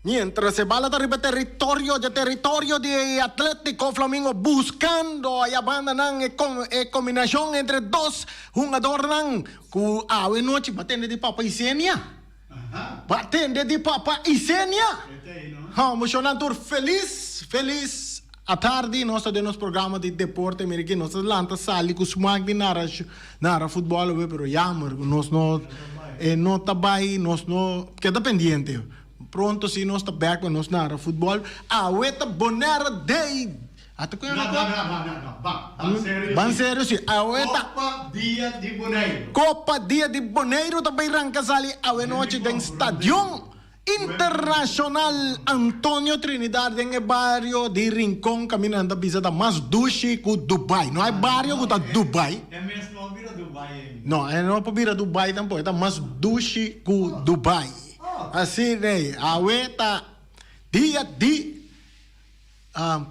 Mientras e bala ta riba territorio dje territorio di Atletico Flamingo buscando aya bandanan e e combinacion entre dos hungadornan cu awe nochi ba tende di Papa Isenia. Ba tende di Papa Isenia. Emocionan tur feliz feliz atardi nos ta den nos programa di deporte mira aki nos ta lanta sali cu smaak di nara nara futbol awe pero jammer cu nos no e no ta bay nos no keda pendiente. Pronto si nos ta bek pa nos nara futbol. Awe ta Bonaire Day! Ata ku No, no, no, no, no, no. Ban, ban serio si. Ban serio si. Awe ta. Copa Dia di Boneiru. Copa Dia di Boneiru ta bay ranka sali awe nochi den Stadion Internacional Antonio Trinidad den e bario di Rincon kaminda nan ta bisa ta mas dushi ku Dubai. No hay bario ku ta Dubai. E mes no a bira Dubai ainda. No, e no por bira Dubai tampoco. E ta mas dushi ku Dubai. Asina awe ta dia di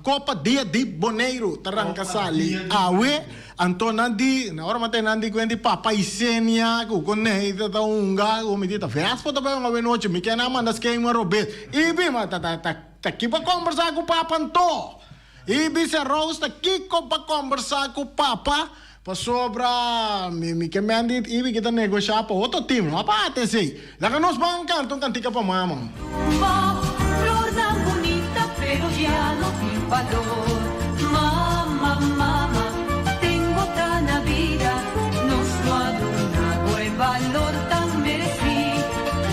Copa Dia di Boneiru ta ranka sali awe anto nan di na ora mate nan di kuen di Papa Isenia ku konei ta ta hunga ku mi di ta Vespa ta bai hunga awe nochi mi ke nan manda skema robes i bi ma ta ta ta ki pa kombersa ku Papa anto i bisa Rose ta kiko pa kombersa ku Papa Pasobra mi mi ke men di Ibi ki ta negoshá pa otro team, no pa ATC. Laga nos ban kanta un kantika pa mama. Tumba, flor tan bunita, pero ya no tin balor. Mama, mama, tengo ta na bida, nos no a duna bo e balor tan meresí.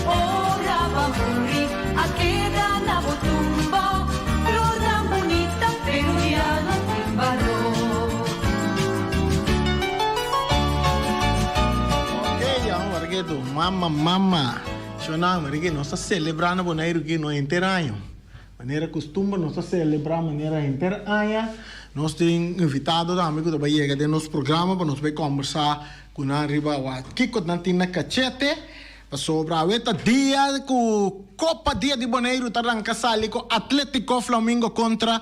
Ora ba muri, a keda na bo tumba, flor tan bunita, pero ya no tin balor. Ok, ya ora ke tu mama mama shona mira ke nos ta celebra na Boneiru ke no henter año. Manera costumber nos ta celebra manera henter aña. Nos tin invitado tambe ku ta bai yega den nos programa pa nos bai combersa ku nan riba wak kiko nan tin na cachete. Pasobra awe ta dia ku Copa Dia di Boneiru ta ranka sali ku Atletico Flamingo kontra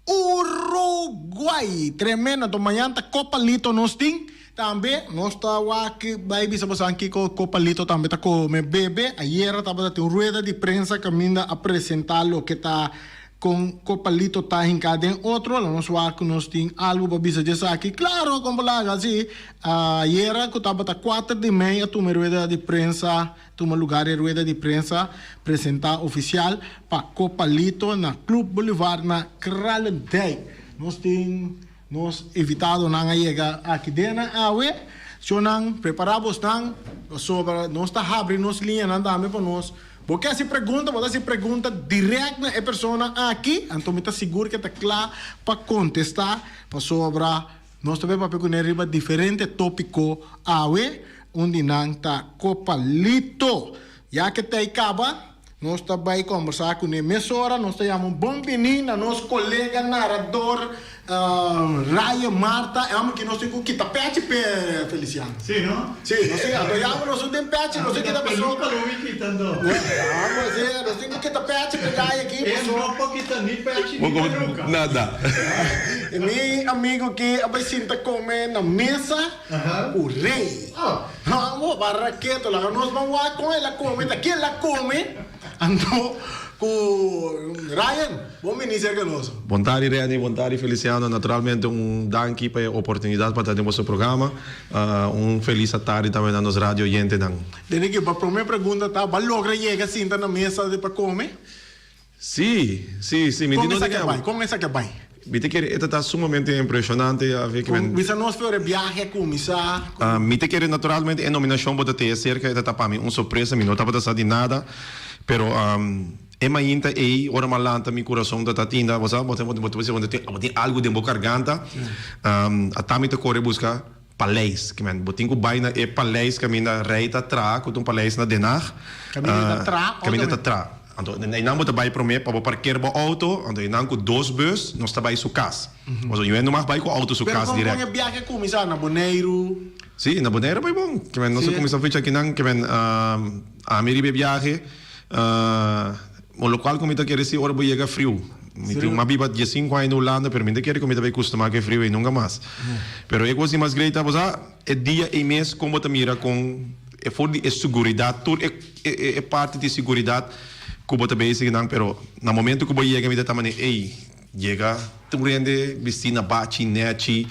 Uruguay! Tremendo! Anto mañan ta Copa Lito nos tin tambe. Nos ta wak bai bisa bosan kiko Copa Lito tambe ta come bebe. Ayera tabata tin un rueda di prensa kaminda a presenta loke ta con Copa Lito ta hinca den otro. Lo nos wak ku nos tin algo pa bisa djesaki. Claro, con por laga si. Ayera ku tabata kuater di mei a tuma e rueda di prensa. Tuma lugar e rueda di prensa presenta oficial pa Copa Lito na Club Bolivar na Kralendijk. Nos tin nos invitadonan a yega aki den nan awe. Shownan prepara bosnan pasobra nos ta habri nos liñanan tambe pa nos. Bo ke hasi pregunta, bo ta hasi pregunta direct na e persona aki, anto mi ta sigur ke ta kla pa kontesta pasobra Nos ta bay papia cu ne riba diferente topico awe, un di nan ta Copalito. Ya ke tey caba, nos ta bay combersa cu ne mesora. Nos ta yama un bon bini na nos colega narador Ryan Marta. E homber ki nos tin cu kita pechi p'e, Feliciano. Si, no? Si, nos tin, anto yama nos un den pechi, nos tin kita paso. Peluca lo mi kita anto. Si, nos tin cu kita pechi p'e guy aki paso. E no por kita ni pechi ni peluca. Nada. Mi amigo ki a bai sinta come na mesa cu Rey. Amo barra keto laga nos ban wak con el a come ta kiel a come anto cu Ryan bon bini cerca nos. Bon tardi Renny, bon tardi Feliciano, naturalmente un danki pa e oportunidad pa ta den boso programa, un feliz atardi tambe na nos radio oyentenan. Dene ki pa prome pregunta ta, bo a logra yega sinta na mesa pa come? Sí, sí, sí, mi Kon di no esaki a bai? Kon esaki a bai? Mi ta kere e ta ta sumamente impresionante a ve Kon bisa nos for e biahe a kuminsá? Mi ta kere naturalmente e nominashon bo ta teye serka e ta ta pa mi un sorpresa, mi no tabata sa di nada, pero e mainta ei ora mi a lanta mi kurason ta ta tinda, bo sa, bo ta bo ta bo ta bo tin algu den bo karganta, ata mi ta kore buska paleis, ke men bo tin ku bai na e paleis kaminda rei ta traha, ku ta un paleis na Den Haag. Kaminda e ta traha o Kaminda e ta traha. Anto einan bo ta bai promé pa bo parker bo outo, anto einan ku dos bus nos ta bai su kas. Pasobra yu no mag bai ku outo su Pero kas kon dirèkt. kon e biahe a kuminsá? Na Boneiru? Sí, na Boneiru bai bon. Ke men nos a kuminsá fecha akinan, ke men ami riba e biahe, lokual ku mi ta kere si ora bo yega friu. Mi tin a biba diesinku aña na Hulanda, pero mi no ta kere ku mi ta bai kustumá ku e friu ei nunka mas. Pero e kos di mas grei ta, bo sa, e dia ei mes kon bo ta mira kon e for di e seguridat, tur e e parti di seguridat. ku bo ta bezig nan, pero na momento ku bo yega mi ta ta manera ey, yega tur hende bisti na bachi, nechi,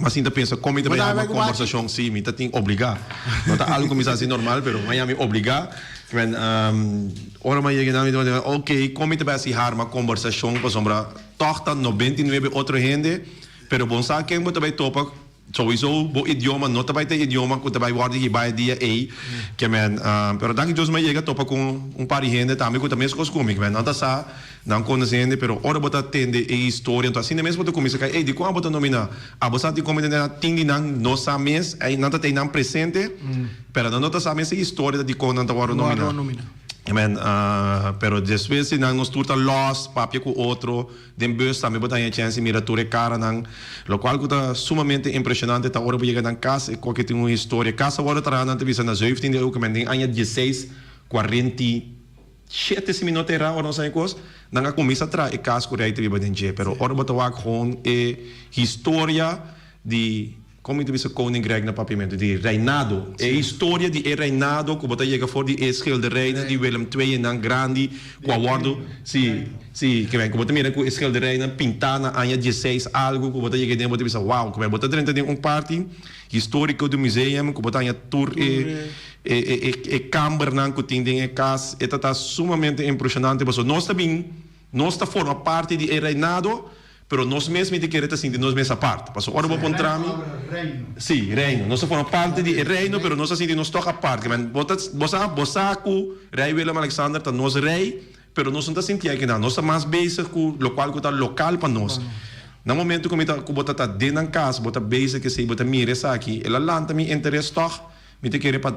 mi a sinta pensa kon mi ta Bo bay ta haba bai ku bachi? kombersashon, si mi ta tin obligá, no ta algu ku mi sa hasi normal pero mi a yami obligá, men ora mi a yega nan mi ta manera ok kon mi ta bay hasi harma kombersashon pasobra tòg ta 99 otro hende, pero bon sa ken bo ta bay topa. Souiso bo idioma no ta bai ta e idioma ku ta bai wòrdu hibá e dia ei. Ke men, pero danki Dios mi a yega topa ku un par di hende tambe ku ta meskos ku mi. Ke men, nan ta sa, nan konosé hende, pero ora bo ta tende e historia, anto asina mes bo ta kuminsá kai, ey, dikon abo ta nominá? Abo sa dikon mi ta nominá? Tin di nan no sa mes, ey, nan ta tei nan presente, pero nan no ta sa mes e historia ta dikon nan ta wòrdu nominá. Ke men, pero despues di nan nos tur ta lòs, papia ku otro. Den bus tambe bo ta haña chèns di mira tur e karanan. Lokual ku ta sumamente impreshonante ta ora bo yega nan kas e koke tin un historia. Kas a wòrdu traha nan ta bisa na zeventiende eeuw ku men den aña dieseis kuarenta i shete si mi no ta erá ora nos haña kos nan a kuminsá traha e kas ku rei ta biba den dje. Pero ora bo ta wak hon e historia di. Kon mi ta bisa koninkrijk na papiamentu? Di reinado. E historia di e reinado ku bo ta yega for di e schilderijnan di Willem II nan grandi ku a wòrdu, si, si, ke men ku bo ta mira ku e schilderijnan pintá na aña dieseis algu ku bo ta yega den bo ta bisa wow, ke men bo ta drenta den un parti historiko di museum ku bo ta haña tur e e e e kambernan ku tin den e kas e ta ta sumamente impreshonante pasobra nos ta bin nos ta forma parti di e reinado. Pero nos mes mi ta kere ta sinti nos mes apart. Pasobra ora bo puntra mi. Sí, reino. Nos ta forma parti di e reino, pero nos ta sinti nos tòg apart. Ke men, bo ta, bo sa, bo sa ku Rei Willem Alexander ta nos rei, pero nos no ta sinti aki nan. Nos ta mas bezig ku lokual ku ta lokal pa nos. Na momento ku mi ta, ku bo ta ta den nan kas, bo ta bezig esei, bo ta mira esaki, el a lanta mi interes tòg. Mi ta kere pa.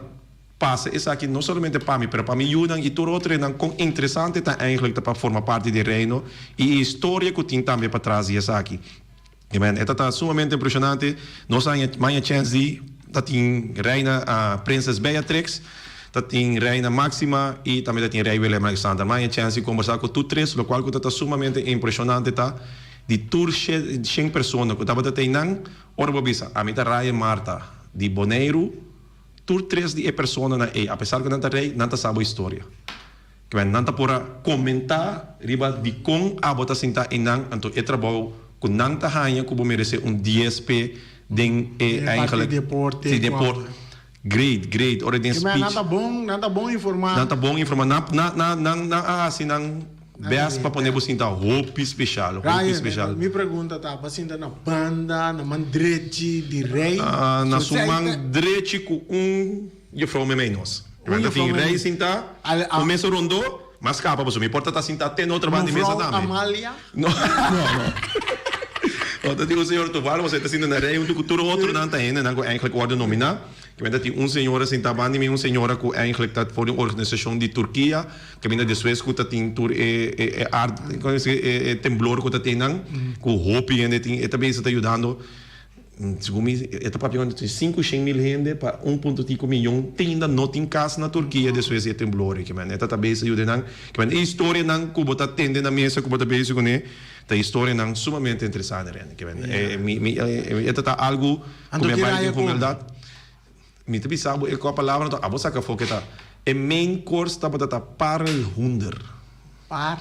Pasa esaki no solamente pa mi, pero pa mi yunan i tur otronan kon interesante ta eigenlijk ta pa forma parti di e Reino i e historia ku tin tambe patras di esaki. Amen. E ta ta sumamente impresionante. Nos a haña chèns di ta tin Reina Prinses Beatrix, ta tin Reina Maxima i tambe ta tin Rei Willem Alexander. Mi a haña chèns di kombersá ku tur tres, lokual ku ta ta sumamente impresionante ta di tur shen persona ku tabata ta einan, ora bo bisa, ami ta Ryan Martha di Boneiru, Tur tres di e personanan ei, apesar ku nan ta rei, nan ta sa bo historia. Kibè nan ta por a komentá riba dikon abo ta sintá einan, anto e trabou ku nan ta haña ku bo meresé un dies p'e den e Den parti eigenlijk deporte si ku depor abo. Great, great. Ora den Kibè nan speech ta bon, nan ta bon informá. Nan ta bon informá. Nan nan nan nan nan a hasi nan Best pa pone bo sinta hopi special, hopi Ryan, special. mi pregunta ta, bo sinta na banda, na man drechi di rey? Na su man drechi cu un juffrouw memey nos. Un Ta juffrouw tin rey memey. sinta, un mesa rondo, mas capa pasobra mi por ta ta sinta te na otro banda di mesa Mevrouw tambe. Amalia? No, no, no. No, ta tin un señor toevallig, pasobra e ta sinta na rey hunto cu tur otronan ta hendenan cu eigenlijk wordo nomina. Kimente ta tin un señora sinta banda di mi, un señora cu eigenlijk ta for di un organisacion di Turkia. Caminda despues cu ta tin tur e e art como se e e temblor cu ta tin nan cu hopi hende tin e ta bisa ta yudando segun mi e ta papia cu cinco shen mil hende pa un punto cinco miyon te ainda no tin cas na Turkia despues di e temblor ey kimen e ta ta bisa yuda nan kimen e historianan cu bo ta tende na mesa cu bo ta bezig cune ta historianan sumamente interesante rende kimen e mi mi e ta ta algo cu mi a bay den humildad. Mi ta bisa bo e kua palabra anto abo saka afó ke ta. E main course tabata ta parelhoender. Par,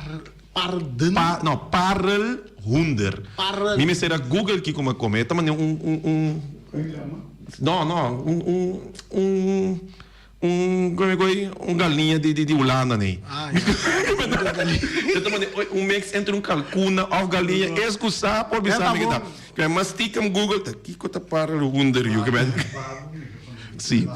parden? Pa, no, parelhoender. Parel. Mi mester a google kiko mi a kome. E ta manera un, un, un, no, no, un, un, un, un, kome ku ei? Un galiña di, di, di Hulanda nei. Ah, ya. E ta manera un mix entre un kalkuna òf galiña. Es ku sa por bisa mi ke ta. Ke mas stikem google ta kiko ta parelhoender yu ke men si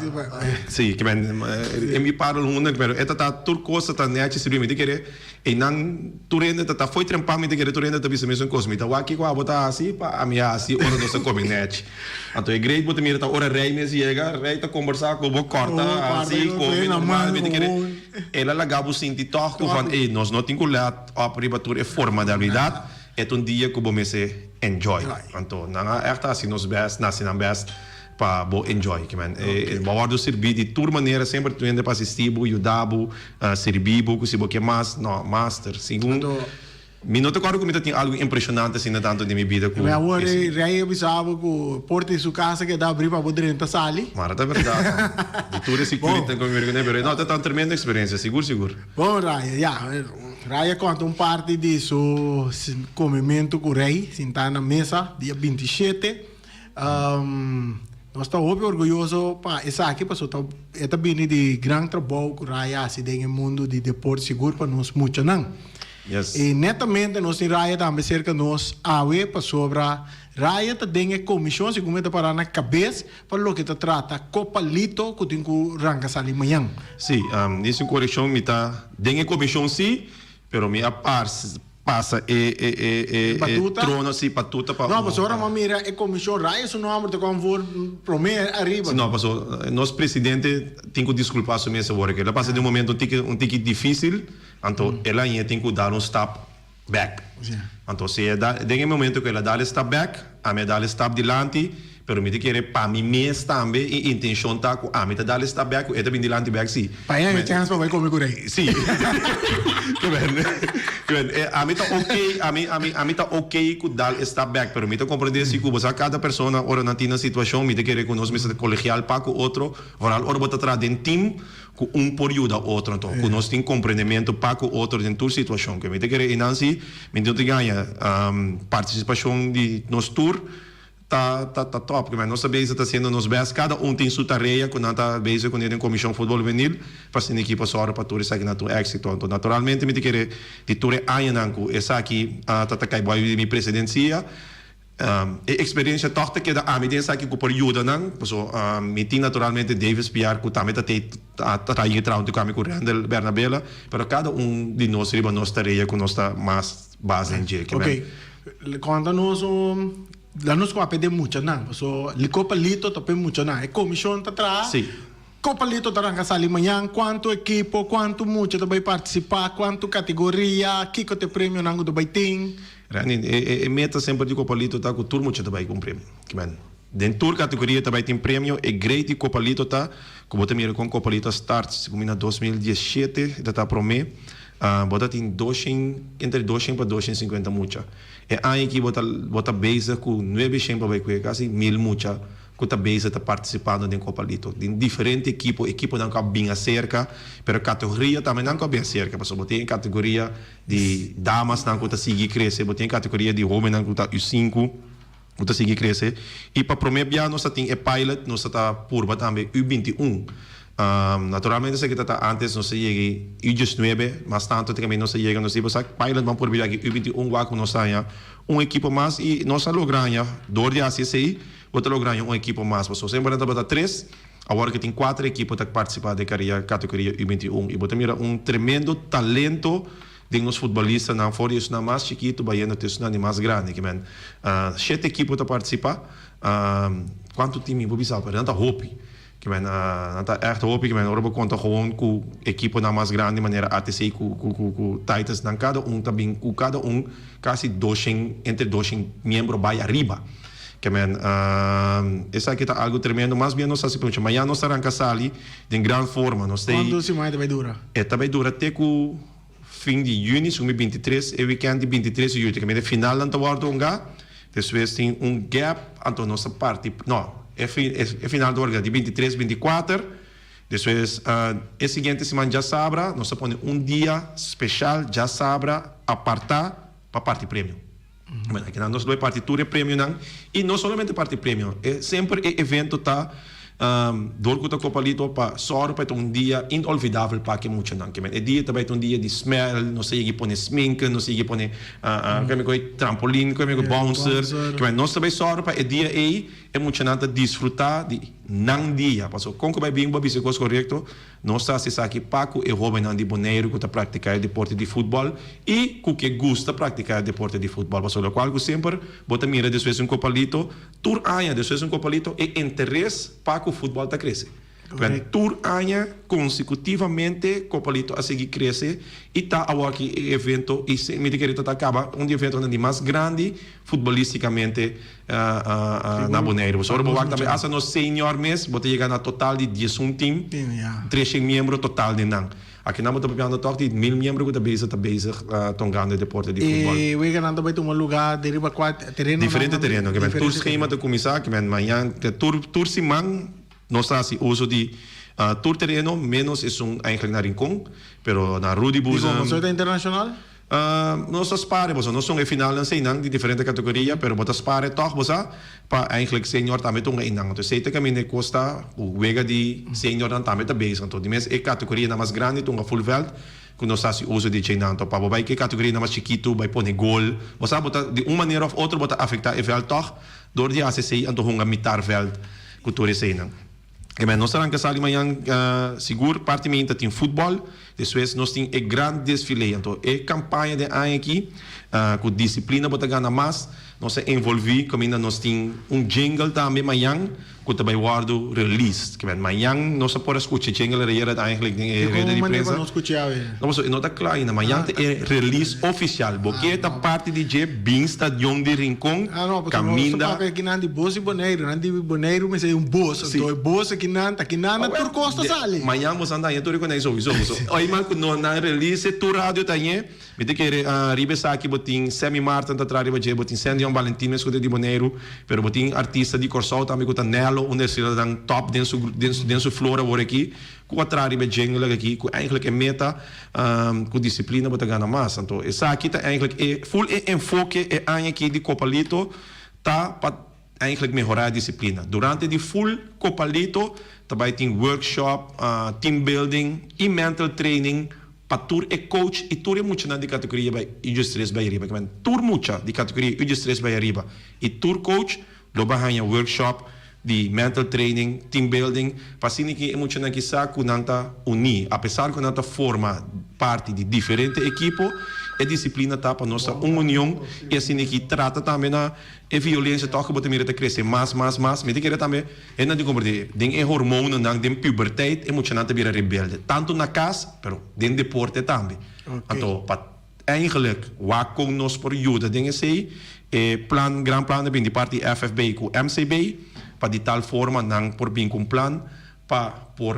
si ke men e mi parelhoender pero e ta ta tur kos ta ta nechi sirbi mi ta kere einan tur hende ta ta fo'i trempa mi ta kere tur hende ta bisa mesun kos mi ta wak kiko abo ta hasi pa ami hasi ora nos ta kome nechi anto e great bo ta mira ta ora rei mes yega rei ta kombersa ku bo kòrta hasi kome normal mi ta kere el a laga bo sinti tòg ku van ey nos no tin ku let op riba tur e formalidad. E ta un dia ku bo mester enjoy. Anto nan a ègt hasi nos bèst, nan hasi nan bèst pa bo enjoy. Ke men, bo a wòrdu sirbí di tur manera, semper tin hende pa asistí bo, yuda bo, sirbí bo ku si bo ke mas, no, master. Segun. Anto, Mi no ta kòrda ku mi ta tin algu impreshonante asina tantu den mi bida ku Mi awor esei. e rei a bisa bo ku porta di su kas a keda abrí pa bo drenta sali. Mara ta bèrdat man. Di tur e security ku mi mira kuné pero no ta ta un tremendo eksperensia sigur sigur. Bon Raya ya Raya konta un parti di su komementu ku rei sintá na mesa dia 27. Nos ta hopi orguyoso pa esaki pasobra ta e ta bini di gran trabou ku Raya hasi den e mundu di deporte sigur pa nos muchanan. Yes. I netamente nos tin Raya tambe serka nos awe pasobra Raya ta den e komishon segun mi ta pará na kabes pa loke ta trata Kopa Lito ku tin ku ranka sali mañan. Sí, ni sin korekshon mi ta den e komishon sí, pero mi a pasa e e e e e Batuta? trono si batuta pa No, un pasobra ora mi a mira e komishon Raya su nomber ta kon voor promé ariba. Si no, paso nos presidente tin ku diskulpá su mes awor, ke el a pasa den un momento un tiki un tiki difísil, anto el a haña tin ku dal un stap bèk. Anto si e da den e momento ku el a dal e stap bèk, ami a dal e stap dilanti, pero mi ta kere pa mi mes tambe e intenshon ta ku ami ta dal e stap bèk ku e ta bin dilanti bèk si. Pa e haña chèns pa bai kome ku rei. Si. Ke ben, ke ben. Ami ta oké, ami, ami, ami ta oké ku dal e stap bèk, pero mi ta komprendé si ku bo sa kada persona ora nan tin nan situashon, mi ta kere ku nos mester ta kolegial pa ku otro, vooral ora bo ta traha den tim, ku un por yuda otro anto ku nos tin komprendementu pa ku otro den tur situashon. Ke mi ta kere einan si mi no ta gaña partisipashon di nos tur ta ta ta top. Ke nos ta bezig ta hasiendo nos best. Kada un tin su tarea ku nan ta bezig kuné den Komishon Futbol Hubenil pa asina ekipo sòru pa tur esaki nan ta un éksito. Anto naturalmente mi ta kere di tur e añanan ku esaki ta ta kai bou di mi presidensia E experiencia toch ta keda ami den esaki cu por yuda nan, paso mi tin naturalmente Davis Piar cu tambe ta tey ta ta yega traha hunto cu ami cu Randel Bernabela, pero cada un di nos riba nos tarea cu nos ta mas bas den dje. Ok, conta nos un, laat nos papia den muchanan, paso Lico Palito ta p'e muchanan, e comision ta traha, Si. Copa Lito ta ranca sali mañan, cuanto ekipo, cuanto mucha ta bay participa, cuanto categoria, kico ta e premionan cu ta bay tin? Randy, e e meta semper di Copalito ta ku tur mucha ta bai ku un premio. Kimen, den tur kategoria ta bai tin premio. E great di Copalito ta ku bo ta mira kon Copalito a start segun mi na 2017 e ta ta promé, bo ta tin doshen, entre doshen pa doshen sinkuenta mucha. E aña aki bo ta bo ta bezig ku nuebeshen pa bai ku e kasi mil mucha ku ta bezig ta partisipando den Copalito. Den diferente ekipo, ekiponan ku a bin aserka, pero kategoria tambe nan ku a bin aserka pasobra bo tin e kategoria Di damasnan ku ta sigui krese, bo tin e kategoria di hóbennan ku ta U5 ku ta sigui krese. I pa promé bia nos ta tin e pilot, nos ta ta purba tambe U21. Naturalmente esaki ta ta ántes nos a yega U19, mas tantu te kaminda nos a yega nos di bo sa pilot ban purba yega U21 wak ku nos ta haña un ekipo mas i nos a logra haña dor di hasi esei bo ta logra haña un ekipo mas pasobra semper nan tabata tres. Awor ke tin kuater ekipo ta partisipá den karia kategoria U 21 i bo ta mira un tremendo talento den nos futbolistanan for di esnan mas chikitu bayendo te esnan di mas grandi. Ke men shete ekipo ta partisipá. Kuantu tim mi por bisa pero nan ta hopi. Ke men nan ta ègt hopi. Ke men ora bo konta gewoon ku ekiponan mas grandi manera ATC ku ku Titans nan kada un ta bin ku kada un kasi doshen entre doshen miembro bai ariba. Ke men, esaki ta algu tremendo. Mas bien nos hasi pregunta. Mañana nos ta ranka sali den gran forma. Nos ta Kuantu siman e ta bai dura? E ta bai dura te ku fin di yüni, segun mi 23, e wikènt di 23 di yüli. Te kaminda e finalnan ta wòrdu hungá. Despues tin un gèp, anto nos ta parti, no, e e final ta wòrdu di 23, 24. Despues e siguiente siman djasabra nos ta pone un dia speshal djasabra apartá pa parti premio. Bueno, aki nan nos lo e parti tur e premionan y no solamente parti premio, e semper e evento ta dor cu ta Copalito pa sòru pa e ta un dia inolvidabel pa ki muchanan. Ke men e dia ta bai ta un dia di smel, nos ta yegi pone sminken, nos ta yegi pone ke mi koe trampolin, ke mi koe bouncer, ke men nos ta bai sòru pa e dia ei e muchanan ta disfruta di nan dia. Pasobra kon ku bai bin bo a bisa e kos korekto. Nos ta hasi esaki pa ku e hóbennan di Boneiru ku ta praktiká e deporte di futbòl i ku ke gusta praktiká e deporte di futbòl. Pasobra lokual ku semper bo ta mira despues di un Kopalito, tur aña despues di un Kopalito e interes pa ku futbòl ta krese. Kwen tur aña konsekutivamente Kopalito a sigui krese i ta awor-aki e evento i mi ta kere ta ta kaba un di eventonan di mas grandi futbolistikamente na Boneiru. Pasobra ora bo wak tambe asta nos senior mes bo ta yega na total di diesun tim, treshen miembro total den nan. Akinan bo ta papiando tòg di mil miembro ku ta bezig ta bezig tongando e deporte di futbòl. E weganan ta bai tuma lugá den riba kua terenonan? Diferente tereno. Tur skema ta kuminsá mañan tur tur siman. Nos ta hasi uso di tur tereno menos esun eigenlijk na Rincon, pero na Rudy Boezem. Dikon? Pasobra ta internashonal? Nos ta spare boso, no son e finalnan seinan di diferente kategoria, pero bo ta spare tòg bo sa pa eigenlijk senior tambe tunga einan. Anto esei ta kaminda e kos ta ku wega di seniornan tambe ta bezig. Anto di mes e kategorianan mas grandi tunga full vèlt ku nos ta hasi uso di djeinan. Anto pa bo bai ku e kategorianan mas chikitu bai pone gol, bo sa bo ta di un manera òf otro bo ta afektá e vèlt tòg. Dor di hasi esei anto hunga mitar vèlt ku tur eseinan. Amen. Nos ta ranka sali mañan sigur parti mainta tin futbòl, despues nos tin e gran desfile. Anto e kampaña den aña aki ku disiplina bo ta gana mas, nos a envolví kaminda nos tin un jingle tambe mañan ku ta bai wòrdu released. Ke men mañan nos a por a skucha e jingle reyera eigenlijk den e reda di prensa. No pasobra e no ta kla ainda. Mañan ta e release ofisial. Bo ke ta parti di dje bin stadion di Rincon Ah no, pasobra nos ta kaminda. papia kinan di bos di Boneiru. Nan di Boneiru mester un bos. Si. Anto e bos akinan ta kinan na tur kos ta sali. Mañan boso a daña tur e konei souiso. Boso oi mal ku no nan release tur radio ta ñe. Mi ta kere riba esaki bo tin Sammy Martin ta traha riba dje, bo tin Sandion Valentin mes ku ta di Boneiru, pero bo tin artista di Kòrsou tambe ku ta Nello, un di e top den su den su flor awor aki, ku a traha riba e jingle aki, ku eigenlijk e meta ku disiplina bo ta gana mas. Anto esaki ta eigenlijk e full e enfoke e aña aki di Kopalito ta pa eigenlijk mehorá e disiplina. Durante di full Kopalito ta bai tin workshop, team building i mental training Pa tur e coach i tur e muchanan di kategoria bai Ujestres bai ariba. Kimen tur mucha di kategoria Ujestres bai ariba i tur coach lo bai haña workshop di mental training, team building, pa asina ki e muchanan ki sa ku nan ta uní. Apesar ku nan ta forma parti di diferente ekipo, e disiplina ta pa nos ta un union i asina ki trata tambe na e violensia tòg ku bo ta mira ta krese mas, mas, mas. Mi ta kere tambe. E nan tin komprendé, den e hormononan den puberteit e muchanan ta bira rebelde, tantu na kas, pero den deporte tambe. Anto pa eigenlijk wak kon nos por yuda den esei, e plan, gran plan a bin di parti FFB ku MCB, pa di tal forma nan por bin ku un plan pa por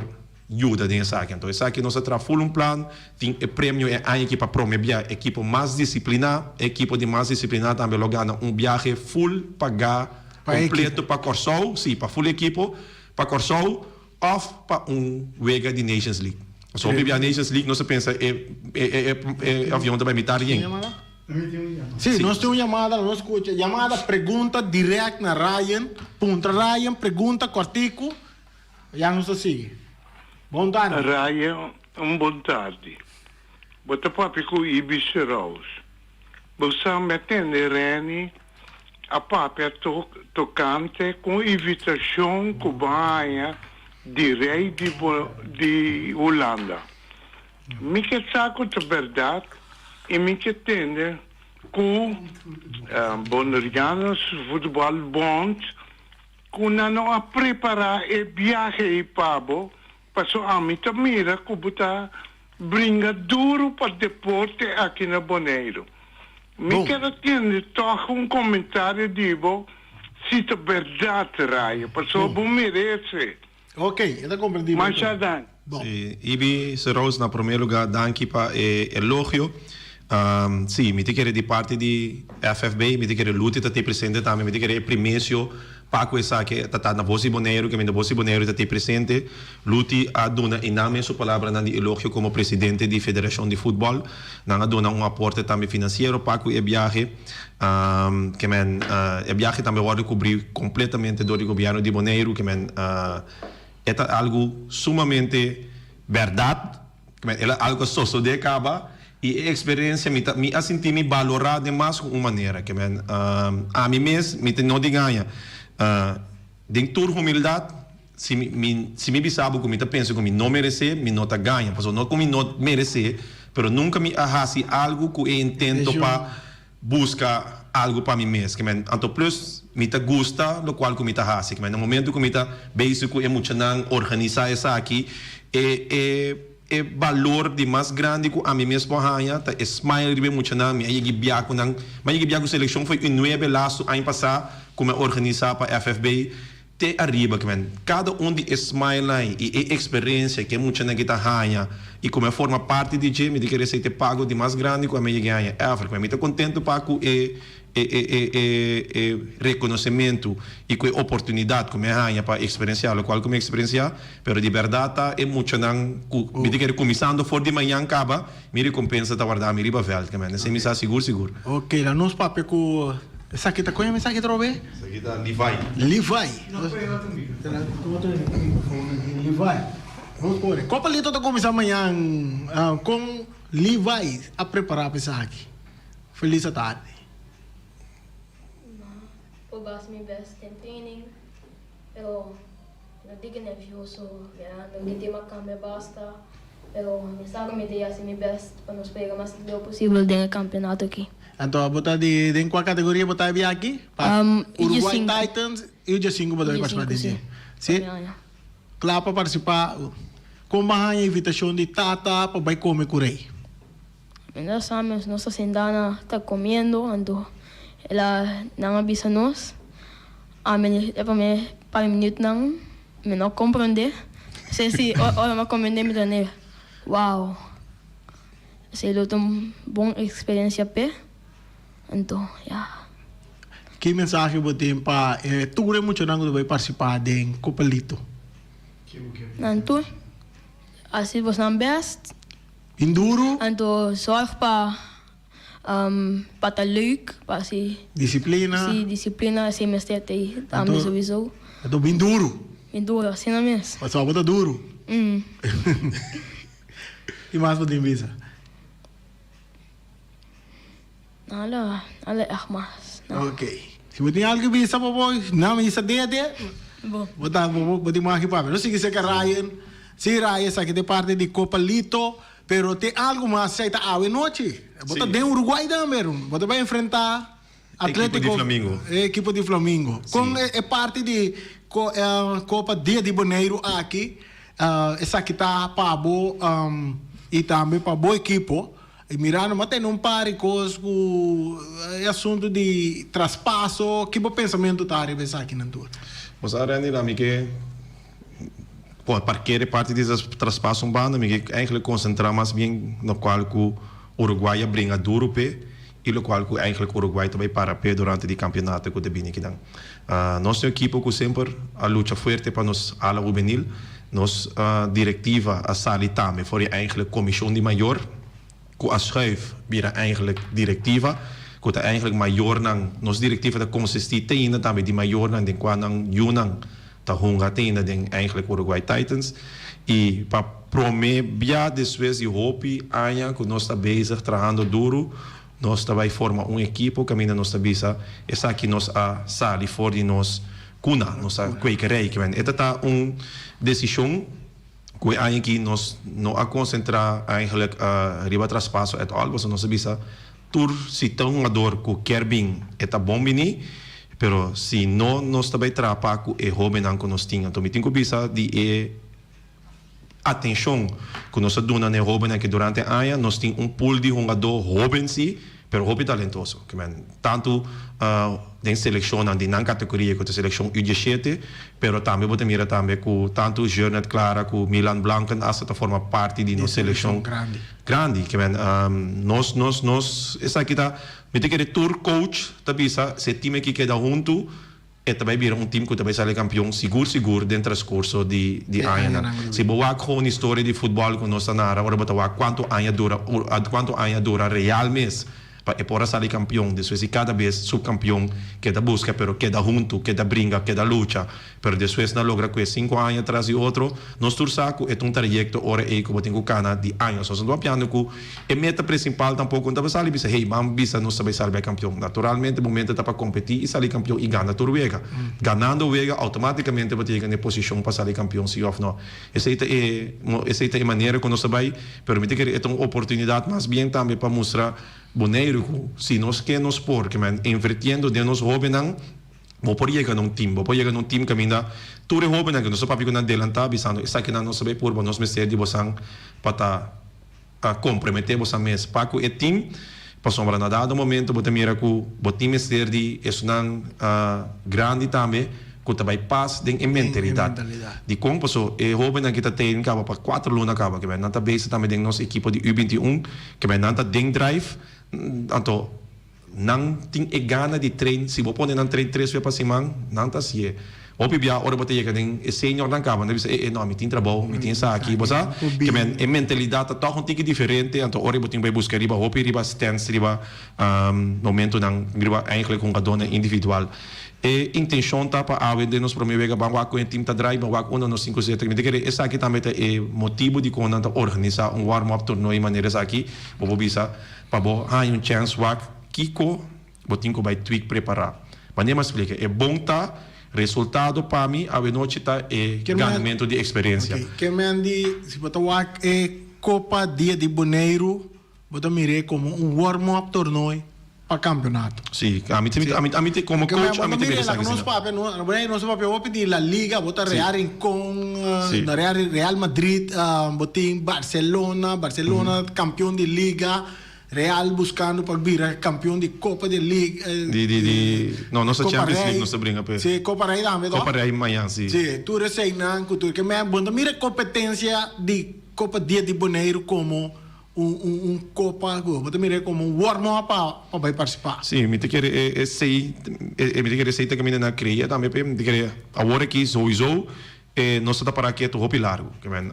yuda den esaki. Anto esaki nos a traha ful un plan, tin e premio e aña aki pa prome bia ekipo mas disipliná, e ekipo di mas disipliná tambe lo gana un biahe ful pagá Completo pa Kòrsou, si, pa full ekipo, pa Kòrsou òf pa un wega di Nations League. Pasobra hopi bia Nations League nos ta pensa e e e avion ta bai mitar yen. Si, nos tin un yamada, nos skucha. Yamada, pregunta direct na Ryan. Puntra Ryan pregunta kòrtiku, ya nos ta sigui. Bon tardi. Ryan, un bon tardi. Bo ta papia ku Ibis Rose. Bo sa mi a tende Renny a papia tokante ku un invitashon ku bo a haña di rei di di Hulanda. Mi ke sa ku ta bèrdat i mi ke tende ku Bonerianos Voetbal Bond ku nan no a prepará e biahe ei pa bo, paso ami ta mira ku bo ta Bringa duro pa deporte aki na Boneiru. Mi ker a tende tòg un komentario di bo si ta bèrdat Raya, pasobra bo merese. Ok, e ta komprendí bo. Masha danki. Bon. Sí, Ibi Serous na promé lugá danki pa e elogio. Sí, mi ta kere di parti di FFB, mi ta kere Luti ta te presente tambe, mi ta kere e primesio Pa ku esaki ta ta na Bos di Boneiru, kaminda Bos di Boneiru ta te presente. Luti a duna e nan mes su palabranan di elogio komo presidente di Federashon di Futbòl. Nan a duna un aporte tambe finansiero pa ku e biahe. Ke men e biahe tambe wòrdu kubrí kompletamente dor di gobièrnu di Boneiru. Ke men e ta algu sumamente bèrdat. El a algo a sosodé kaba i e eksperensia mi ta mi a sinti mi balorá den mas ku un manera. Ke men ami mes mi ta no di gaña. Den tur humildat si mi mi si mi bisa bo ku mi ta pensa ku mi no meresé mi no ta gaña pasobra no ku mi no meresé pero nunka mi a hasi algu ku e intento pa buska algu pa mi mes. Ke men anto plus. Mi ta gusta lokual ku mi ta hasi. Na momento ku mi ta bezig ku e muchanan organisá esaki, e e e balor di mas grandi ku ami mes por haña ta e smile riba e muchanan. Mi a yega bia ku nan, mi a yega bia ku selekshon for u nuebe lastu aña pasá ku mi a organisá pa FFB te ariba. Kada un di e smilenan i e eksperensia ku e muchanan ki ta haña i ku mi a forma parti di dje, mi ta kere esei ta e pago di mas grandi ku ami a yega haña ever. Mi ta kontentu pa ku e E e e e e rekonosementu i ku e oportunidat ku mi a haña pa eksperensiá lokual ku mi a eksperensiá, pero di bèrdat ta e muchanan ku mi ta kere kuminsando for di mañan kaba, mi rekompensa ta warda mi riba vèlt, ke mende esei mi sa sigur sigur. Ok, la nos papia ku esaki ta koña esaki atrobe? Esaki ta Levi. Levi. Levi. Nos pone. Kopa Lito ta kuminsá mañan, kon Levi a prepará pa esaki? Feliz atardi. Ma por basa mi best den training, pero no diga nervioso, mirando ke tema cambia basta, pero mi sa cu mi ta haci mi best pa nos pega mas leu posibel den e campeonato aki. Anto abo ta di den cua categoria bo ta abi aki? Pa Uruguay Titans y U15 bo ta bay participa den dje? Si? Cla pa participa? Con bo a haña invitacion di tata pa bay come cu Rey? Mientras tanto nos ta sentá na ta comiendo anto el a nan a bisa nos ami e prome par minuutnan mi no comprende esei si ora mi a comprende mi ta ne wow esei lo ta un bon experiencia p'e anto ya. Ki mensahe bo tin pa e tur e muchanan ku ta bai partisipá den Copalito? Nan tur hasi bosnan best. Bin duru. Anto zorg pa pa ta leuk, pa si. Disciplina. Si, disciplina esei mester ta ei tambe souiso. Anto bin duru. Bin duru, asina mes. Pasobra bo ta duru. Ki mas bo tin bisa? Nada, nada echt mas, no. Ok. Si bo tin algu bisa bo por na misa dede. Bo. Bo ta bo tin mas ki papia. No sigui cerca Ryan. Si Ryan esaki ta e parti di Copa Lito, pero tin algu mas esei ta awe nochi. Bo ta den Uruguay tambe. Bo ta bai enfrenta Atletico. Ekipo di Flamingo. E ekipo di Flamingo. Con e parti di Copa Dia di Boneiru aki esaki ta pa bo y tambe pa bo ekipo. E mirando ma tene un par di kos ku e asuntu di traspaso, ki bo pensamentu ta riba esakinan tur? Bo sa Randy, ami ke por parker e parti di traspaso un banda, mi ke eigenlijk konsentrá mas bien lokual ku Uruguay a bringa duru p'e i lokual ku eigenlijk Uruguay ta bai para p'e durante di kampionato ku ta bini akinan. Nos tin un ekipo ku semper a lucha fuerte pa nos ala hubenil. Nos direktiva a sali tambe for di eigenlijk komishon di mayor ku a schuif bira eigenlijk direktiva ku ta eigenlijk mayornan. Nos direktiva ta konsistí te ainda tambe di mayornan den kua nan yunan ta hunga te ainda den eigenlijk Uruguay Titans. I pa promé bia despues di hopi aña ku nos ta bezig trahando duru, Nos ta bai forma un ekipo kaminda nos ta bisa esaki nos a sali for di nos kuna, nos a kwekerij. Kimen e ta ta un desishon ku e aña aki nos no a konsentrá eigenlijk riba traspaso et al, pasobra nos a bisa tur si ta un hungador ku kier bin e ta bon bini, pero si no nos ta bai traha pa ku e hobennan ku nos tin. Anto mi tin ku bisa di e. Atenshon ku nos a duna na e hóbennan ke durante aña nos tin un pool di hungadó hóben sí, pero hopi talentoso. Ke men tantu den selekshonnan di nan kategoria ku ta selekshon U diesshete, pero tambe bo ta mira tambe ku tantu Jeurnet Clara ku Milan Blanken asta ta forma parti di nos selekshon grandi. Ke men nos nos nos esaki ta mi ta kere tur coach ta bisa si e team aki keda huntu, E ta bai bira un team cu ta bai sali campeon sigur sigur den transcurso di di añanan. Si bo wak gewoon historia di futbol cu nos ta nara ora bo ta wak cuanto aña dura cuanto aña dura Real mes pa e por a sali campeon despues di cada bes subcampeon keda busca pero keda hunto keda bringa keda lucha pero despues nan logra cu e cinco aña tras di otro nos tur sa cu e ta un trayecto ora ey cu bo tin cu cana di años nos no ta papiando cu E meta principal tampoco no ta pa sali bisa hey ban bisa nos ta bay sali bay campeon. Naturalmente bo meta ta pa competi y sali campeon y gana tur wega. Ganando wega automaticamente bo ta yega na e posicion pa sali campeon si of no. Esey ta e esey ta e manera cu nos ta bay pero mi ta kere e ta un oportunidad mas bien tambe pa mustra Boneiru cu si nos ke nos por, ke men invertiendo den nos hobennan. Bo por yega na un team, bo por yega na un team kaminda tur e hobennan ku nos a papia ku nan delantá bisando esakinan nos ta bai purba, nos mester di bosan pa ta komprometé bosan mes pa ku e team, pasobra na dado momento bo ta mira ku bo tin mester di esunnan grandi tambe ku ta bai pas den e mentalidat. Dikon? Paso e hobennan ki ta train kaba pa kuater luna kaba, kibai nan ta bezig tambe den nos ekipo di U 21, kibai nan ta den drive, anto Nan tin e gana di train, si bo pone nan train tres bes pa siman, nan ta hacié. Hopi bia ora bo ta yega den e seniornan caba, nan ta bisa, e e no, mi tin trabou, mi tin esaki, bo sa? Ke men e mentalidad ta tog un tiki diferente, anto ora bo tin bai busca riba hopi riba stands, riba momentonan, riba eigenlijk hungadónan individual. E intencion ta pa awe den nos prome wega ban wak con e team ta draai, ban wak unda nos tin cu zeta. Mi ta kere esaki tambe ta e motibo dicon nan ta organisa un warm-up torneo manera esaki, bo por bisa, Pa bo haña un chèns wak kiko bo tin ku bai tweak prepará. Manera mi a splika, e bon ta resultado pa mi awenochi ta e ganamentu di eksperensia. Oke, ke men di si bo ta wak e Kopa Dia di Boneiru bo ta mir'é komo un warm-up tornooi pa kampeonato. Si, ami ta ami ami ta komo coach ami ta mira esaki asina. Nos papia no Boneiru nos ta papia hopi di La Liga, bo ta Real Rincon, Real Madrid, bo tin Barcelona, Barcelona kampeon di liga, Real buskando pa bira kampeon di Kopa di Liga. Di di di no nos ta Champions League nos ta bringa pe. Si, Kopa Rei tambe toh? Kopa Rei mañan si. Si, tur eseinan ku tur ke men bo ta mira e kompetensia di Kopa Dia di Boneiru komo un un un kopa ku bo ta mira komo un warm-up pa pa bai partisipá. Si, mi ta kere e esei e mi ta kere esei ta kaminda nan krea tambe pe mi ta kere awor aki souiso E nos ta para ketu hopi largu. Ke men,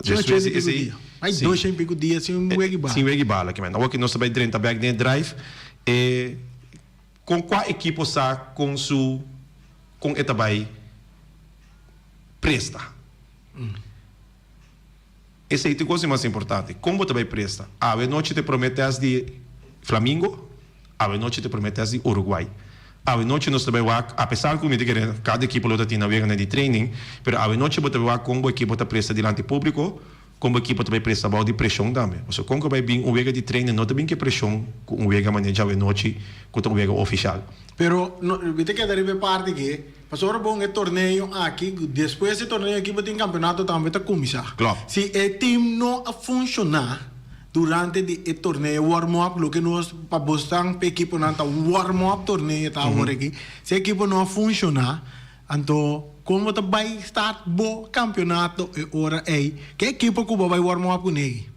despues di esei. Ai dosha i piku dia sin wegi bala. Sin wegi bala. Ke men, awor ke nos ta bai drenta bek den e drive, e kon kua ekipo sa kon su, kon e ta bai presta. Esei ta e kos di mas importante. Kon bo ta bai presta? Awe nochi ta e prome test di Flamingo, awe nochi ta e prome test di Uruguay. Awe nochi nos ta bai wak, apesar ku mi ta kere kada ekipo lo ta tin nan weganan di training, pero awe nochi bo ta bai wak kon bo ekipo ta presta dilanti públiko, kon bo ekipo ta bai presta bou di preshon tambe. Pasobra kon ku bai bin un wega di training no ta bin ku e preshon ku un wega manera djawe nochi ku ta un wega ofishal. Pero no, mi ta keda riba e parti ke Pasobra bon e torneo aki, despues di e torneo aki bo tin campeonato tambe ta cuminsa. Klopt. Si e team no a funciona durante di e torneo warm up, loke nos pa bosnan pa ekiponan ta warm up torneo ta awor aki, si e ekipo no a funciona, anto con bo ta bay start bo campeonato e ora ey? Ke ekipo cu bo bay warm up cune ey?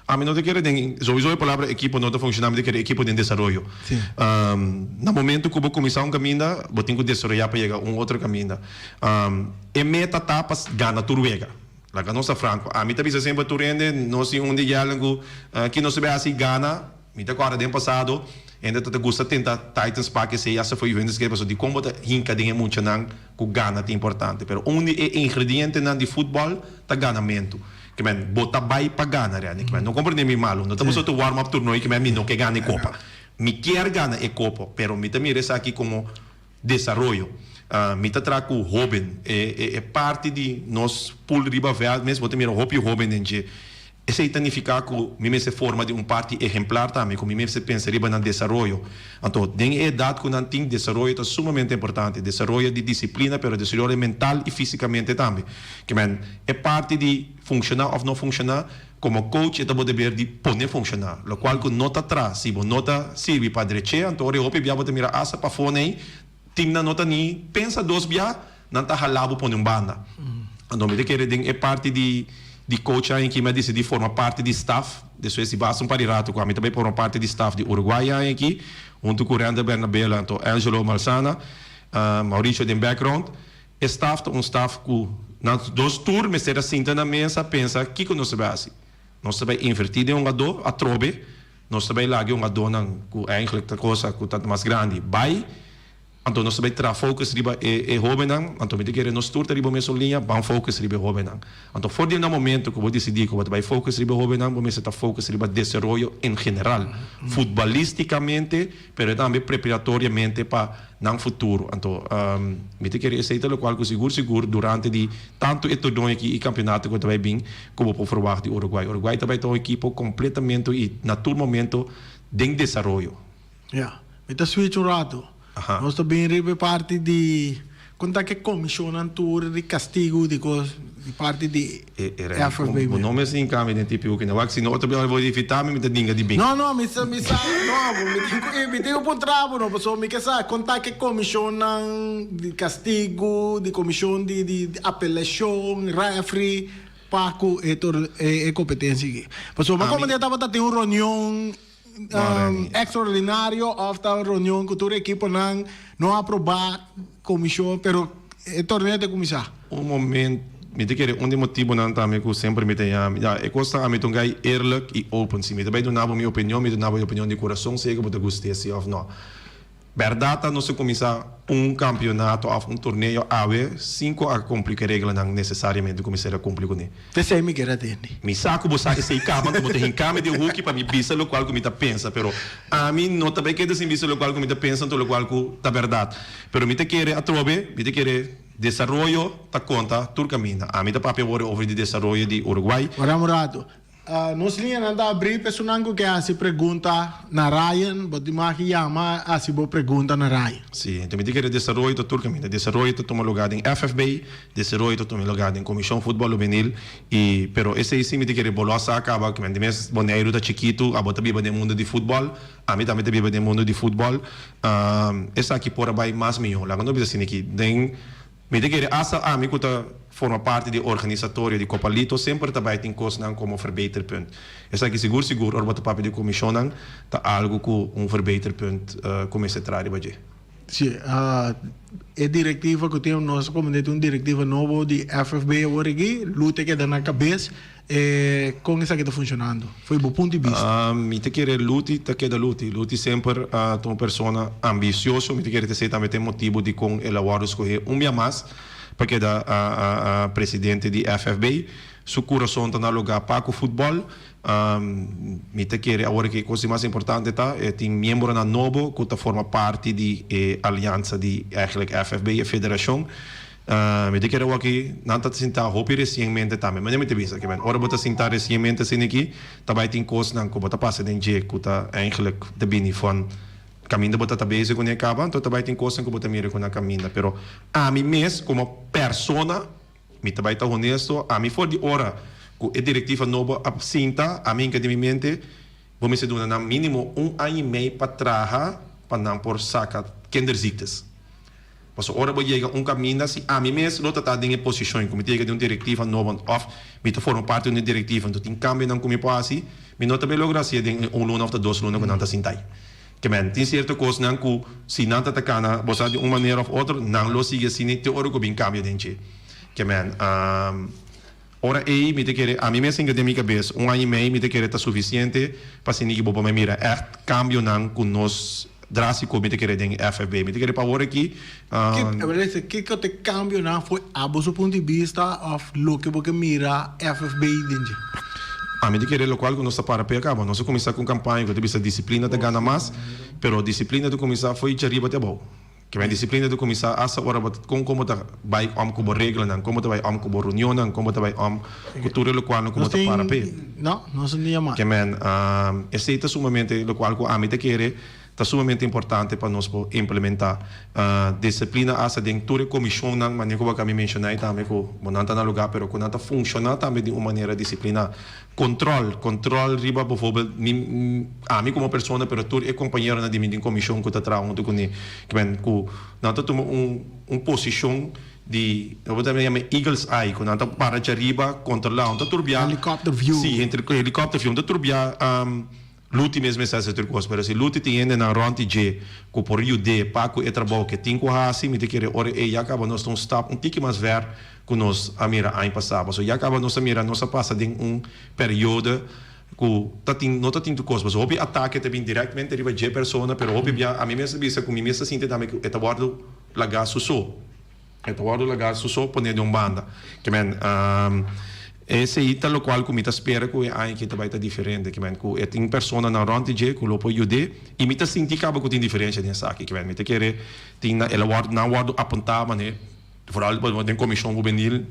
Ami no ta kere den, souiso e palabra ekipo no ta funshoná, mi ta kere ekipo den desaroyo. Na momento ku bo kuminsá un kaminda, bo tin ku desaroyá pa yega un otro kaminda. E meta ta pa gana tur wega. Laga nos ta franko. Ami ta bisa semper tur hende, nos tin un di yèlnan ku ki nos ta bai hasi gana, mi ta kòrda den pasado, hende ta ta gusta tenta Titans pak esei hasta for Juventus kere pasobra dikon bo ta hinka den e muchanan ku gana ta importante. Pero un di e ingredientenan di futbòl ta ganamentu. Ke men, bo ta bai pa gana Renny. Ke men, no comprende mi malu. No ta pasobra ta warm up toernooi ke men mi no ke gana e kopa. Mi kier gana e kopa, pero mi ta mira esaki como desaroyo. Mi ta traha cu hoben. E e e parti di nos pool riba veld mes bo ta mira hopi hoben den dje. Esey ta nifica cu mi mester forma di un parti ehemplar tambe, cu mi mester pensa riba nan desaroyo. Anto, den e edad cu nan tin, desaroyo ta sumamente importante. Desaroyo di disciplina, pero desaroyo mental y fisicamente tambe. Ke men, e parti di funciona of no funciona, como coach e ta bo deber di pone funciona. Locual cu no ta tra, si bo no ta sirbi pa dreche, anto ora e hopi bia bo ta mira hasta pafó nei, Timnan no ta ni pensa dos bia, nan ta hala bo pone un banda. Anto mi ta kere den e parti di di coach aña aki mi a disidi forma parti di staff, despues di basta un par di rato cu ami ta bay forma parti di staff di Uruguay aña aki, hunto cu Render Bernabela anto Angelo Malsana, Mauricio den background. E staff ta un staff cu nan dos tur mester a sinta na mesa pensa kico nos ta bay haci. Nos ta bay inverti den hungador atrobe. Nos ta bai laga e hungadónan ku eigenlijk ta kosa ku ta mas grandi bai, anto nos ta bai traha focus riba e e hóbennan, anto mi ta kere nos tur ta riba mesun liña, ban focus riba e hóbennan. Anto for di na momento ku bo disidí ku bo ta bai focus riba e hóbennan, bo mester ta focus riba desaroyo en general, futbalisticamente, pero tambe preparatoriamente pa nan futuro. Anto mi ta kere esei ta lokual ku sigur sigur durante di tantu e torneo aki i kampionato ku ta bai bin ku bo por ferwagt di Uruguay. Uruguay ta bai ta un ekipo kompletamente i na tur momento den desaroyo. Ya, mi ta switch un rato. Nos ta bin riba e parti di kon ta ke komishonnan tur di kastigu di kos di parti di FFB. Bo no mester hinka mi den tipi hoki nan. Wak si no otro biaha bo invita mi, mi ta dinga di bin. No, no, mi sa, mi sa, no, mi tin ku, mi tin ku puntra bo no, pasobra mi ke sa kon ta ke komishonnan di kastigu, di komishon di di apelashon, refri, pa ku e tor e kompetensia aki. Pasobra mi komo tabata tin un reunion Extraordinario of ta un reunion cu tur equiponan no aproba comision pero e torneo ta cuminsa. Un moment, mi ta kere un di motibonan tambe cu semper mi ta yami, ya e cos ta ami ta un guy eerlijk y open, si mi ta bay duna bo mi opinion, mi ta duna bo e opinion di curason sea cu bo ta gust'e si of no. Berdad ta nos a cuminsa un campeonato of un torneo awe sin cu a cumpli cu e reglanan necesariamente cu mester a cumpli cune. P'esei mi kier a tende. Mi sa cu bo sa esei caba anto bo ta hinca mi den hoeki pa mi bisa locual cu mi ta pensa pero ami no ta bay keda sin bisa locual cu mi ta pensa anto locual cu ta berdad. Pero mi ta kere atrobe, mi ta kere desaroyo ta conta tur caminda. Ami ta papia awor over di desaroyo di Uruguay. Wara un rato. Nos liñanan ta abrí pa esunnan ku ke hasi pregunta na Ryan. Bo tin mag yama hasi bo pregunta na Ryan. Sí, enton mi ta kere desaroyo ta tur kaminda. Desaroyo ta tuma lugá den FFB, desaroyo ta tuma lugá den Komishon Futbòl Hubenil i pero esei sí mi ta kere bo lo a sa kaba ku di mes Boneiru ta chikitu, abo ta biba den mundu di futbòl, ami tambe ta biba den mundu di futbòl. Esaki por a bai mas mihó. Laga nos bisa asina aki den. Mi ta kere asta ami ku ta forma parti di organisatorio di Copa Lito semper ta bai tin kosnan komo verbeterpunt. Esaki sigur sigur ora bo ta papia di komishonnan ta algu ku un verbeterpunt ku mester traha riba dje. Si, e direktiva ku tin nos a komende tin un direktiva nobo di FFB awor aki, Lute keda na kabes. Kon esaki ta funshonando fo'i bo punto di bista? Mi ta kere Luti ta keda Luti. Luti semper ta un persona ambisioso. Mi ta kere ta esei tambe ta e motibu dikon el a wòrdu skohé un bia mas pa keda presidente di FFB. Su kurason ta na lugá pa ku futbòl. Mi ta kere awor e kos di mas importante ta e tin miembronan nobo ku ta forma parti di e aliansa di eigenlijk FFB, e federashon. Mi ta kere wak-i nan ta sinta hopi resienmente tambe. Manera mi ta bisa ke men ora bo ta sinta resienmente asina aki, ta bai tin kosnan ku bo ta pasa den dje ku ta eigenlijk ta bini fon kaminda bo ta ta bezig kuné kaba, anto ta bai tin kosnan ku bo ta mira ku nan kaminda. Pero ami mes komo persona, mi ta bai ta honesto, ami for di ora ku e direktiva nobo a sinta, ami hinka den mi mente, bo mester duna nan minimo un aña i mei pa traha pa nan por saka kinderziektes. Pasobra ora bo yega un kaminda, si ami mes lo ta ta den e posishon ku mi ta yega den un direktiva nobo òf mi ta forma parti di un direktiva anto tin kambionan ku mi por hasi, mi no ta bay logra hasié den e un luna òf ta dos luna ku nan ta sinta ei. Ke men, tin sierto kosnan ku si nan ta ta kana bo sa di un manera òf otro, nan lo sigui asina te ora ku bin kambio den dje. Ke men, Ora ei mi ta kere, ami mes hinka den mi kabes, un aña i mei mi ta kere ta sufisiente pa sinti ki bo por mira ègt kambionan ku nos drástiko mi ta kere den FFB. Mi ta kere pa awor aki. Kiko ta e kambionan for abo su punto di bista òf loke bo ke mira FFB den dje? Ami ta kere lokual ku nos ta para p'e kaba. Nos a kuminsá ku un kampaña ku ta bisa disiplina ta gana mas, pero disiplina ta kuminsá fo'i djariba te abou. Ke men disiplina ta kuminsá asta ora bo ta kon kon bo ta bai om ku bo reglanan, kon bo ta bai om ku bo reunionnan, kon bo ta bai om ku tur e lokualnan ku bo ta para p'e. No, nos tin yamá. Ke men esei ta sumamente lokual ku ami ta kere ta sumamente importante pa nos por implementá. Disiplina asta den tur e komishonnan, manera ku bo a kami menshoná ei tambe ku bo nan ta na lugá pero ku nan ta funshoná tambe di un manera disipliná. Control, control riba bijvoorbeeld mi, ami como persona pero tur e compañeronan di mi den comision cu ta traha hunto cu ni, cu men cu nan ta tuma un un posicion di, bo ta yama eagle's eye, cu nan ta para djariba controla, nan ta turbia. Helicopter view. Si, helicopter view, nan ta turbia Luti mes mester hasi tur kos, pero si Luti tin hendenan rònt di dje ku por yud'é pa ku e trabou ke tin ku hasi, mi ta kere ora ei ya kaba nos ta un stap un tiki mas vèr ku nos a mira aña pasá. Pasobra ya kaba nos a mira nos a pasa den un periodo ku ta tin no ta tin tur kos. Pasobra hopi atake ta bin direktmente riba dje persona, pero hopi bia ami mes ta bisa ku mi mes ta sinti tambe ku e ta wòrdu lagá su so. E ta wòrdu lagá su so pon'é den un banda. Ke men, esei ta lokual ku mi ta spera ku e aña aki ta bai ta diferente. Ke men, ku e tin personanan rònt di dje ku lo por yud'é. I mi ta sinti kaba ku tin diferensha den esaki. Ke men, mi ta kere tin na el a wòrdu, nan a wòrdu apuntá manera, foral den komishon hubenil,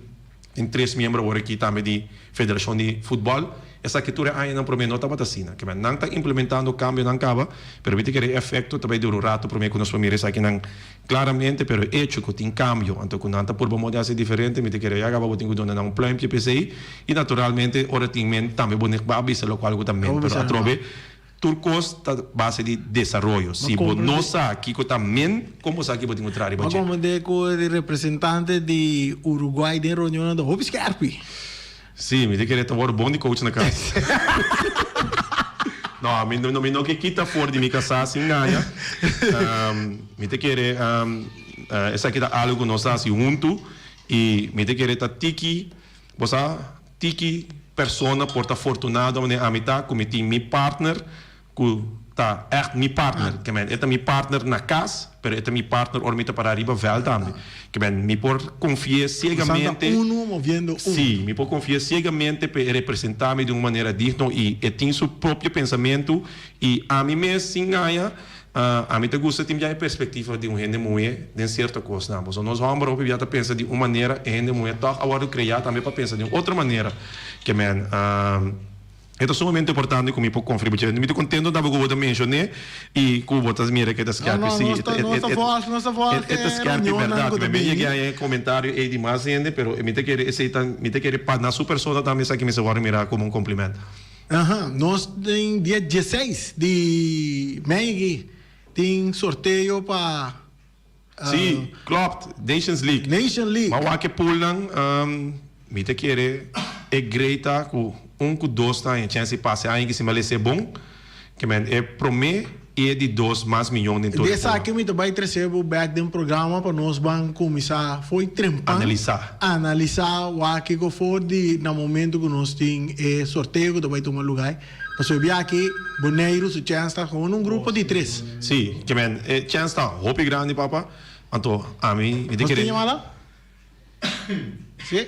tin tres miembro awor aki tambe di federashon di futbòl. Esaki tur e añanan promé no tabata asina. Ke men nan ta implementando kambionan kaba, pero mi ta kere e efekto ta bai dura un rato promé ku nos por mira esakinan klaramente, pero e echo ku tin kambio, anto ku nan ta purba moda hasi diferente, mi ta kere ya kaba bo tin ku duna nan un pluimpje p'esei, i naturalmente ora tin men tambe bo nek ba bisa lokual ku ta men, pero atrobe tur kos ta base di desaroyo. Si bo no sa kiko ta men, kon bo sa ki bo tin ku traha riba dje? Bo a komprendé ku e representante di Uruguay den reunionnan ta hopi skèrpi. Sí, mi ta kere ta wòrdu bon di coach na kas. No, mi no mi no ke kita for di mi kasá sin gaña. Mi ta kere esaki ta algu ku nos ta hasi huntu i mi ta kere ta tiki, bo sa, tiki persona por ta fortunado manera ami ta ku mi tin mi partner Ku ta ègt mi partner. Ke men, e ta mi partner na kas, pero e ta mi partner ora mi ta pará riba vèlt tambe. Ke men, mi por konfi'é siegamente. Bosan ta unu moviendo unu. Sí, mi por konfi'é siegamente pa e representá mi di un manera digno i e tin su propio pensamentu i ami mes, sin gaña, ami ta gusta tin bia e perspektiva di un hende muhé den sierto kosnan. Pasobra nos hòmber hopi bia ta pensa di un manera, e hende muhé tòg a wòrdu kreá tambe pa pensa di un otro manera. Ke men. E ta sumamente importante ku mi por konfia riba dje. Mi ta kontento tambe ku bo ta menshoné i ku bo ta mira ku e ta skèrpi. No, no, nos ta vòlg, nos ta vòlg E ta skèrpi bèrdat. Mi a yega haña e komentario ei di mas hende, pero mi ta kere esei ta, mi ta kere pa na su persona tambe esaki mester wòrdu mirá komo un kompliment. Aha, nos den dia dieseis di mei aki tin sorteo pa. Sí, klopt. Nations League. Nation League. Ma wak e poolnan, mi ta kere e great ta ku un ku dos ta haña chèns di pasa e aña ki si malesé bon, ke men e promé i e di dos mas miyon den tur e Di esaki poolnan. mi ta bai trese bo bèk den programa pa nos ban kuminsá fo'i trempan. Analisá. Analisá wak kiko for di na momento ku nos tin e sorteo ku ta bai tuma lugá. Pasobra bia aki Boneiru su chèns ta gewoon un grupo di tres. Sí, ke men e chèns ta hopi grandi papa, anto ami mi ta Nos kere. tin yamada? Sí.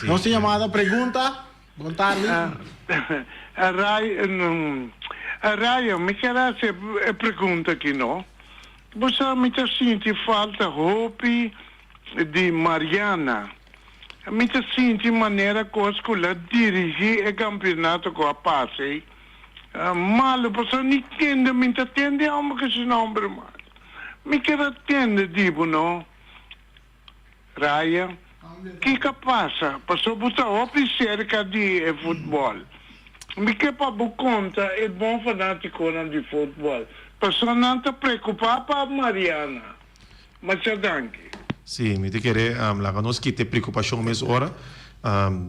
Nos tin yamada, pregunta? Bon tardi. Ray, Ryan, mi ker hasi e pregunta aki no. Bo sa mi ta sinti falta hopi di Mariana. Mi ta sinti manera kos ku la dirigí e kampionato ku a pasa ei malu pasobra ni tende mi ta tende homber ku su nomber mas. Mi kier a tende di bo no Raya kiko a pasa pasobra bo ta hopi serka di e futbol. Mi ke pa bo konta e bon fanatikonan di futbol pasobra nan ta preokupá pa Mariana. Masha danki. Sí, mi ta kere laga nos kita e preokupashon mes ora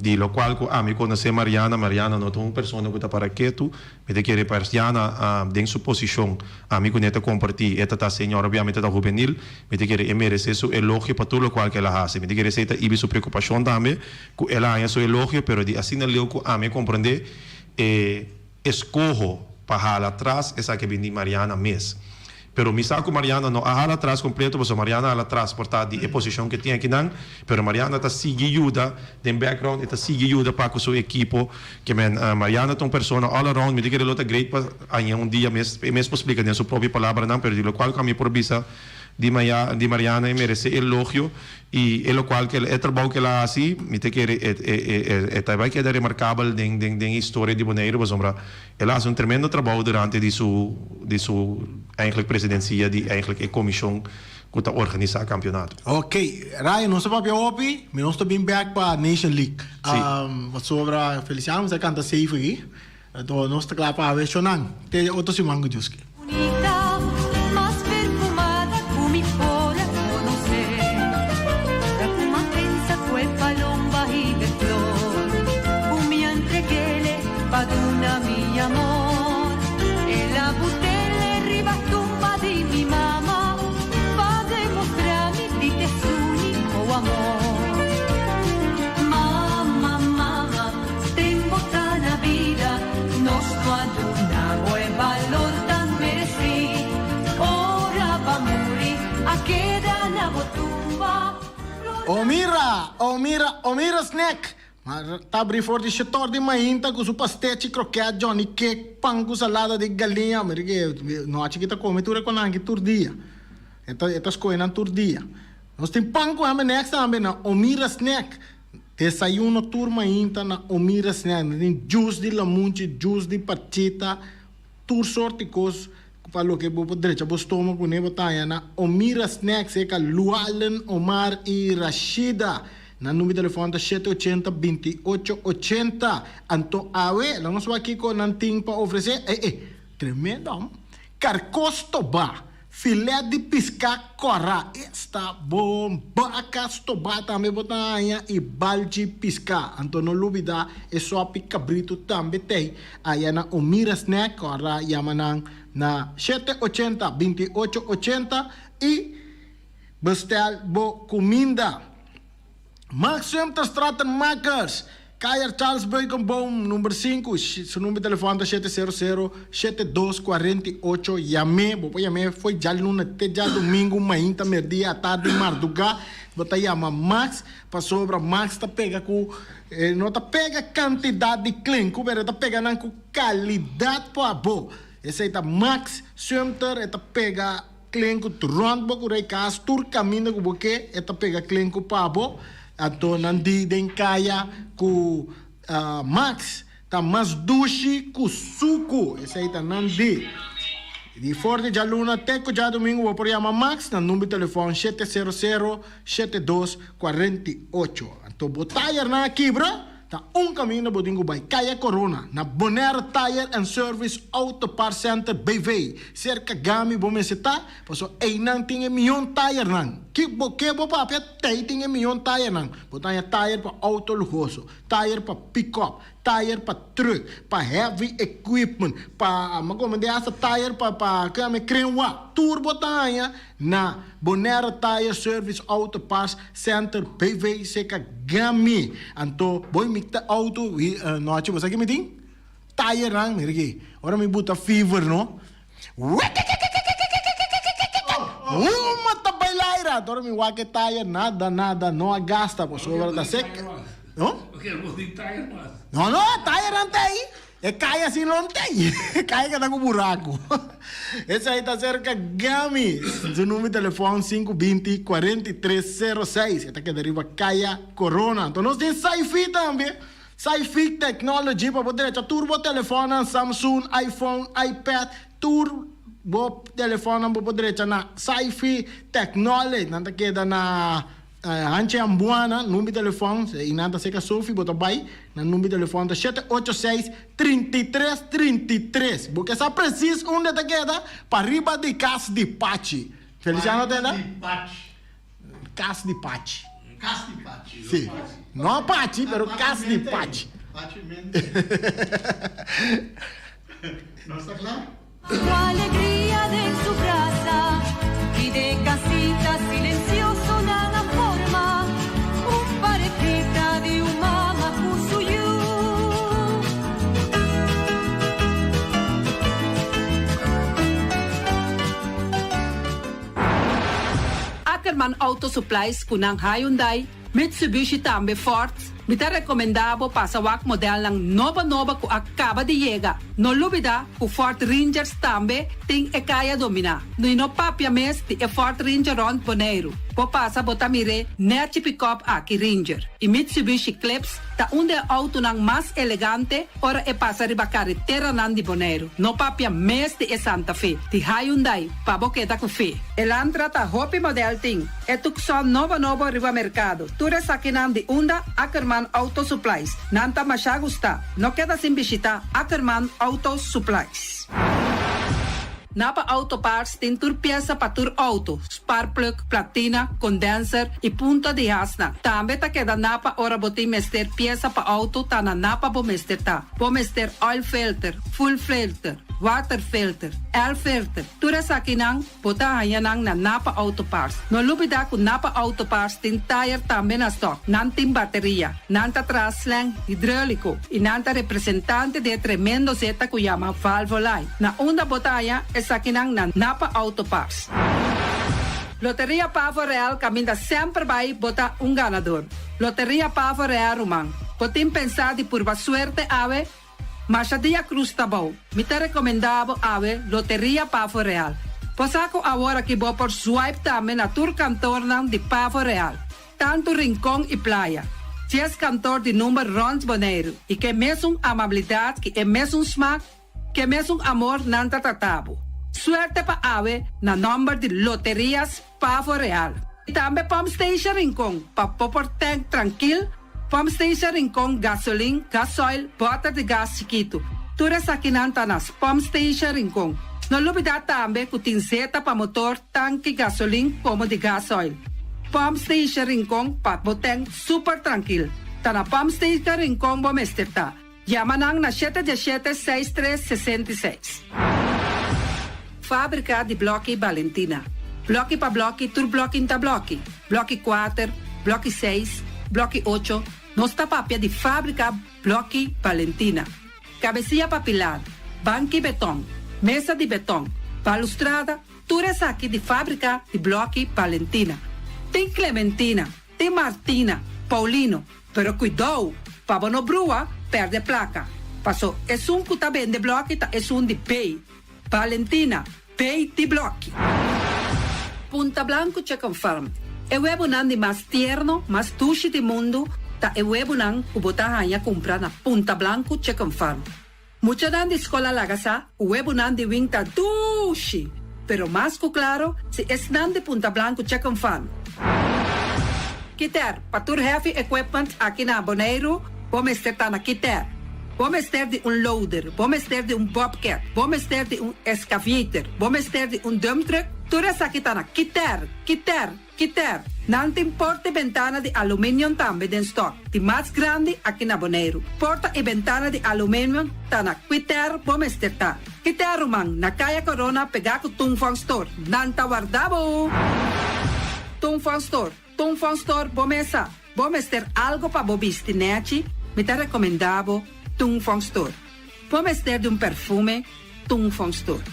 di lokual ku ami konosé Mariana. Mariana no ta un persona ku ta para ketu. Mi ta kere Mariana den su posishon ami kuné ta kompartí. E ta ta señor obiamente ta ta hubenil. Mi ta kere e meresé su elogio pa tur lokual ku el a hasi. Mi ta kere esei ta ibi su preokupashon tambe ku el a haña su elogio, pero di asina leu ku ami a komprendé e eskoho pa hala atras esaki a bin di Mariana mes. Pero mi sa ku Mariana no a hala atras kompleto pasobra Mariana a hala atras por ta di e posishon ku e tin akinan, pero Mariana ta sigui yuda den background, e ta sigui yuda pa ku su ekipo. Ke men Mariana ta un persona all around, mi ta kere lo ta great pa haña un dia mes e mes por splika den su propio palabranan, pero di lokual ku ami por bisa di di Mariana e meresé elogio i e lokual ku e trabou ku el a hasi mi ta kere e e e ta bai keda remarkabel den den den historia di Boneiru pasobra El a hasi un tremendo trabou durante di su di su eigenlijk presidencia di eigenlijk e comision cu ta organisa campeonato. Ok, Ryan nos a papia hopi, mi nos ta bin back pa Nation League. Si. Pasobra Feliciano mester canta safe aki, enton nos ta cla pa haber shonan te otro siman cu Dios ke. Bunita, mas perfumada cu mi por a conoce. Ora cu m'a pensa cu e palomba hibe flor, cu mi a entreguele pa duna mi amor. El a butele riba tumba di mi mama, pa demostra mi di t'e s'unico amor. Mama, mama, den bo ta na bida, nos no a duna bo e balor tan meresí. Ora ba muri, a keda na bo tumba flor O mira, o mira, o mira Snack! Ma ta abri for di shetor di mainta ku su pastechi, kroket, johnny cake, pan ku salada di galiña. Mira ke nochi ki ta kome tur e konan aki tur dia. E ta e ta skohe nan tur dia. Nos tin pan ku hamenex tambe na Omira Snack. Desayuno tur mainta na Omira Snack. Nan tin juice di lamunchi, juice di parchita, tur sort di kos pa loke bo por drecha bo stoma kuné bo ta haña na Omira Snack serka Lualen, Omar i Rashida. Nan number di telefòn ta shete ochenta binti ocho ochenta. Anto awe laga nos wak kiko nan tin pa ofresé. E e, tremendo hom. Karkó stobá, filèt di piská kòrá, esta bon, baka stobá tambe bo ta haña i balchi piská. Anto no lubidá e sòpi kabritu tambe t'ei aya na Omira Snack, kòrda yama nan na shete ochenta binti ocho ochenta i bestèl bo kuminda. Max Sumter Stratenmakers, Kaya Charles Beukenboom number sinku, su number di telefòn ta shete sero sero, shete dos kuarenta i ocho, yam'é, bo por yam'é fo'i djaluna te djadumingu mainta, merdia, atardi, mardugá, bo ta yama Max pasobra Max ta pega ku, e no ta pega kantidat di klenku pero e ta pega nan ku kalidat pa bo, esei ta Max Sumter, e ta pega. Klenku rònt bo ku rei kas, tur kaminda ku bo ke e ta pega klenku pa bo. Anto nan di den kaya ku Max ta mas dushi ku suku, esei ta nan di. Di for di djaluna te ku djadumingu bo por yama Max na number di telefòn shete sero sero, shete dos, kuarenta i ocho. Anto bo tayernan a kibra? Ta un kaminda bo tin ku bai Kaya Corona na Bonaire Tire and Service Auto Parts Center BV. Serka Gami bo mester ta, pasobra einan tin e mion tayernan. Ki bo ke bo papia, t'ei tin e mion tayernan. Bo ta haña tayer pa auto luhoso, tayer pa pick-up, tayer pa truck, pa heavy equipment, pa, mi a komende hasta tayer pa, pa, ke yama e krenwa. Tur bo ta haña Na Bonaire Tire Service Auto Parts Center BV seka Gami. Anto bo mi ta auto wi nochi bo sa ki mi tin? Tire nan mira aki. Ora mi buta fever no. Huma ta bai laira. Anto ora mi wak e tire nada nada no a gasta pasobra ta sek. No? No no tire nan ta ahi. E kaya sin lontei. E kaya keda ku buraku. Esei ta serka Gami. Su number di telefòn sinku binti kuarenta i tres sero seis. E ta keda riba Kaya Corona. Anto nos tin Saifi tambe. Saifi Technology pa bo drecha tur bo telefònnan Samsung, iPhone, iPad, tur bo telefònnan bo por drecha na Saifi Technology. Nan ta keda na. Hanchi Ambuana, number di telefòn, i nan ta seka Sofi, bo ta bai, nan number di telefòn ta shete ocho seis, trinta i tres, trinta i tres. Bo ke sa presis unda e ta keda? Pariba di kas di Pachi. Feliciano ta enda? Pariba di Pachi. Kas di Pachi. Kas di Pachi. Si. No Pachi, pero kas di Pachi. Pachi mente. Nos ta kla? Su alegria den su brasa y de casita silencioso nan a forma un parejita di un mama cu su yu. Ackerman Auto Supplies cu nan Hyundai, Mitsubishi tambe Ford, mi ta recomenda bo pasa wak modelnan nobo nobo cu a caba di yega. No lubida cu Ford Rangers tambe tin e caya domina. No y no papia mes di e Ford Ranger rond Boneiru. Bo pasa bo ta mir'e nechi pick-up aki Ranger. Y Mitsubishi Eclipse ta un di e autonan mas elegante ora e pasa riba careteranan di Boneiru. No papia mes di e Santa Fe, di Hyundai, pa bo keda cu fe. Elantra ta hopi model tin. E Tucson nobo nobo riba mercado. Tur esakinan di unda Ackerman Auto Supplies. Nan ta masha gusta. No keda sin bishita Ackerman Auto Supplies. Napa Auto Parts tin tur piesa pa tur auto, sparkplug, platina, condenser y punta di hasnan. Tambe ta keda Napa ora bo tin mester piesa pa auto ta na Napa bo mester ta. Bo mester oil filter, fuel filter, water filter, air filter, tur esakinan Bo ta haña nan na Napa Auto Parts. No lubidá ku Napa Auto Parts tin tayer tambe na stòk. Nan tin bateria. Nan ta traha slang hidróliko i nan ta representante di e tremendo zeta ku yama Valvoline. Na unda bo ta haña esakinan na Napa Auto Parts. Loteria Pavo Real kaminda semper bai bo ta un ganador. Loteria Pavo Real ruman. Bo tin pensá di purba suerte awe? Masha dia cruz ta bou. Mi ta recomenda bo awe Loteria Pavo Real. Bo sa cu awor aki bo por swipe tambe na tur kantoornan di Pavo Real, tanto Rincon y Playa. Dies kantor di number rònt Boneiru i ku e mesun amabilidat, ku e mesun smak, ku e mesun amor nan ta trata bo. Suerte pa awe na nòmber di Loterias Pavo Real. I tambe Pump Station Rincon pa bo por tank trankil, Pump Station Rincon gasolin, gasoil, bòter di gas chikitu. Tur esakinan ta na Pump Station Rincon. No lubidá tambe ku tin zeta pa motor, tanki gasolin komo di gasoil. Pump Station Rincon pa bo tank super trankil. Ta na Pump Station Rincon bo mester ta. Yama nan na shete diesshete seis tres 66. Fábrika di blòki Balentina. Blòki pa blòki tur blòki n'ta blòki. Blòki kuater, blòki seis, blòki ocho, nos ta papia di fábrika blòki Balentina. Kabesia pa pilar, banki betòn, mesa di betòn, balustrada, tur esaki di fábrika di blòki Balentina. Tin Clementina, tin Martina, Paulino, Pero kuidou, pa bo no brua, pèrdè plaka. Paso esun ku ta bende blòki ta esun di B. Valentina, B di blòki. Punta Blanco Chicken Farm, E webunan di mas tierno, mas dushi di mundu ta e webunan ku bo ta haña kumpra na Punta Blanco Chicken Farm. Muchanan di skol a laga sa ku webunan di wing ta dushi, pero mas ku klaro si esnan di Punta Blanco Chicken Farm. Kiter, pa tur heavy equipment aki na Boneiru, bo mester ta na Kiter. Bo mester di un loader, bo mester di un bobcat, bo mester di un excavator, bo mester di un dump truck, tur esaki ta na Kiter, Kiter. Kiter, nan tin porta i bentana di aluminium tambe den stock, di mas grandi aki na Boneiru. Porta i bentana di aluminium ta na Kiter bo mester ta. Kiter ruman, na Kaya Corona pegá ku Tung Fong Store. Nan ta warda bo! Tung Fong Store, Tung Fong Store bo mesa. Bo mester algo pa bo bisti nechi, mi ta rekomendá bo Tung Fong Store. Bo mester di un perfume, Tung Fong Store.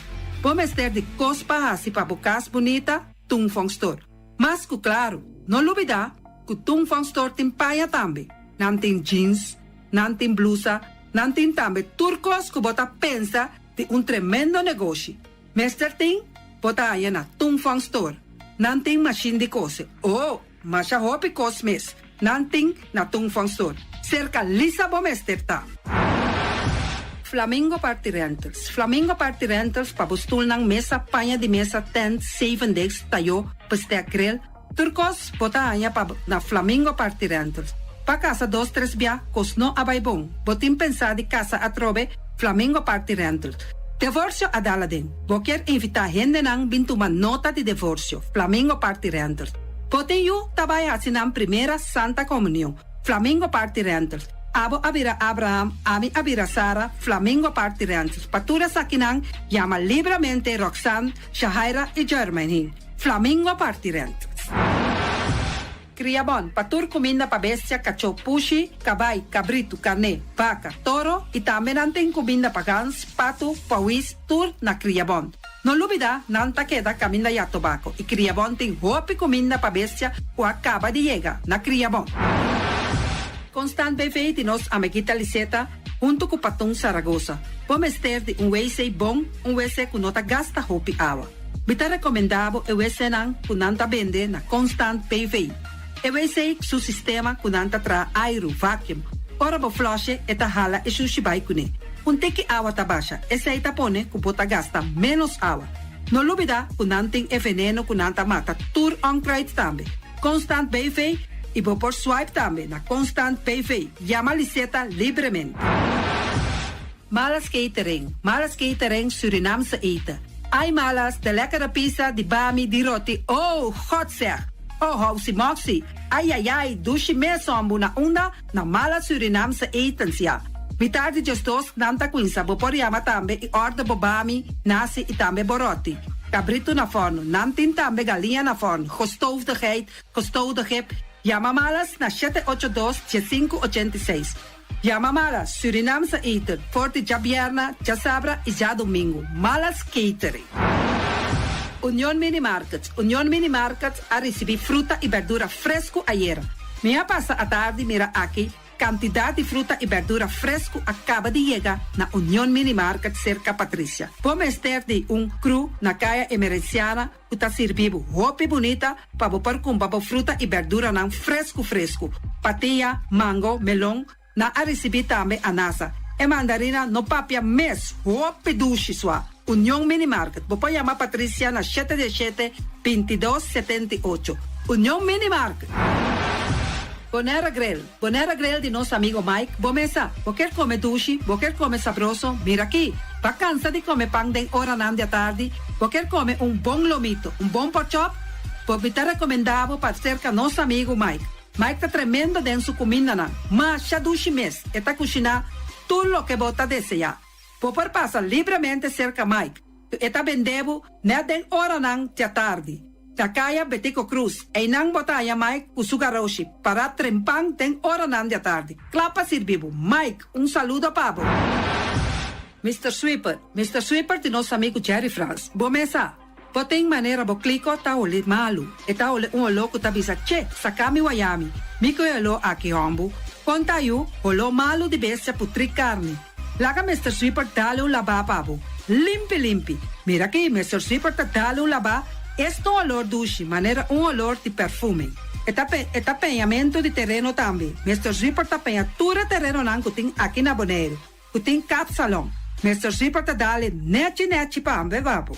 Bo mester di kos pa hasi pa bo kas bunita, Tung Fong Store. Mas ku klaru, no lubidá ku Tung Fong Store tin paña tambe. Nan tin jeans, nan tin blusa, nan tin tambe tur kos ku bo ta pensa di un tremendo negoshi. Mester tin, bo ta haña na Tung Fong Store. Nan tin mashin di kose. Oh, masha hopi kos mes nan tin na Tung Fong Store. Serka Lisa bo mester ta. Flamingo Party Rentals Flamingo Party Rentals pa bo stulnan, mesa, paña di mesa, tent, zevendegs, tayó, bestek, grill, tur kos bo ta haña pa na Flamingo Party Rentals. Pa kasa dos tres bia kos no a bai bon, bo tin pensá di kasa atrobe, Flamingo Party Rentals. Devorsio a dal aden. Bo kier invitá hendenan bin tuma nota di devorsio, Flamingo Party Rentals. Bo tin yu ta bai hasi nan primera Santa Komunion. Flamingo Party Rentals. Abo a bira Abraham, ami a bira Sara, Flamingo Party Rentals. Pa tur esakinan, yama libramente Roxanne, Shahaira i Jermaine. Flamingo Party Rentals. Kria bon, pa tur kuminda pa bestia, kachó, pushi, kabai, kabritu, karné, baka, toro i tambe nan tin kuminda pa gans, patu, pawis, tur na Kria Bon. No lubida, nan ta keda kaminda ya tobako i Kriabon tin hopi kuminda pa bestia ku a kaba di yega na Kriabon. Constant BV di nos amiguita Liseta huntu ku Patun Saragosa. Bo mester di un wc bon, un wc ku no ta gasta hopi awa. Mi ta rekomendá bo e wcnan ku nan ta bende na Constant BV. E wc su sistema ku nan ta traha airu, vacuum. Ora bo flush'e e ta hala e shushi bai kuné. Un tiki awa ta basha, esei ta pone ku bo ta gasta ménos awa. No lubidá ku nan tin e veneno ku nan ta mata tur onkruid tambe. Constant BV i bo por swipe tambe na Constant BV. Yama Liseta libremente. Malas Catering, Malas Catering Surinaamse eten. Ai Malas, de lekkere pizza, di bami, di roti, oh, God zeg! Oh, housi moxi, ai ai ai, dushi mes hombu na unda? Na Malas Surinaamse etens, ya. Mitar di djesdos nan ta cuinsa, bo por yama tambe y order bo bami, nasi y tambe bo roti. Cabrito na forno, nan tin tambe galiña na forno, gestoofde geit, gestoofde gip. Yama Malas na shete ocho dos, diesinku ochenta i seis. Yama Malas Surinaamse eten for di djabierna, djasabra y djadomingo. Malas Catering. Union Mini Market Union Mini Market a ricibi fruta y berdura fresco ayera. Mi a pasa atardi mira aki. Kantidat di fruta i bèrdura fresku a kaba di yega na Union Mini Market serka Patricia. Bo mester di un kru na Kaya Emerenciana ku ta sirbi bo hopi bunita pa bo por kumpra bo fruta i bèrduranan fresku fresku. Patia, mango, melon, nan a risibí tambe anasa. E mandarina no papia mes, hopi dushi sua. Union Mini Market, bo por yama Patricia na shete diesshete, bintidos, 78. Union Mini Market! Bonera Grill, Bonera Grill di nos amigo Mike, bo mesa, bo kier come dushi, bo kier come sabroso, mira aki! Ba cansa di come pan den oranan di atardi, bo kier come un bon lomito, un bon porkchop? Bo mi ta recomenda bo pa cerca nos amigo Mike. Mike ta tremendo den su cumindanan, masha dushi mes, e ta cushina tur loke bo ta desea. Bo por pasa libremente serka Mike, ku e ta bende bo nèt den oranan djatardi. Na kaya Betico Cruz, einan bo ta haña Mike ku su garoshi pará trempan den oranan djatardi, kla pa sirbi bo. Mike, un saludo pa bo! Mister Sweeper, Mister Sweeper di nos amigu Jerry Frans. Bo mesa! Bo tin manera bo kliko ta holi malu. E ta holi un oló ku ta bisa, Che, saka mi wayami. Mi ku e oló aki hòmbu. Kon ta yu, holó malu di bestia putrí karni. Laga Mister Sweeper dale un labá pa bo. Limpi limpi. Mira aki, Mister Sweeper ta dale un labá, es ta un olor dushi, manera un olor di perfume. E ta e ta peñamentu di tereno tambe. Mister Sweeper ta peña tur e terenonan ku tin aki na Boneiru. Ku tin kapsalon. Mister Zipper ta dale nechi nechi pa hamber babo.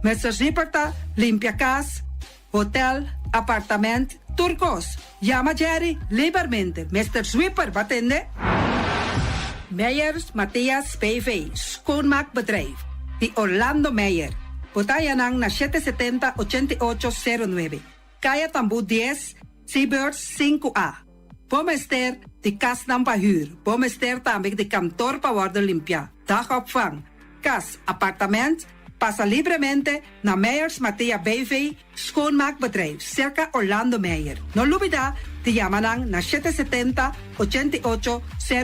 Mister Zipper ta limpia kas, hotel, apartament, tur kos. Yama Jerry libermente. Mister Zwipper, bo a tende? Meyers Mathias BV, Schoonmaakbedrijf, di Orlando Meyer. Bo ta haña nan na 770 88 09, Kaya Tambú 10, Seabirds 5A. Bo mester di kasnan pa hür. Bo mester tambe di kantor pa wòrdu limpiá, dagopvang, kas, apartament. Pasa libremente na Meyers Mathea BV Schoonmaakbedrijf, serka Orlando Meyer. No lubidá di yama nan na 770, 88,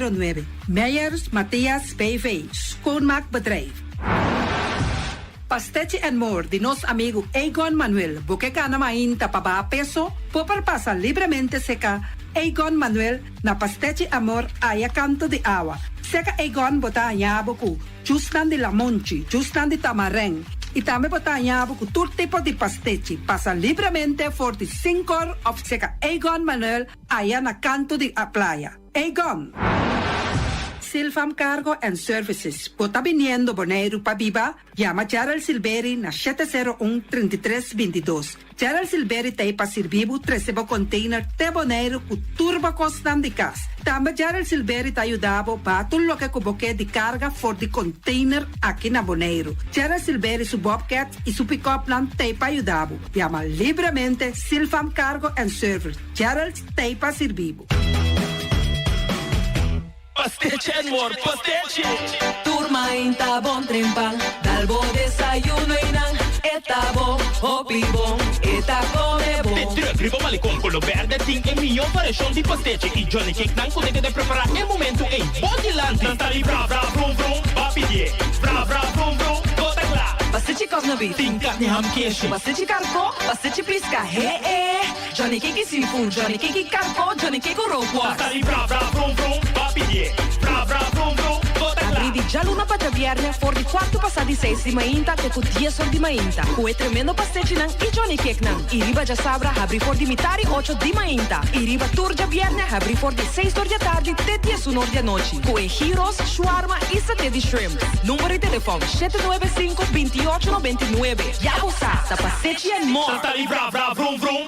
09. Meyers Mathias BV Schoonmaakbedrijf. Pastechi and More di nos amigu Egon Manuel. Bo ke gana mainta pa baha peso? Bo por pasa libremente seka Egon Manuel na Pastechi Amor aya kanto di awa. Seka Egon bo ta haña bo ku jusnan di lamonchi, jusnan di tamarèn i tambe bo ta haña bo ku tur tipo di pastechi. Pasa libremente for di sinkor òf seka Egon Manuel aya na kanto di playa. Egon! Silfam Cargo and Services, Bo ta biniendo Boneiru pa biba? Yama Gerald Silberi na 701 33 22. Gerald Silberi ta ei pa sirbi bo trese bo container te Boneiru ku tur bo kosnan di kas. Tambe Gerald Silberi ta yuda bo baha tur loke ku bo ke di karga for di container aki na Boneiru. Gerald Silberi su bobcat i su pick-upnan ta ei pa yuda bo. Yama libremente Silfam Cargo and Service. Gerald ta ei pa sirbi bo. Pastechi and more pastechi! Tur mainta bon trempan, dal bo desayuno y nan e ta bon, hopi bon, e ta come bon. De truck riba Malecon Colo Berde tin e miyo variacion di pastechi y Johnny Cake nan cu ta keda prepara e momento ey bo dilanti. Nan ta di bra bra brum brum, ba pidie, bra bra brum brum, bo ta cla. Pastechi cosnabi. Tin carni ham keshi. Pastechi carco, pastechi pisca, he e. Johnny Cake seafood, Johnny Cake carco, Johnny Cake rookworst. Ta di bra bra vrum vrum, ba pidié. Bra bra vrum vrum, bo ta kla. Abrí di djaluna pa djabièrnè for di kuartu pasá di seis di mainta te ku dies or di mainta ku e tremendo pastechinan i Johnny Cakenan. I riba djasabra habrí for di mitari ocho di mainta i riba tur djabièrnè habrí for di seis or di atardi te diesun or di anochi ku e gyros, shawarma i saté di shrimp. Number di telefòn, 795 28 99. Ya bo sa, ta pastechi and more! Ta di bra bra vrum vrum.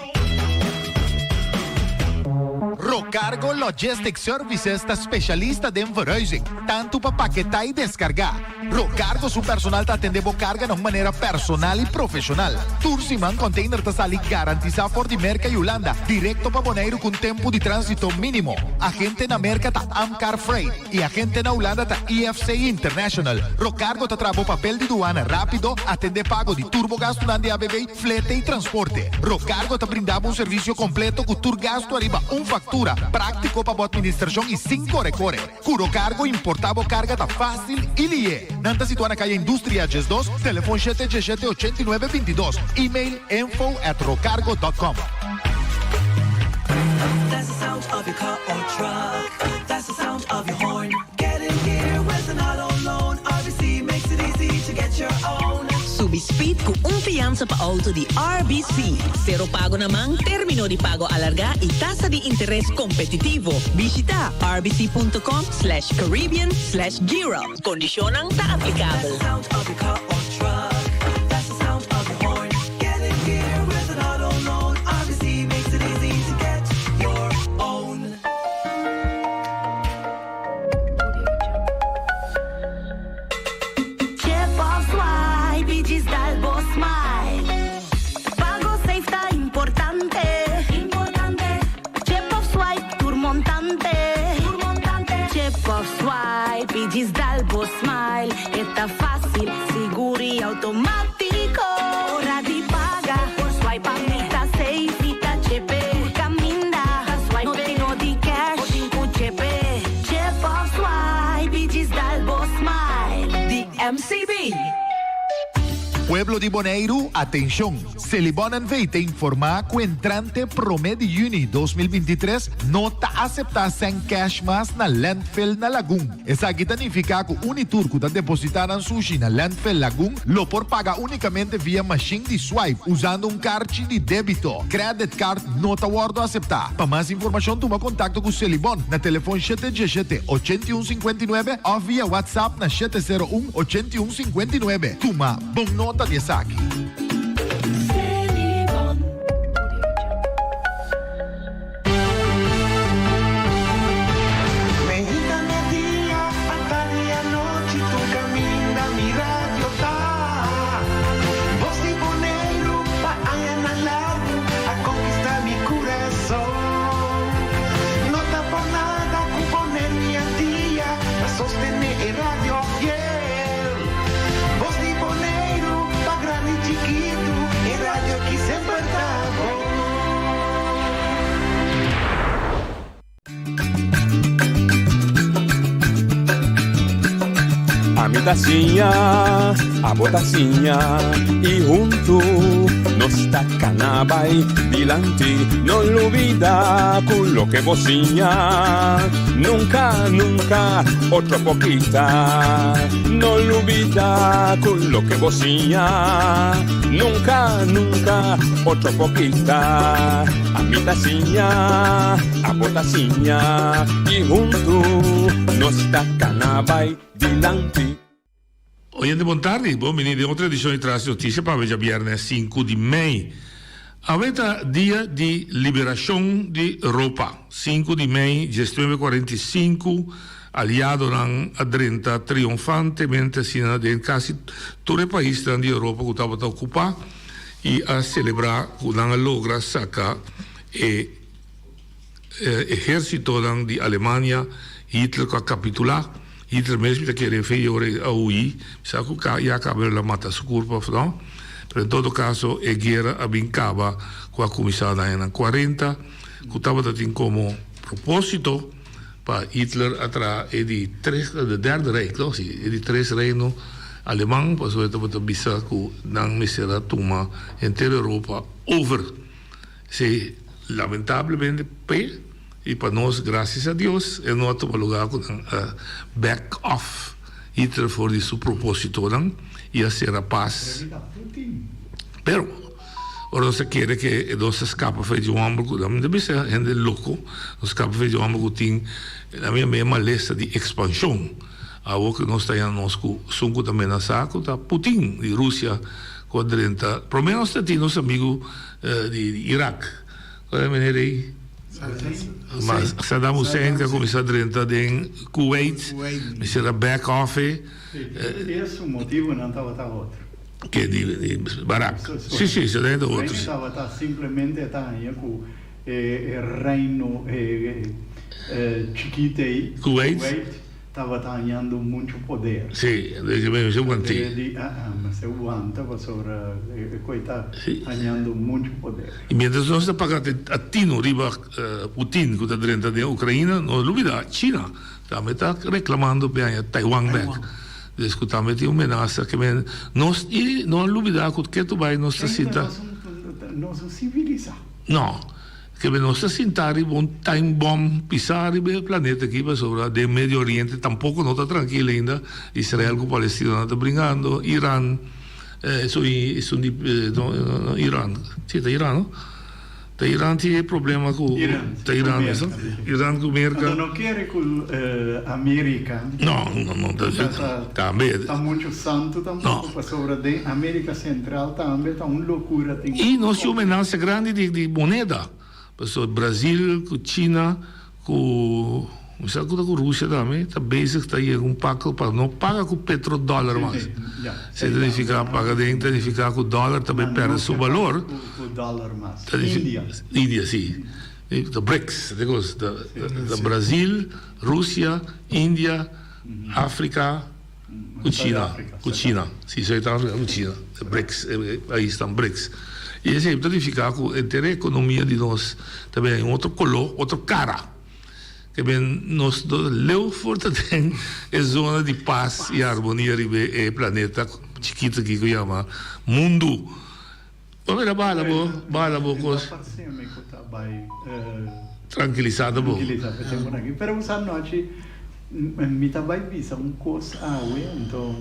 Rocargo Logistics Services ta specialista den verhuizing, tanto pa paketá y descargá. Rocargo su personal ta atendé bo carga na un manera personal y profesional. Tur siman container ta sali garantisa for di Merca y Hulanda directo pa Boneiru cu un tempo di transito minimo. Agente na Merca ta Amcar Freight. Y agente na Hulanda ta IFC International. Rocargo ta traha bo papel di duana rapido, atende pago di tur bo gastunan di ABV, flete y transporte. Rocargo ta brinda bo un servicio completo cu tur gastu ariba un factura, practico pa bo administracion y sin core core. Cu Rocargo importa bo carga ta facil y lihe. Nan ta situa na Calle Industria 12, telefon shete diesshete 89 22, email info at rocargo dot com. That's the sound of your car or truck. Subi speed ku un fiansa pa outo di RBC. Sero pago na man, término di pago alargá i tasa di interes kompetitivo. Bishitá rbc.com slash caribbean slash gearup. Kondishonnan ta aplikabel. Chip of swipe y djis dal bo smile. Pago safe ta importante. Chip of swipe tur montante. Chip of swipe y djis dal bo smile. E ta facil, sigur y automatico. Ora di paga por swipe pa mi ta safe. Mi ta chepe tur caminda. No tin no di cash, bo tin cu chepe. Chip of swipe y djis dal bo smile. Di MCB. Pueblo di Boneiru, atenshon! Selibon NV ta informá ku entrante promé di yüni 2023 no ta aseptá sèn kèsh mas na landfill na Lagun. Esaki ta nifiká ku unitur ku ta depositá nan sushi na landfill Lagun lo por paga únikamente via mashin di swipe usando un karchi di débito. Credit card no ta wòrdu aseptá. Pa mas informashon tuma kontakto ku Selibon na telefon shete diesshete, 81 59 òf via WhatsApp na 701, 81 59. Tuma bon nota di esaki. Meinta merdia, atardi anochi tur caminda mi radio ta. Voz di Boneiru pa añanan largu a conquista mi curason. No ta por nada cu Boneiru y Antia ta sostene e radio fiel. Voz di Boneiru pa grandi y chikitu e radio aki semper ta bon. Ami ta siña, abo ta siña y huntu nos ta cana bay dilanti. No lubida cu loke bo siña nunca, nunca otro por kita. No lubida cu loke bo siña nunca, nunca otro por kita. Ami ta siña, abo ta siña y huntu nos ta cana bay dilanti. Oyente bon tardi, bon bini den otro edicion di Tras di Noticia pa awe djabierne sinku di mei. Awe ta dia di liberacion di Europa. Sinku di mei diesnuebe kuarenta i sinku aliadonan a drenta triunfantemente asina den casi tur e paisnan di Europa cu tabata ocupa. i a selebrá ku nan a logra saka e ehérsitonan di Alemania, Hitler ku a kapitulá. Hitler mes mi ta kere fe i ora e a hui, mi sa ku ya kaba el a mata su kurpa òf no, pero en todo kaso e guera a bin kaba ku a kuminsá na añanan kuarenta ku tabata tin komo propósito Pa Hitler a traha e di tres, de derde Reich, no? Si, e di tres reino aleman, pasobra e tabata bisa ku nan mester a tuma henter Europa over. Si, lamentablemente p'e i pa nos, gracias a Dios, e no a tuma lugar ku nan a back off Hitler for di su propositonan i a sera pas. Pero. Ora nos ta kere ke nos ta skapa for di un hòmber ku, mi ta bisa hende loko, nos skapa for di un hòmber ku tin na mi e malesa di ekspanshon. Awor ku nos ta haña nos ku esun ku ta menasá ku ta Putin di Rusia ku a drenta. Promé nos ta tin nos amigu di Irak, ku era meneer ei? Saddam Hussein ku a kuminsá drenta den Kuwait, mester a back off e. E su motibunan tabata otro. Ke di Barak. Si, si, se ta otro. Reino tabata simplemente ta haña ku e reino chikit ei, Kuwait, tabata hañando muchu poder. Si, entonces mester want'é. E di, ah, mester wanta pasobra e koe ta hañando muchu poder. I mientras nos ta paga atino riba Putin ku ta drenta den Ukraina, no lubida China tambe ta reklamando pa e haña Taiwan bek. Des ku tambe tin un menasa ke men nos i no a lubida ku ketu bai nos ta sinta. Nos no sivilisa. No. Ke men nos ta sinta riba un time bomb pisá riba e planeta aki pasobra den Medio Oriente tampoko no ta trankil ainda, Israel ku Palestina nan ta bringando, Iran esun esun di no no Iran si ta Iran no ta Iran tin e problema ku Iran ta Iran eso Iran ku Merka. Anto no kere ku Amerika No no no ta tambe ta muchu santu tampoko pasobra den Amerika Sentral tambe ta un lokura tin. I nos tin un menasa grandi di di moneda pasobra Brazil ku China ku mi sa ku ta ku Rusia tambe ta bezig ta yega un pakto pa no paga ku petrodòler mas. Esei ta nifiká paga den ta nifiká ku dòler ta bai pèrdè su balor. Ta India si. Ta BRICS ta kos ta Brazil, Rusia, India, Afrika ku China ku China si Zuid Afrika ku China e BRICS e paisnan BRICS i esei ta nifiká ku henter e ekonomia di nos ta bira un otro koló otro kara ke ben nos no leu for ta den e zona di pas i harmonia riba e planeta chikito aki ku yama mundu. Bo mira bala bo, bala bo kos. Trankilisá ta bo. Pero un anochi mi ta bai bisa un kos awe anto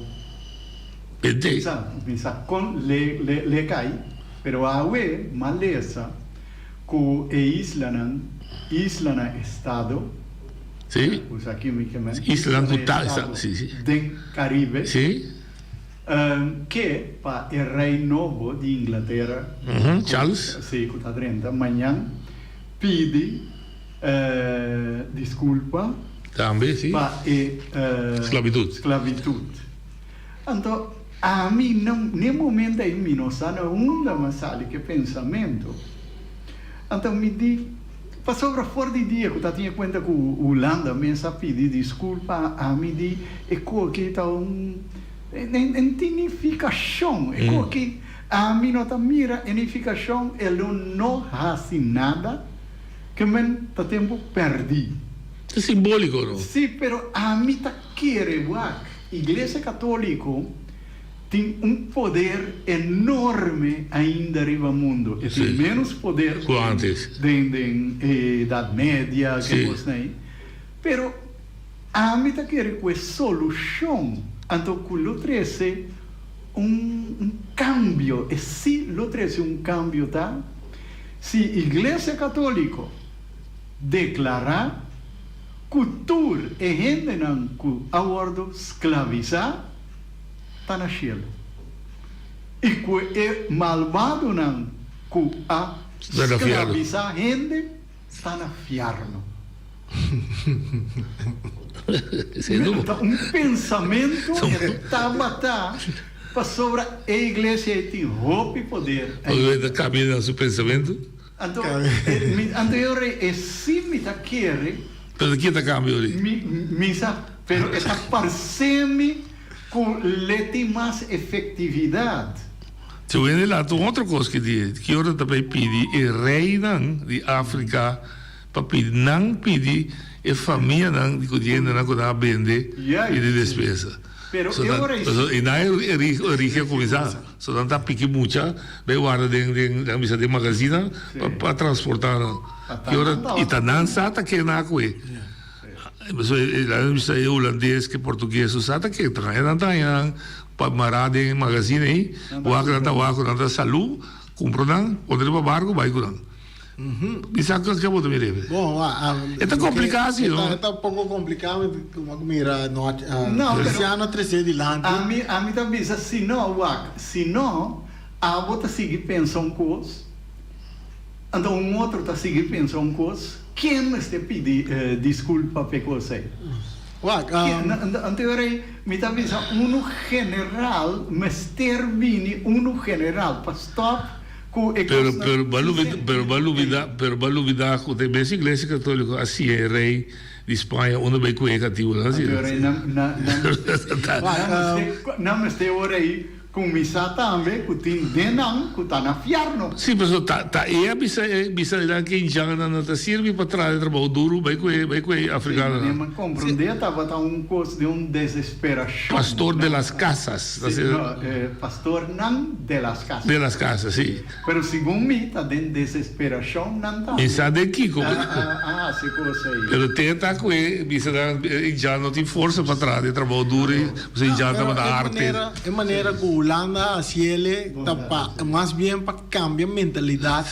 Bente. Mi sa kon le le kai pero awe m'a lesa ku e islanan islanan estado Si. Islanan ku ta si si. Den Karibe. Si. Ke pa e rei nobo di Inglatera, Charles. Sí, ku ta drenta mañan, pidi diskulpa Tambe, sí. pa e Sklabitut. sklabitut. Anto, ami na n'e momento ei mi no sa na unda mi a sali ku e pensamentu. Anto mi di, pasobra for di dia ku ta tin e kuenta ku Hulanda mes a pidi diskulpa, ami di e koki ta un. En tin nifikashon. E ku aki ami no ta mira e nifikashon, e lo no hasi nada ke men ta tempu pèrdí. Ta simbóliko, no? Sí, pero ami ta kere wak. Iglesia Katóliko tin un poder enorme ainda riba mundu. E tin ménos poder ku ántes den den e Edat Media, ke kosnan ei. Pero. Ami ta kere ku e solushon anto ku lo trese un kambio, e si lo trese un kambio ta si Iglesia Katoliko deklará ku tur e hendenan ku a wòrdu sklavisá ta na shelu i ku e malbadonan ku a sklavisá hende ta na fièrnu. Ta un pensamentu e tabata pasobra e iglesia ei tin hopi poder. Pasobra e ta kambia na su pensamentu? Anto, anto e ora ei si mi ta kere. Pero kie ta kambia ora ei? Mi, mi sa, pero e ta parse mi ku le tin mas efektividat. Si un hende lanta un otro kos ki di, ki ora ta bai pidi e reinan di Afrika Pa pidi nan pidi e famianan di ku diendenan ku nan a bende pidi despensa. Pero e ora i. Pasobra i nan e origi a kuminsá. So nan ta piki mucha bai warda den den nan bisa den magazina pa pa transportá nan. Ki ora i ta nan sa ta kena ku e. Pasobra e nan bisa e hulandes ku e portugues su sa ta ke ta haña nan ta haña nan pa mará den e magazina ei wak nan ta wak ku nan ta salú kumpra nan pone riba barku bai ku nan. Bisa ke ke bo ta mira efe? Bon, wa, E ta kompliká si, no? E ta un poko kompliká, mi ku mira no, No, pero Cristiano trese dilanti. Ami, ami ta bisa si no, wak, si no, abo ta sigui pensa un kos, anto un otro ta sigui pensa un kos, ken mester pidi diskulpa p'e kos ei? Wak, Ken, anto e ora ei mi ta bisa unu general mester bini, unu general pa stòp Ku e Pero, kosnan pero, ba lubida, sin pero ba sentido lubida, ei. pero ba lubida ku te mes Iglesia Katóliko a siña e rei di Spaña unda bai ku e katibunan Anto asina. e rei nan, nan, nan mester, nan mester, nan mester ora ei. Kuminsá tambe ku tin den nan ku ta na fièrnu. Sí, pasobra ta ta e a bisa e bisa nan ke indjannan no ta sirbi pa traha e trabou duru bai ku e bai ku e Sí, afrikanonan. mi komprondé tabata un kos di un desesperashon. Pastor de las casas. Sí, no, e pastornan de las casas. De las casas, sí. Pero segun mi ta den desesperashon nan tambe. Mi sa den kiko. A a hasi kos ei. Pero te ta ku e bisa nan e indjan no tin forsa pa traha den trabou duru ei, pasobra indjan tabata arte. E manera ku Hulanda a hasiele ta pa mas bien pa kambia mentalidat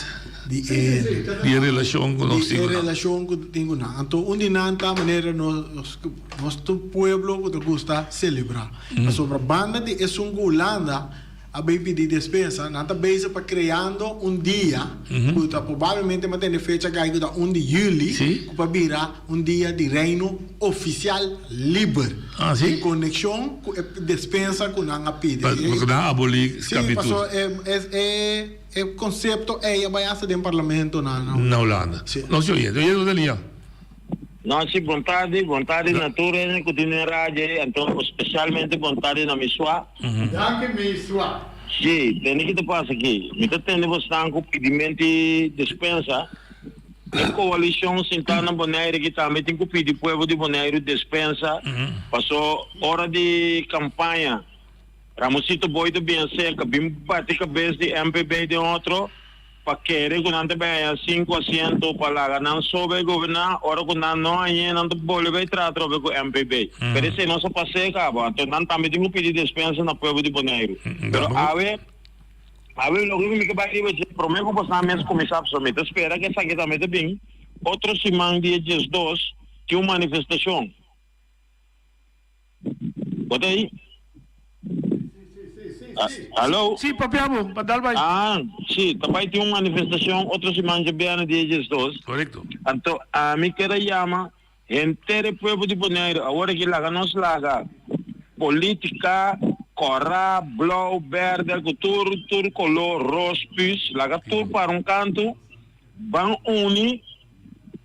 di e. Di e relashon ku nos tin ku nan. Di e relashon ku tin ku nan. Anto un di nan ta manera nos nos ta un pueblo ku ta gusta selebrá. Pasobra banda di esun ku Hulanda a bay pidi despensa, nan ta bezig pa creando un dia cu ta probablemente m'a tende fecha cay cu ta un di juli, cu pa bira un dia di Reino oficial liber, en conexion cu e despensa cu nan a pidi. Pasobra nan a aboli sclavitud. Si, pasobra e e concepto ey a bay hasta den parlamento na Na Hulanda. Nos oyente, oyente cu ta lia. No, si, bon tardi, bon tardi na tur hende ku tin den radio ei, anto spesialmente bon tardi na mi swa. Danki mi swa. Si, tende ki ta pasa aki. Mi ta tende bosnan ku pidimenti despensa. E koalishon sintá na Bonaire aki tambe tin ku pidi pueblo di Boneiru despensa, paso ora di kampaña Ramosito Boy ta bien serka bin bati kabes di MPB den otro. Pa kere ku nan ta bai haña sinku asiento pa laga nan so bai goberná, ora ku nan no hañ'é nan ta bolbe bai traha atrobe ku MPB. Pero esei no sa pas'é kaba, anto nan tambe tin ku pidi despensa na pueblo di Boneiru. Pero awe, awe loke ku mi ke bai riba dje, promé ku bosnan mes kuminsá, pasobra mi ta spera ku esaki tambe ta bin, otro siman dia diesdos tin un manifestashon. Bo ta ei? Hallo? Sí, papia bo, pa dal bai. Ah, sí, ta bai tin un manifestacion otro siman djabièrnè dia diesdos. Correcto. Anto ami kier a yama henter e pueblo di Boneiru awor aki laga nos laga politica kòrá, blou, bèrdè ku tur tur koló, ros, püs, laga tur para un kantu, ban uni.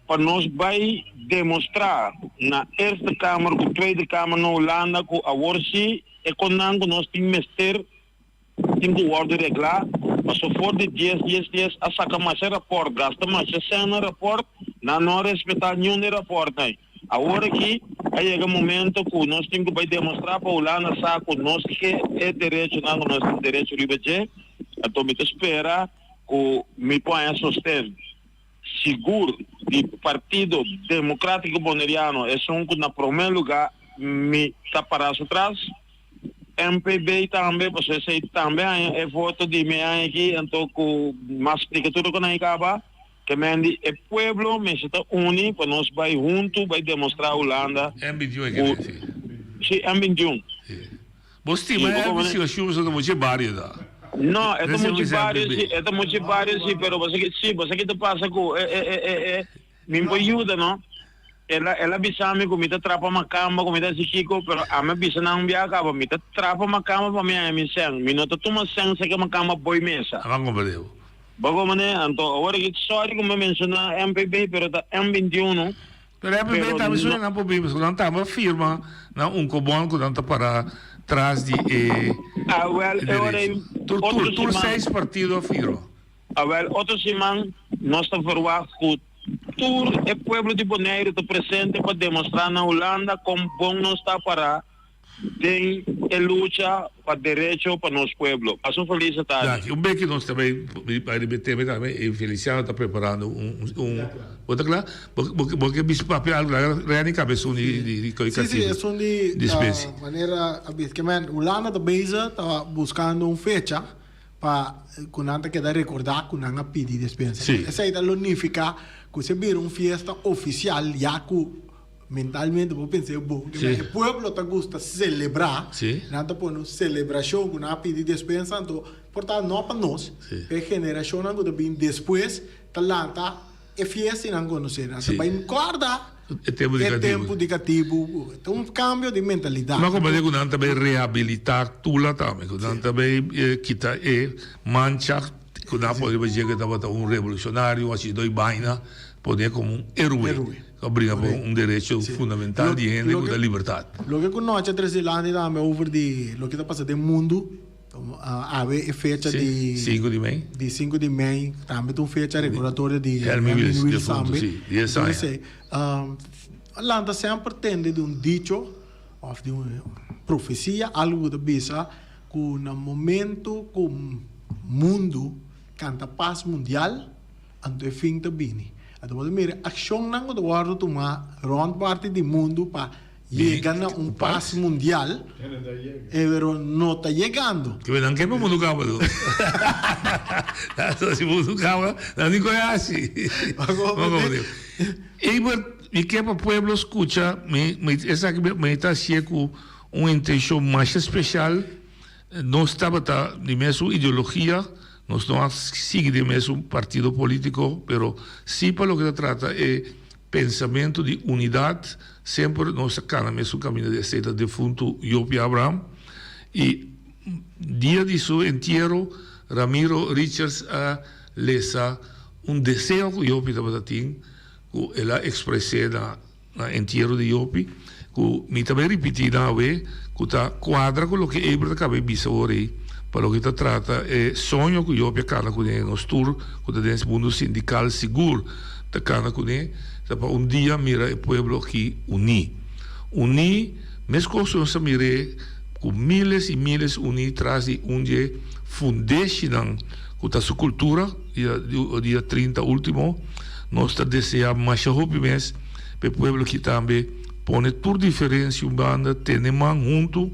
pa nos bai demostrá na Eerste Kamer ku Tweede Kamer na Hulanda ku awor sí e konan ku nos tin mester tin ku wòrdu reglá, paso for di dies dies dies a saka masha rapòrt, gasta masha sèn na rapòrt, nan no a respetá niun di rapòrtnan. Awor aki a yega momento ku nos tin ku bai demostrá pa Hulanda sa ku nos ke e derechonan ku nos tin derecho riba dje, anto mi ta spera ku mi por haña sosten. Sigur di Partido Democratico Boneriano esun cu na prome luga mi ta para su tras. MPB tambe, pasobra esey tambe haña e voto di mi aña aki, anto cu mas splica tur loke nan a caba, ke men di e pueblo mester ta uni pa nos bay hunto bay demostra Hulanda cu Si, M 21. Bo stima Elvis si Oshun so ta mucha bario ta. No, e ta mucha bario si, e ta mucha bario si, pero bo sa ki, si, bo sa ki ta pasa ku e, e, e, e, e, mi por yuda no. El a, el a bisa mi ku mi ta trapa makamba, ku mi ta hasi kiko, pero ami a bisa nan un biaha kaba, mi ta trapa makamba pa mi haña mi sèn, mi no ta tuma sèn seke makamba boi mesa. Aban komprende bo. Bo komprende? Anto awor aki, sorry ku mi a menshoná MPB, pero ta M 21. Pero MPB tambe su nan por bin pasobra nan tambe a firma na un kobon ku nan ta para tras di e derecho. Tur tur tur seis partido a firma. Awel otro siman nos ta verwagt ku tur e pueblo di Boneiru ta presente pa demostrá na Hulanda kon bon nos ta para den e lucha pa derecho pa nos pueblo. Pasa un feliz tardi. Danki. Un beki nos ta bay bay riba e tema tambe y Feliciano ta preparando un un bo ta kla? Bo bo ke bisa papia algo laga Renny caba esun di di di Sí sí esun di dispensi. Manera a bisa ke men Hulanda ta bezig ta buscando un fecha pa cu nan ta keda recorda cu nan a pidi dispensa. Sí. Esey ta lo nifica cu si a bira un fiesta oficial ya cu Mentalmente bo pensa e bon. Sí. E pueblo ta gusta celebra. Sí. Nan ta pone un celebracion cu nan a pidi despensa anto por ta no pa nos, Sí. pa e generacionnan cu ta bin despues ta lanta e fiesta y nan conoce. Nan ta Sí. bay corda E tempo di e catibu. tempo di catibu. Ta un cambio di mentalidad. Ma comprende cu nan ta bay rehabilita Tula tambe, cu nan ta bay kita e mancha cu nan a pone riba dje cu e tabata un revolucionario, un hacido y baina, pone como un héroe. Héroe. Cu a bringa pa un derecho fundamental di hende cu ta libertad. Loke cu nochi a trece dilanti tambe over di loke ta pasa den mundu. Awe e fecha di. Sinku di mei. Di sinku di mei tambe ta un fecha recordatorio di Helmin Wiels tambe. Si, dies aña. Lanta semper tende di un dicho of di un profecia algo cu ta bisa cu na momento cu mundo canta pas mundial anto e fin ta bini. Anto bo ta mira accionnan cu ta wordo tuma rond parti di mundo pa Yega na un pas mundial, pero no ta yegando. Ke nan ke pa mundu kaba do. Si mundu kaba, nan tin koe hasi. Eber, mi ke pa pueblo skucha, mi esaki mi ta hasié ku un intenshon masha speshal. Nos tabata di mesun ideologia, nos no a sigui den mesun partido politiko, pero si pa loke ta trata e Pensamentu di unidat, Semper nos a kana mesun kaminda di esei ta defuntu Jopie Abraham i dia di su entiero Ramiro Richards a lesa un deseo ku Jopie tabata tin ku el a ekspres'é na na entiero di Jopie ku mi ta bai ripití nan awe ku ta kuadra ku loke Eber ta kaba e bisa ora ei pa loke ta trata e soño ku Jopie a kana kuné nos tur ku ta den es mundu sindikal sigur ta kana kuné ta pa un dia mira e pueblo aki uní. Uní, meskos ku nos a mir'é ku miles i miles uní tras di un dje fundeshinan ku ta su kultura, dia dia 30 último, nos ta deseá masha hopi mes pa e pueblo aki tambe pone tur diferensia un banda, tene man huntu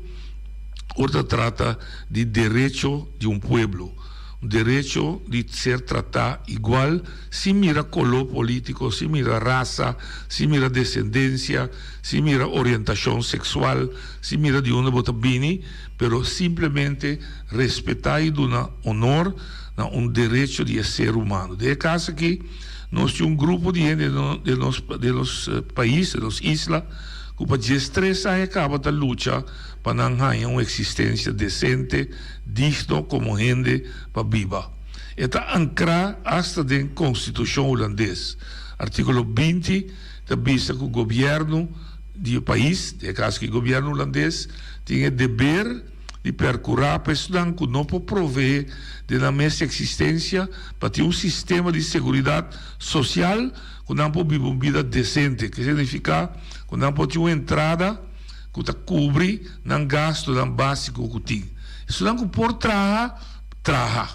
ora ta trata di derecho di un pueblo, un derecho di ser tratá igual. Sin mira koló polítiko, sin mira rasa, sin mira desendensia, sin mira orientashon seksual, sin mira di unda bo ta bini, pero simplemente respetá i duna honor na un derecho di e ser humano. Den e kas aki nos tin un grupo di hende den nos den nos pais, den nos isla, ku pa diestres aña kaba ta lucha pa nan haña un eksistensia desente, digno komo hende pa biba. E ta ankrá asta den Konstitushon Hulandes. Artíkulo 20 ta bisa ku gobièrnu di e pais, den e kaso aki gobièrnu hulandes, tin e deber di perkurá pa esnan ku no por proveé den nan mes eksistensia pa tin un sistema di seguridat sosial ku nan por biba un bida desente, ke signifiká ku nan por tin un entrada ku ta kubri nan gastunan básiko ku tin. Esnan ku por traha. Traha.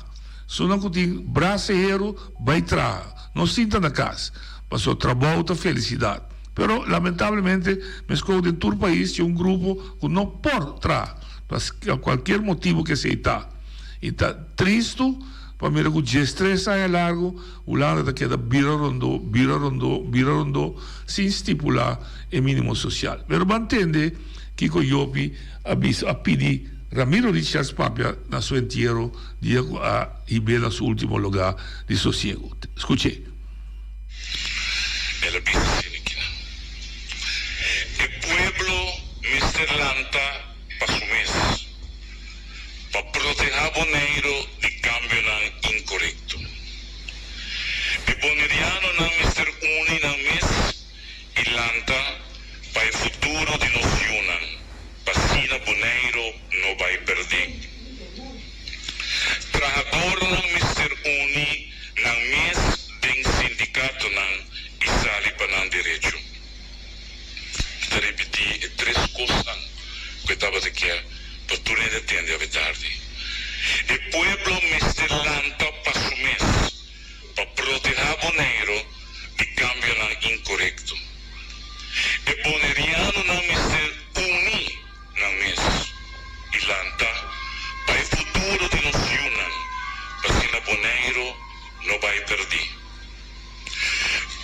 Sunan ku tin brasa heru bai traha. No sinta na kas. Paso trabou ta felisidat. Pero lamentablemente meskos den tur pais tin un grupo ku no por traha pa kualkier motibu ke esei ta. I ta tristu pa mira ku diestres aña largu Hulanda ta keda bira rondó, bira rondó, bira rondó sin stipulá e minimo sosial. Pero ban tende kiko Jopi a bisa a pidi Ramiro Richards papia na su entiero dia cu a hib'é na su ultimo lugá di sosiego. Scuch'é. El a bisa asina kinan, E pueblo mester lanta pa su mes, pa protehá Boneiru di kambionan inkorekto. E bonerianonan mester uni nan mes i lanta pa e futuro di nos yunan, pa asina Boneiru no bai perdí. Trahadornan mester uni nan mes den sindikatonan i sali pa nan derecho. Mi ta ripití e tres kosnan ku e tabata ke pa tur hende tende awe tardi. E pueblo mester lanta pa su mes pa protehá Boneiru di kambionan inkorekto. E bonerianonan mester uni nan mes i lanta pa e futuro di nos yunan pa asina Boneiru no bai perdí.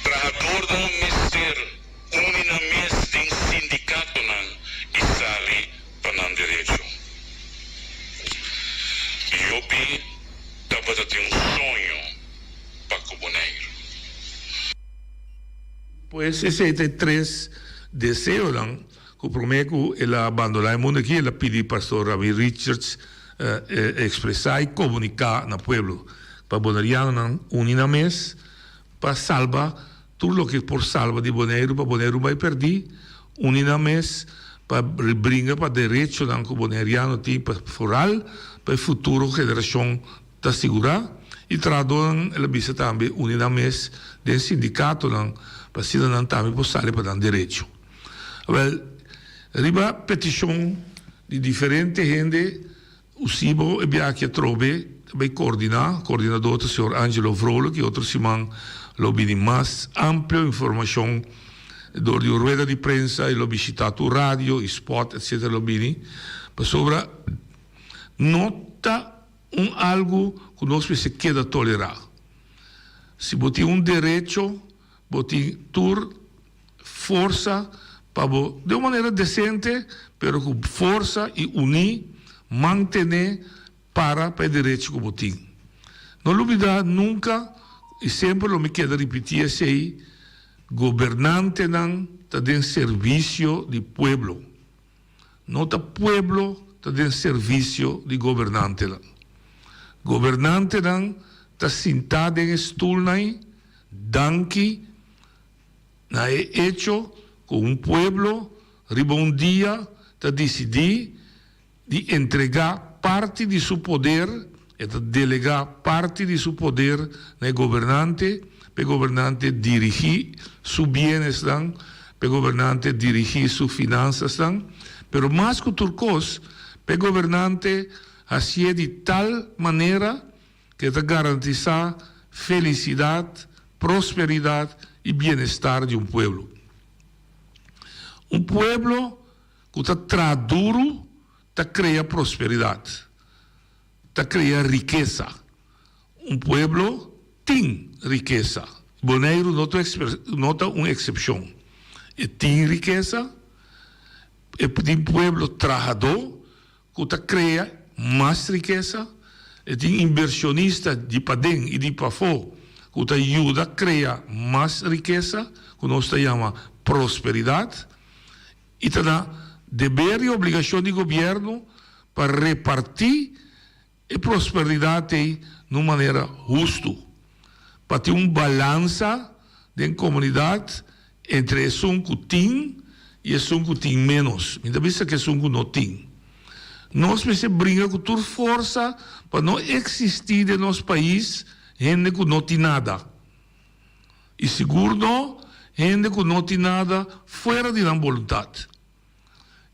Trahadornan mester uni nan mes den sindikatonan i sali pa nan derecho. Jopi tabata tin un soño pa ku Boneiru. Pues esei ta e tres deseonan ku promé ku el a bandoná e mundu aki el a pidi Pastor Ramir Richards ekspresá i komuniká na pueblo pa bonerianonan uni nan mes pa salba tur loke por salba di Boneiru pa Boneiru bai pèrdí, uni nan mes. pa bringa pa derechonan ku boneriano tin pa foral pa e futuro generashon ta sigurá i trahadónan el a bisa tambe uni nan mes den sindikatonan pa asina nan tambe por sali pa nan derecho. Awèl riba petishon di diferente hende Usibo e biaha aki atrobe ta bay coordina, coordinador ta señor Angelo Vrolijk y otro siman lo bini mas amplio informacion door di un rueda di prensa y lo bishita tur radio y spot etc lo bini pasobra no ta un algo cu nos mester keda tolera. Si bo tin un derecho bo tin tur Forsa pa bo den un manera decente pero cu forsa y uní mantene para pa e derecho cu bo tin. No lubida nunca y semper lo mi keda ripiti esey, gobernantenan ta den servicio di pueblo. No ta pueblo ta den servicio di gobernantenan. Gobernantenan ta sinta den e stoelnan danki Na e echo ku un pueblo riba un dia ta disidí di entregá parti di su poder, e ta delegá parti di su poder na e gobernante, pa e gobernante dirigí su bienesnan, pa e gobernante dirigí su finansasnan, pero mas ku tur kos, pa e gobernante hasié di tal manera Ke ta garantisá felisidat, prosperidat i bienestar di un pueblo. Un pueblo ku ta traha duru ta krea prosperidat, ta krea rikesa. Un pueblo tin rikesa. Boneiru no ta no ta un eksepshon. E tin rikesa, e tin pueblo trahadó ku ta krea mas rikesa, e tin inbershonista di paden i di pafó ku ta yuda krea mas rikesa, ku nos ta yama prosperidat, i ta na deber i obligashon di gobièrnu pa repartí E prosperidat ei na un manera hustu, pa tin un balansa den komunidat entre esun ku tin i esun ku tin ménos. Mi ta bisa ku esun ku no tin. Nos mester bringa ku tur forsa pa no eksistí den nos pais hende ku no tin nada. I sigur no hende ku no tin nada fuera di nan boluntat.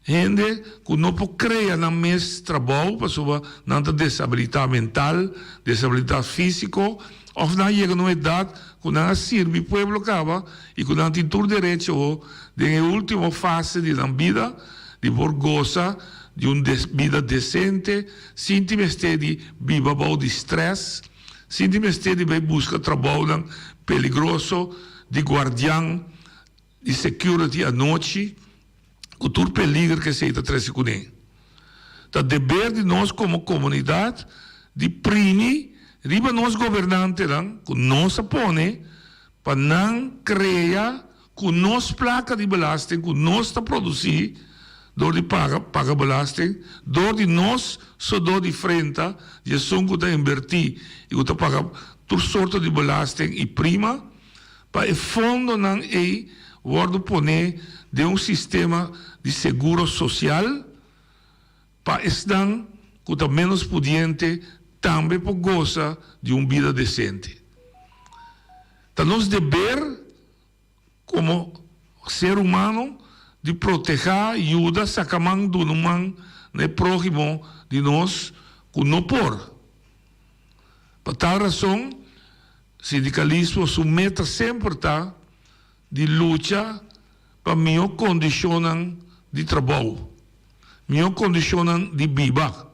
Hende ku no por krea nan mes trabou pasobra nan ta desabilitá mental, desabilitá físiko òf nan a yega na un edat ku nan a sirbi pueblo kaba i ku nan tin tur derecho ho den e último fase di nan bida di por gosa di un bida desente sin tin mester di biba bou di strès, sin tin mester di bai buska trabounan peligroso di guardian. Di security anochi cu tur peliger cu esey ta trece cune. Ta deber di nos como comunidad di primi riba nos gobernantenan cu nos a pone pa nan crea cu nos placa di belasting cu nos ta produci door di paga paga belasting door di nos sodor di frenta di esun cu ta inberti y cu ta paga tur sorto di belasting y prima Pa e fondonan ei wòrdu poné den un sistema di seguro sosial pa esnan ku ta ménos pudiente tambe por gosa di un bida desente. Ta nos deber komo ser humano di protehá, yuda, saka man, duna un man na e próhimo di nos ku no por. Pa tal rason, Sindikalismo su meta semper ta di lucha pa mihó kondishonnan di trabou, mihó kondishonnan di biba.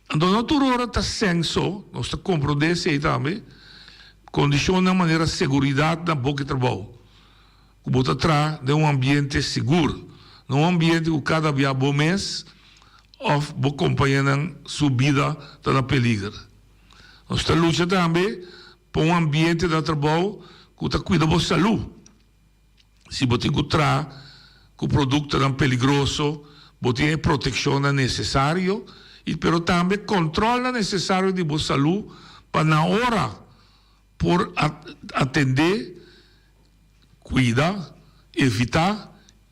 Anto no tur ora ta senso, nos ta komprondé esei tambe, kondishonnan manera seguridat na boki trabou, ku bo ta traha den un ambiente sigur, no un ambiente ku kada bia bo mes òf bo kompañenan su bida ta na peliger. Nos ta lucha tambe pa un ambiente na trabou ku ta kuida bo salú. Si bo tin ku traha ku produktonan peligroso, bo tin e protekshonnan nesesario i pero tambe kòntròlnan nesesario di bo salú pa na ora por atendé, kuida, evitá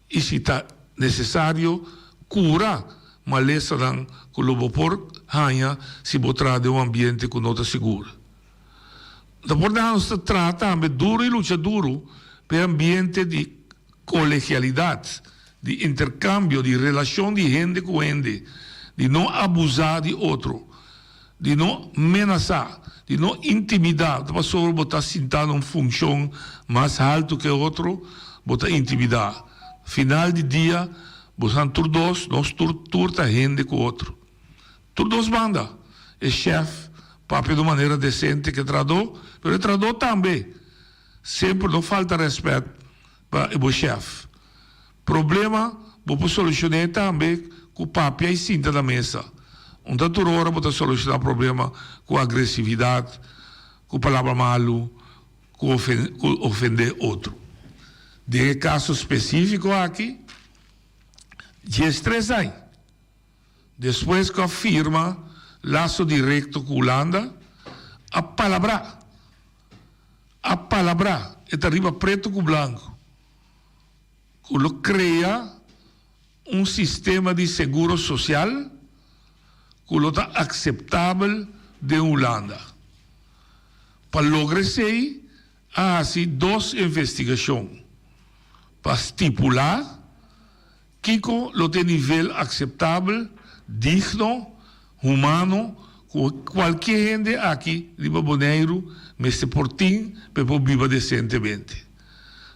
i si ta. nesesario kura malesanan ku lo bo por haña si bo traha den un ambiente ku no ta sigur. Ta por na nos ta traha tambe duru i lucha duru pa e ambiente di kolegialidat, di interkambio, di relashon di hende ku hende, di no abusá di otro, di no menasá, di no intimidá, ta pasobra bo ta sintá na un funshon mas haltu ku e otro, bo ta intimidá. Final di dia, bosan tur dos, nos tur tur ta hende ku otro. Tur dos banda, e shèf papia di un manera desente ku e trahadó, pero e trahadó tambe semper no falta rèspèt pa e bo shèf. Problema bo por solucion'é tambe cu papia y sinta na mesa. Un ta tur ora bo ta solucioná problema cu agresividad, cu palabra malu, cu cu ofendé otro. Den e caso specifico aki, diestres aña despues cu a firma laso directo cu Hulanda, a palabrá, a palabrá, e ta riba preto cu blanco, ku lo krea un sistema di seguro sosial ku lo ta akseptabel den Hulanda. Pa logra esei a hasi dos investigashon pa stipulá Kiko lo ta e nivel akseptabel, digno, humano ku kualke hende aki riba Boneiru mester por tin pa e por biba desentemente?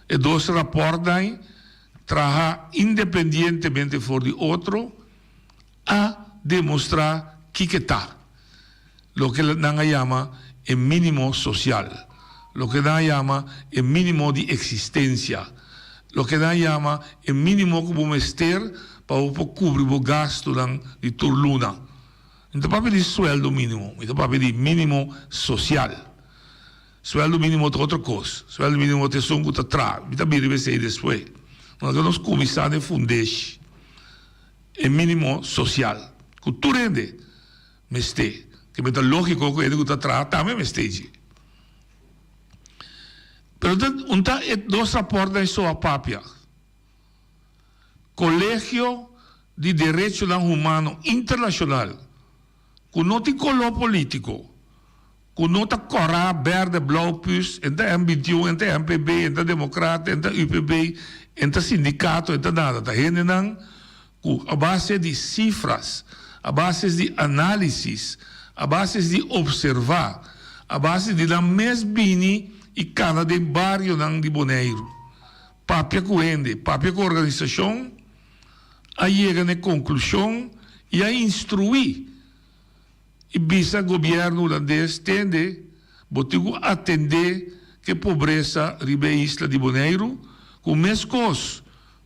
E dos rapòrtnan traha independientemente for di otro a demostrá kiko e ta. Loke nan a yama e mínimo sosial, loke nan a yama e mínimo di eksistensia, loke nan a yama e mínimo ku bo mester pa bo por kubri bo gastunan di tur luna. Mi ta papia di sueldo mínimo, mi ta papia di mínimo sosial. Sueldo mínimo ta otro kos, sueldo mínimo ta esun ku ta traha, mi ta bira riba esei despues. Nos nos kuminsá na e fundeshi, e mínimo sosial ku tur hende. Mester. Ke ta lógiko ku hende ku ta traha tambe mester dje. Pero ta un ta e dos rapòrtnan so a papia. Kolegio di Derechonan Humano Internashonal, ku no tin koló polítiko, ku no ta kòrá, bèrdè, blou, püs, en ta M 21, en ta MPB, en ta demokrat, en ta UPB, en ta sindikato, en ta nada. Ta hendenan ku a base di sifras, a bases di análisis, a bases di opservá, a base di nan mes bini i kana den barionan di Boneiru, papia ku hende, papia ku organisashon, a yega na e konklushon i a instruí i bisa gobièrnu hulandes, Tende, bo tin ku atendé ku e pobresa riba e isla di Boneiru, ku meskos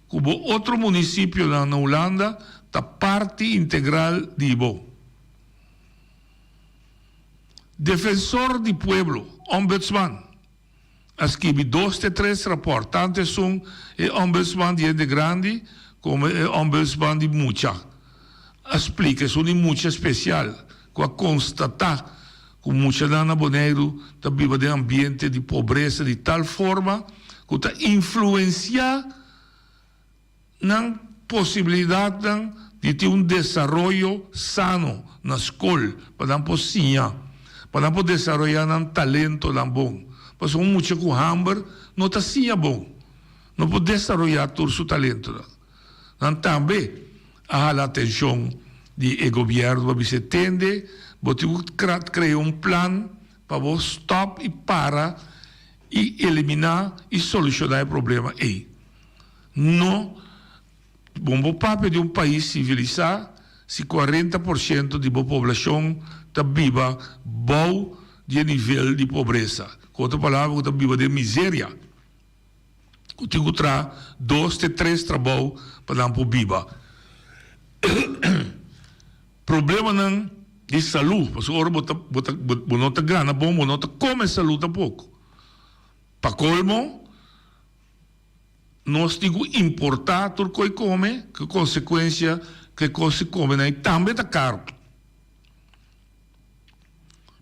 ku bo otro munisipionan na Hulanda ta parti integral di bo. Defensor di Pueblo, Ombudsman, a skibi dos te tres rapòrt, tantu esun e Ombudsman di hende grandi komo e Ombudsman di mucha. A splika esun di mucha spesial ku a konstatá ku muchanan na Boneiru ta biba den ambiente di pobresa di tal forma ku ta influensiá nan posibilidatnan di tin un desaroyo sano na skol pa nan por siña, pa nan por desaroyá nan talentonan bon. Pasobra un mucha ku hamber no ta siña bon, no por desaroyá tur su talentonan. Nan tambe a hala atenshon di e gobièrnu pa bisa e tende, bo tin ku krea un plan pa bo stòp i para i eliminá i solushoná e problema ei. No bon bo papia di un pais sivilisá si 40 por shento di bo poblashon ta biba bou di e nivel di pobresa, ku otro palabra ku ta biba den miseria. Ku tin ku traha dos te tres trabou pa nan por biba. Problemanan di salú, pasobra ora bo ta bo ta bo no ta gana bon, bo no ta kome salú tampoko. Pa kolmo, nos tin ku importá tur koi kome, ku konsekuensia ku e kos di kome nan ei tambe ta karu.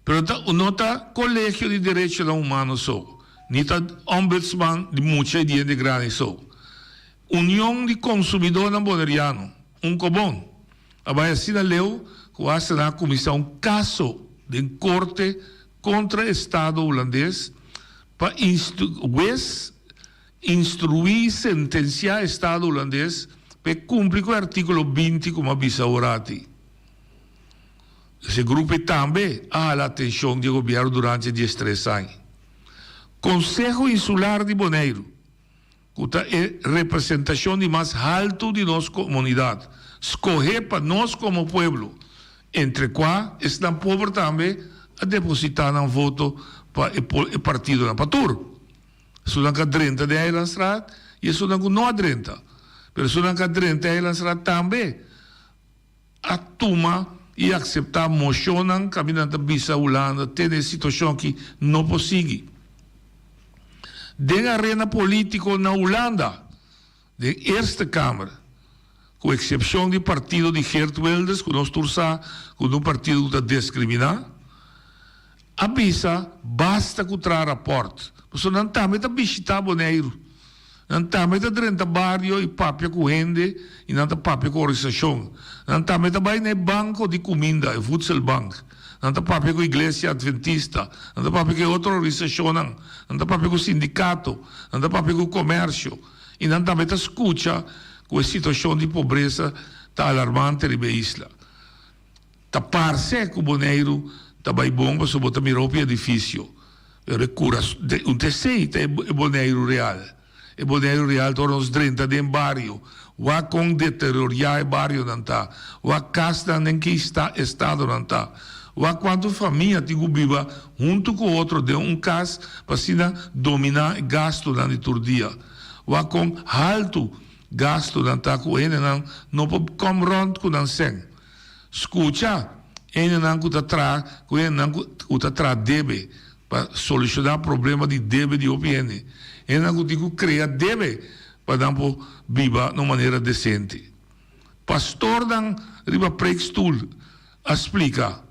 Pero ta no ta Colegio di Derechonan Humano so, ni ta Ombudsman di mucha y di hende grandi so. Union di Konsumidónan Boneriano, Unkobon, a bai asina leu ku asta nan a kuminsá un kaso den korte kontra Estado Hulandes pa wes instruí i sentensiá Estado Hulandes pa e kumpli ku e artíkulo 20 ku mi a bisa aworati. Ese grupo ei tambe a hala atenshon di e gobièrnu durante e diestres aña. Konseho Insular di Boneiru, ku ta e representashon di mas haltu di nos komunidat, skohé pa nos komo pueblo, entre kua esnan pober tambe a depositá nan voto pa e partidonan, pa tur esunnan ku a drenta den Eilandsraad i esunnan ku no a drenta, pero esunnan ku a drenta Eilandsraad tambe a tuma i akseptá moshonnan kaminda nan ta bisa Hulanda tene e situashon aki no por sigui. Den arena polítiko na Hulanda, den Eerste Kamer, ku eksepshon di partido di Geert Wilders ku nos tur sa ku ta un partido ku ta deskriminá, a bisa basta ku traha rapòrt, pasobra nan tambe ta bishitá Boneiru. Nan tambe ta drenta bario i papia ku hende i nan ta papia ku organisashon. Nan tambe ta bai na e banko di kuminda, e voedselbank. Nan ta papia ku Iglesia Adventista. Nan ta papia ku e otro organisashonnan. Nan ta papia ku sindikato. Nan ta papia ku komersio. I nan tambe ta skucha ku e situashon di pobresa ta alarmante riba e isla. Ta parse ku Boneiru ta bai bon pasobra bo ta mira hopi edifisio, pero e kura un ta esei ta e Boneiru real. E Boneiru real ta ora nos drenta den bario, wak kon deterioriá e barionan ta, wak kasnan den ki estado nan ta, wak kuantu famia tin ku biba huntu ku otro den un kas pa asina dominá e gastunan di tur dia, wak kon haltu gastunan ta ku hendenan no por kòm rònt ku nan sèn. Skucha hendenan ku ta traha ku hendenan ku ta traha debe pa solushoná problema di debe di hopi hende. Hendenan ku tin ku krea debe pa nan por biba na un manera desente. Pastornan riba preekstoel a splika,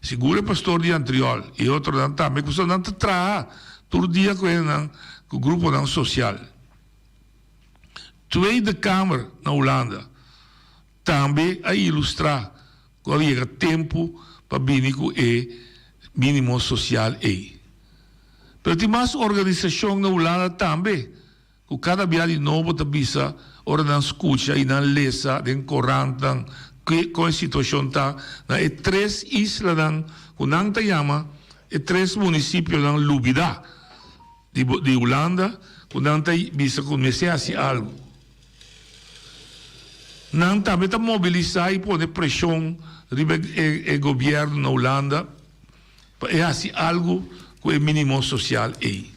sigur e pastor di Antriol i e otronan tambe, ku nan ta traha tur dia ku hendenan ku gruponan sosial. Tweede Kamer na Hulanda. Tambe a ilustrá ku a yega tempu pa bini ku e mínimo sosial ei. Pero tin mas organisashon na Hulanda tambe ku kada bia di nobo ta bisa ora nan skucha i nan lesa den korantnan kon e situashon ta na e tres islanan ku nan ta yama e tres munisipionan lubidá di Hulanda ku nan ta bisa ku mester hasi algu. Nan tambe ta mobilisá i pone preshon riba e gobièrnu na Hulanda pa e hasi algu ku e mínimo sosial ei.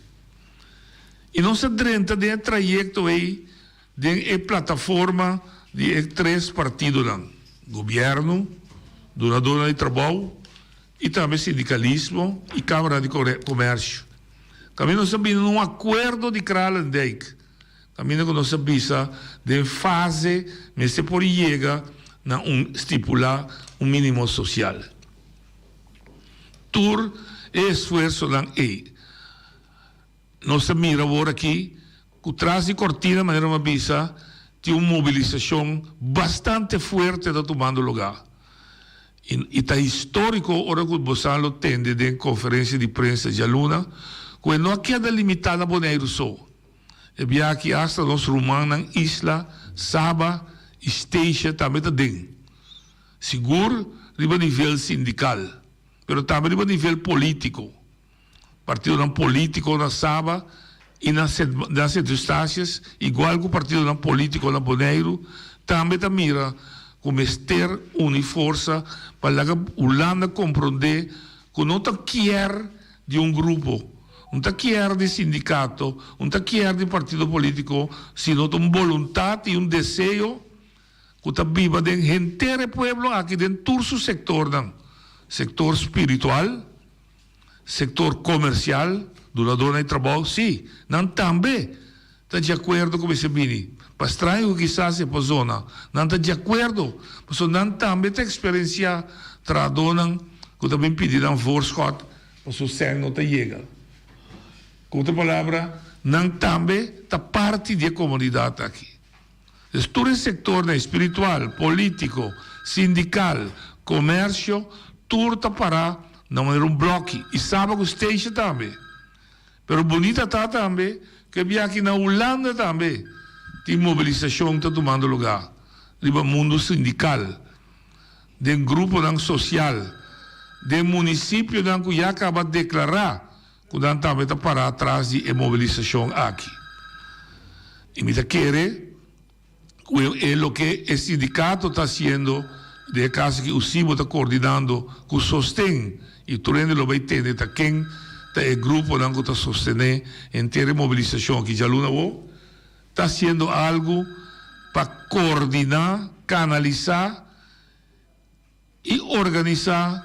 I nos a drenta den e trayekto ei den e plataforma di e tres partidonan, gobièrnu, dunadónan di trabou i tambe sindikalismo i Kámara di Komèrsio. Kaminda nos a bini na un akuerdo di Kralendijk. Kaminda ku nos a bisa den fase mester por yega na un stipulá un mínimo sosial. Tur e esfuersonan ei nos ta mira awor aki ku tras di kortina manera mi a bisa tin un mobilisashon bastante fuerte ta tumando lugá. I ta históriko ora ku bosan lo tende den konferensia di prensa djaluna ku e no a keda limitá na Boneiru so. E bia aki asta nos rumannan Isla, Saba i Statia tambe ta den. Sigur riba nivel sindikal, pero tambe riba nivel polítiko. Partidonan polítiko na Saba i na na Sint Eustatius, igual ku partidonan polítiko na Boneiru, tambe ta mira ku mester uni forsa pa laga Hulanda komprondé ku no ta kier di un grupo, un ta kier di sindikato, un ta kier di partido politico, sino ta un boluntad y un deseo cu ta biba den henter e pueblo aki den tur su sectornan, sector spiritual, sector comercial, dunadornan di trabou, si, nan tambe ta di acuerdo cu mester bini. Pa straño cu kisas e por zona, nan ta di acuerdo, pasobra nan tambe ta experiencia trahadornan cu ta bin pidi nan voorschot pasobra sèn no ta yega. Cu otro palabra, nan tambe ta parti di e comunidad aki. Dus tur e sektornan espiritual, polítiko, sindikal, komersio, tur ta pará na manera un blòki i Saba ku Statia tambe. Pero bunita ta tambe ku e biaha aki na Hulanda tambe tin mobilisashon ta tumando lugá riba mundu sindikal, den gruponan sosial, den munisipionan ku ya kaba deklará ku nan tambe ta pará tras di e mobilisashon aki. I mi ta kere ku e loke e sindikato ta hasiendo den e kaso aki USIBO ta koordinando ku sosten i tur hende lo bai tende ta ken ta e gruponan ku ta sostené henter e mobilisashon aki djaluna awor ta hasiendo algu pa koordiná, kanalisá i organisá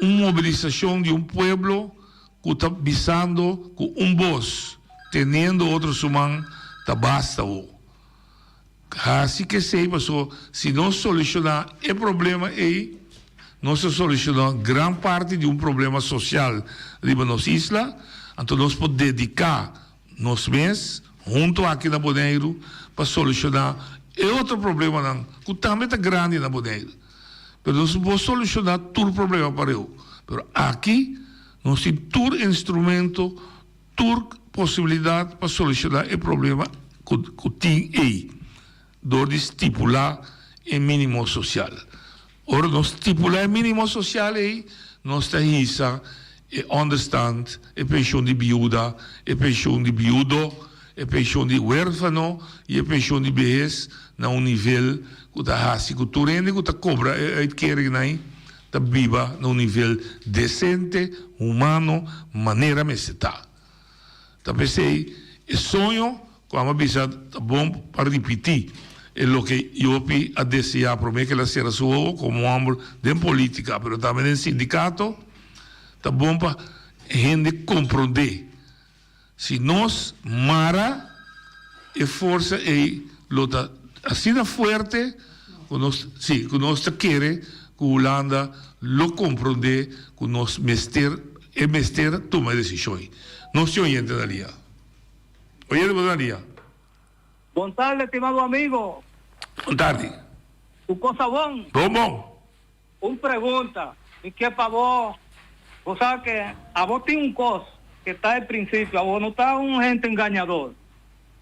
un mobilisashon di un pueblo ku ta bisando ku un bos, teniendo otro su man, ta basta bo. Hasi kesei paso si nos solushoná e problema ei, nos ta solushoná gran parti di un problema sosial riba nos isla, anto nos por dediká nos mes hunto aki na Boneiru pa solushoná e otro problemanan ku tambe ta grandi na Boneiru. Pero nos no por solushoná tur problema pareu. Pero aki nos tin tur instrumento, tur posibilidat pa solushoná e problema ku ku tin ei dor di stipulá e mínimo sosial. Ora nos stipulá e mínimo sosial ei, nos ta hisa e ònderstand, e penshon di biuda, e penshon di biudo, e penshon di huérfano i e penshon di behes na un nivel ku ta hasi ku tur hende ku ta kobra e uitkeringnan ei ta biba na un nivel desente, humano, manera mester ta. Ta p'esei e soño ku amo a bisa ta bon pa ripití e loke Jopi a deseá promé ku el a sera su ojo komo hòmber den polítika pero tambe den sindikato, ta bon pa hende komprondé si nos mara e forsa ei lo ta asina fuerte ku nos sí ku nos ta kere ku Hulanda lo komprondé ku nos mester e mester tuma e desishon ei. Nos tin oyente na lia. Oyente bo ta na lia. Bon tarde estimado amigo. Bon tarde. Ku cosa bon? Bon bon. Un pregunta mi ke pa bo, bo sa ke abo tin un kos ke ta e prinsipio, abo no ta un hente engañador,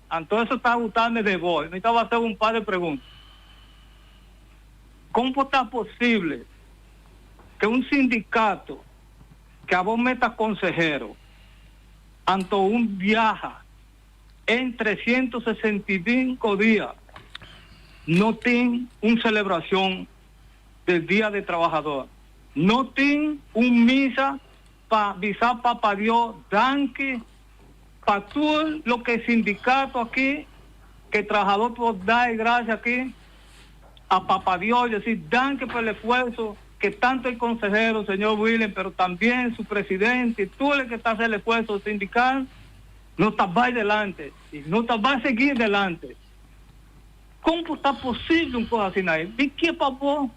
anto eso ta gustame de bo, y mi ta hacer un par de pregunta. Kon por ta posible ke un sindikato ke abo meta konsehero, anto un biaha en 365 dia no tin un selebracion del Dia del Trabajador. No tin un misa pa bisa Papa Dios danki pa tur loke sindicato aki, ke trahador por da e gracia aki a Papa Dios y decir danki pa el esfuerzo que tanto el consejero señor William pero tambien su presidente y tur el que ta haci el esfuerzo sindical no ta bay delante y no ta bay sigui delante. Kon por ta posible un kos asina? Mi ke pa bo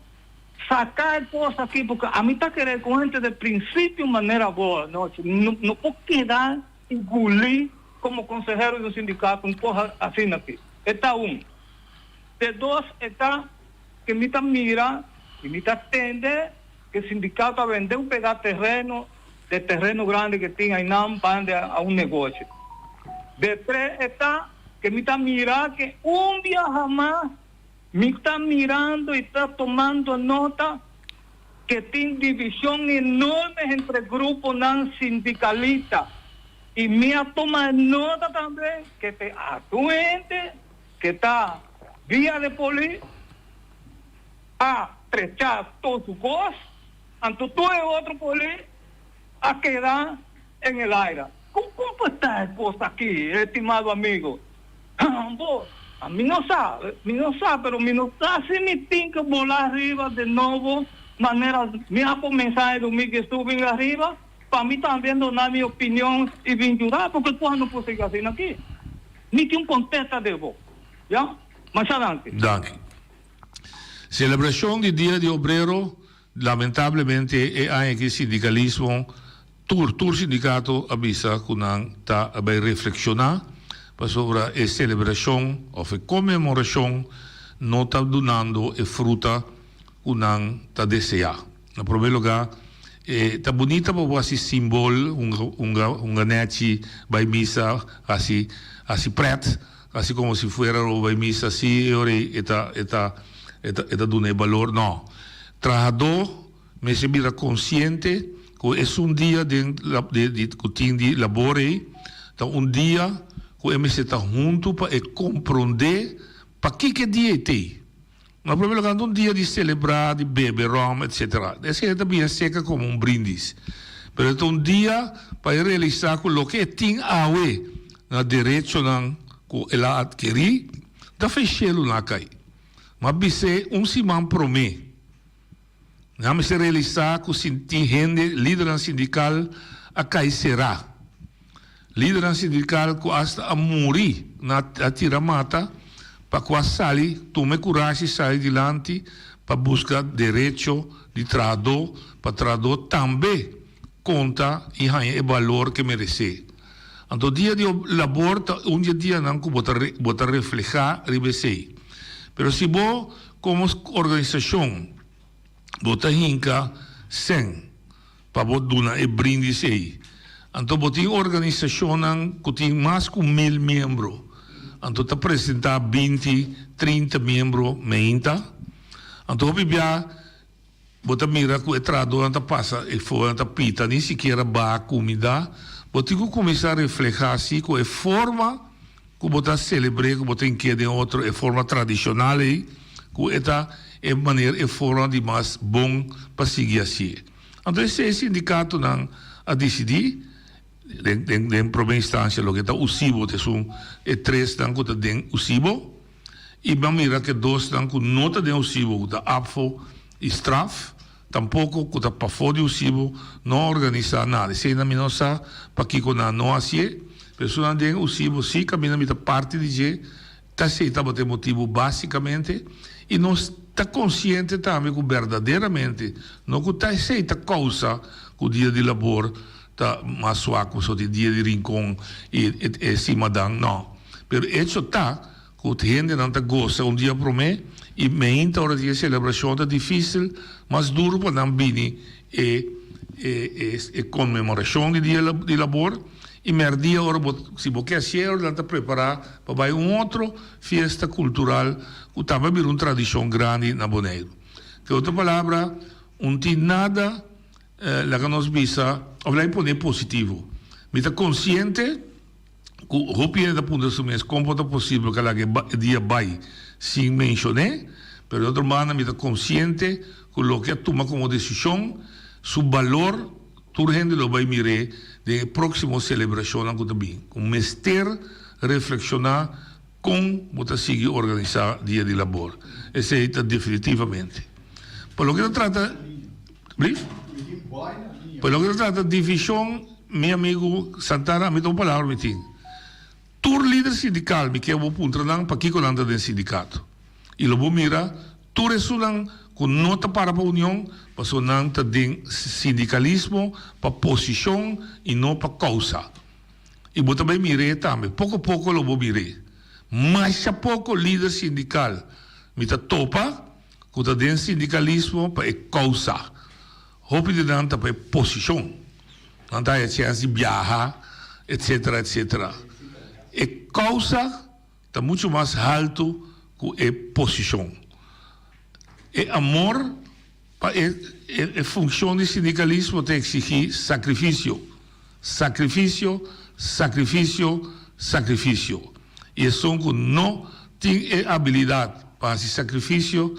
saka e kos aki, porque ami ta kere ku hende de prinsipio manera bo anochi no no por keda i guli komo konsehero di un sindikato un kos asina aki. E ta un. De dos e ta ke mi ta mira i mi ta tende ke sindikato a bende un pega tereno de tereno grandi ke tin ainan banda a un negoshi. De tres e ta Ke mi ta mira ke un biaha mas mi ta mirando i ta tomando nota ke tin divishon enorme entre gruponan sindikalista. I mi a toma nota tambe ke te algun hende ke ta via de polis a trechá tur su kos, anto tur e otro polis a keda en el aire. Con con ta e cos aki, estimado amigo? Bo, mi no sa, mi no sa, pero mi no sa si mi tin que bola ariba de nobo manera mi a comensa e domingo estuvo bin ariba, pa mi también dona mi opinion y bin yuda, porque cos no por sigui asina aki. Mi tin un contesta de bo, ya? Masha danki. Danki. Celebracion di Dia di Obrero Lamentablemente e aña aki sindikalismo, tur tur sindikato a bisa ku nan ta a bai reflekshoná pasobra e selebrashon òf e konmemorashon. no ta dunando e fruta ku nan ta deseá. Na promé lugá e ta bunita pa bo hasi simbol, hunga hunga hunga nèchi, bai misa, hasi hasi prèt, hasi komo si fuera bo bai misa si e ora ei e ta e ta e ta e ta duna e balor. No. Trahadó mester bira konsiente ku esun dia den di ku tin di labor ei ta un dia ku e mester ta huntu pa e komprondé pakiko e dia ei t'ei. Na prome lugar no ta un dia di celebra, di bebe rom etc. Esei ta bien seca como un brindis. Pero e ta un dia pa e realisa cu loke e tin awe na derechonan cu el a adkeri ta fe shelu na cay. Ma bis'é un siman prome. Nan mester realisá ku tin hende, lidernan sindikal a kai será. Lidernan sindikal ku asta a muri na a tira mata pa ku a sali tuma e kurashi sali dilanti pa buska derecho di trahadó pa trahadó tambe konta i haña e balor ke meresé. Anto dia di labor ta un di e dianan ku bo ta bo ta reflehá riba esei. Pero si bo Komo organisashon bo ta hinka sèn pa bo duna e brindis ei. Anto bo tin organisashonnan ku tin mas ku mil miembro, anto ta presentá binti, trinta miembro meinta. Anto hopi bia bo ta mira ku e trahadónan ta pasa e fonan ta pita, ni sikiera baha kumida. Bo tin ku kuminsá reflehá si ku e forma Ku bo ta selebr'é ku bo ta ink'é den otro e forma tradishonal ei, ku e ta e manera, e forma di mas bon pa sigui hasié. Anto esei e sindikatonan a disidí, den den den promé instansia loke ta USIBO ta esun e tresnan ku ta den USIBO, i bo a mira ku e dosnan ku no ta den USIBO ku ta ABVO i Straf, Tampoco cu ta pafó di USIBO no a organisa nada. Eseinan mi no sa pakico nan no hacié, pero esunnan den USIBO si caminda mi ta parti di dje, ta esey tabata e motibo basicamente y nos ta consciente tambe cu berdaderamente no cu ta esey ta causa cu dia di labor ta mas suak cu so di dia di Rincon y e simadan, no. Pero hecho ta Ku hendenan ta gosa un dia promé i meinta ora di e selebrashon ta difísil, mas duru pa nan bini e e e konmemorashon di dia di labor i mèrdia ora bo si bo ke hasié ora nan ta prepará pa bai un otro fiesta kultural ku tambe a bira un tradishon grandi na Boneiru. Ku otro palabra un tin nada laga nos bisa òf laga pone positivo. Mi ta konsiente. Ku hopi hende ta puntra su mes kon por ta posibel ku a laga e dia bai sin menshon'é, pero di otro banda mi ta konsiente ku loke a tuma komo desishon su balor tur hende lo bai mir'é den e próksimo selebrashonnan ku ta bin. Ku mester reflekshoná kon bo ta sigui organisá Dia di Labor. Esei ta definitivamente. Pa loke ta trata. Blief? Pa loke ta trata divishon. Mi amigu Santana, ami ta un palabra mi tin. Tur lider sindikal mi ke bo puntra nan pakiko nan ta den sindikato. I lo bo mira tur esunnan ku no ta para pa union pasobra nan ta den sindikalismo pa posishon i no pa kousa. I bo ta bai mir'é tambe. Poko poko lo bo mir'é. Masha poko lider sindikal mi ta topa ku ta den sindikalismo pa e kousa. Hopi di nan ta pa e posishon. Nan ta haya chèns di biaha, etsetera, etsetera. E kousa ta muchu mas haltu ku e posishon. E amor pa e e funshon di sindikalismo ta eksigí sakrifisio, sakrifisio, sakrifisio, sakrifisio. I esun ku no tin e abilidat pa hasi sakrifisio,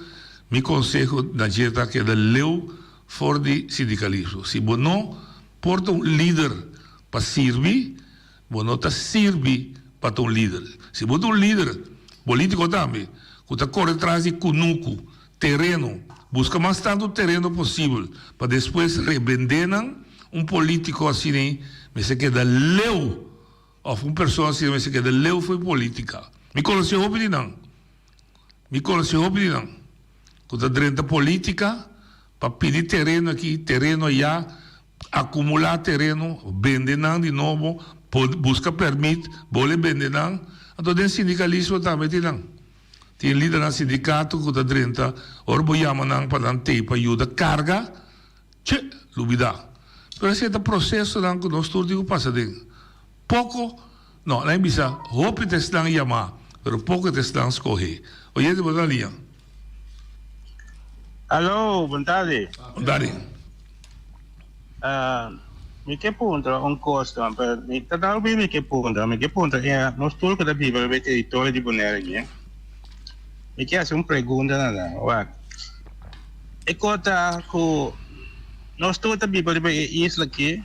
Mi konseho na dje ta keda leu for di sindikalismo. Si bo no por ta un lider pa sirbi, bo no ta sirbi pa ta un lider. Si bo ta un lider, politiko tambe, ku ta kore tras di kunuku, tereno, buska mas tantu tereno posibel pa despues rebendé nan, un politiko asina mester keda leu òf un persona asina mester keda leu for di politika. Mi konosé hopi di nan. Mi conoce hopi di nan cu ta drenta politica pa pidi tereno aki, tereno aya, acumula tereno, bende nan di nobo, busca permit, bole bende nan. Anto den sindicalismo tambe tin nan. Tin lidernan sindikato ku ta drenta ora bo yama nan pa nan tei pa yuda karga, che, lubidá. Pero esei ta prosesonan ku nos tur tin ku pasa den. Poko, no, nan bisa hopi ta esnan yamá, pero poko ta esnan skohé. Oyente bo ta na liña. Alo, bon tardi. Bon tardi. Mi ke puntra un kos dan, pero mi ta dal bin mi ke puntra. Mi ke puntra e nos tur ku ta biba riba e teritorio di Bonaire aki, mi ke hasi un pregunta na nan. Wak, e kos ta ku nos tur ta biba riba e isla aki,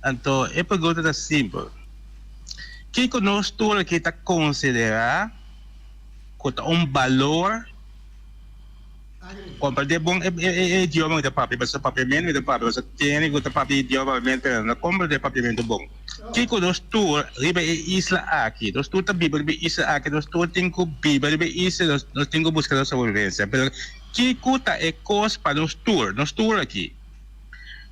anto e pregunta ta simpel, kiko nos tur aki ta konsiderá ku ta un balor? Komprendé bon e e idioma ku ta papia, pasobra papiamentu ku ta papia, pasobra tene ku ta papia idioma papiamentu pero no komprendé papiamentu bon. Kiko nos tur riba e isla aki? Nos tur ta biba riba e isla aki, nos tur tin ku biba riba e isla, nos nos tin ku buska nos sobrevivencia. Pero kiko ta e kos pa nos tur, nos tur aki,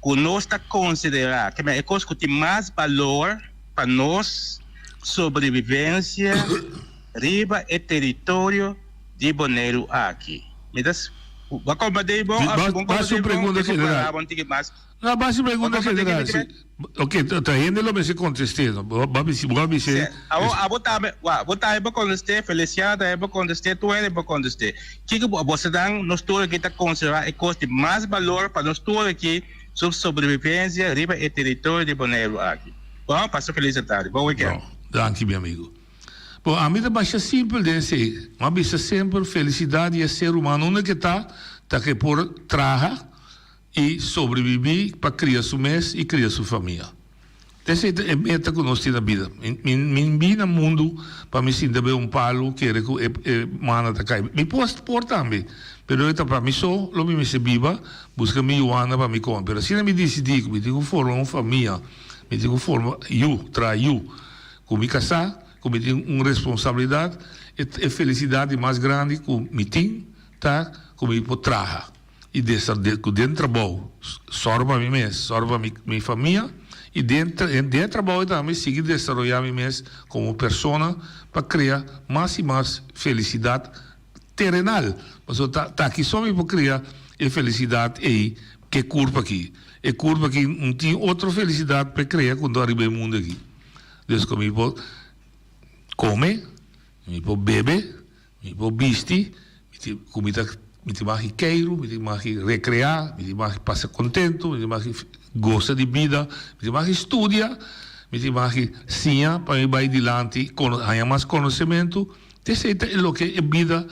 ku nos ta konsiderá ke e kos ku tin mas balor pa nos sobrevivencia riba e teritorio di Boneiru aki. Mi ta Bo a komprendé bon? Of si bo Basi komprendé un bon, pregunta mi por general. para bo un tiki mas. No, basi un Bo pregunta komprendé general. kico mi Si, ta ok, ta hende lo mester kontesté, no? Bo a bisi, bo a Si, bisé. abo, abo tambe, wak, bo tambe por kontesté, Feliciano tambe por kontesté, tur hende por kontesté. Kiko bo, bo dan nos tur aki ta konsiderá e kos di mas balor pa nos tur aki su sobrevivencia riba e teritorio di Boneiru aki? Bon, pasa felis tardi. Bon weekend. Bon, danki mi amigo. Bo, ami ta basha simpel den esei. Mi a bisa semper, felisidat di e ser humano unda ke ta, ta ke por traha i sobrebibí pa kria su mes i kria su famia. Esei ta e meta ku nos tin na bida. Mi mi bin na mundu pa mi sinta be un palu kere ku e e mana ta kai. Mi por por tambe, pero e ta pa mi so lo mi mester biba, buska mi yuana pa mi kome. Pero asina mi disidí ku mi tin ku forma un famia, mi tin ku forma yu, traha yu. Ku mi kasá, ku mi tin un responsabilidat, e e felisidat di mas grandi ku mi tin ta ku mi por traha i desa ku den trabou sòru pa mi mes, sòru pa mi mi famia i den den e trabou tambe sigui desaroyá mi mes komo persona pa krea mas i mas felisidat terenal. Pasobra ta ta aki so mi por krea e felisidat ei ku e kurpa aki. E kurpa aki no tin otro felisidat pa e krea ku no ariba e mundu aki. Dus ku mi por kome, mi por bebe, mi por bisti, mi tin ku mi ta mi tin magi keiru, mi tin magi rekreá, mi tin magi pasa kontentu, mi tin magi gosa di bida, mi tin magi studia, mi tin magi siña pa mi bai dilanti, haña mas konosementu. Te esei ta e loke e bida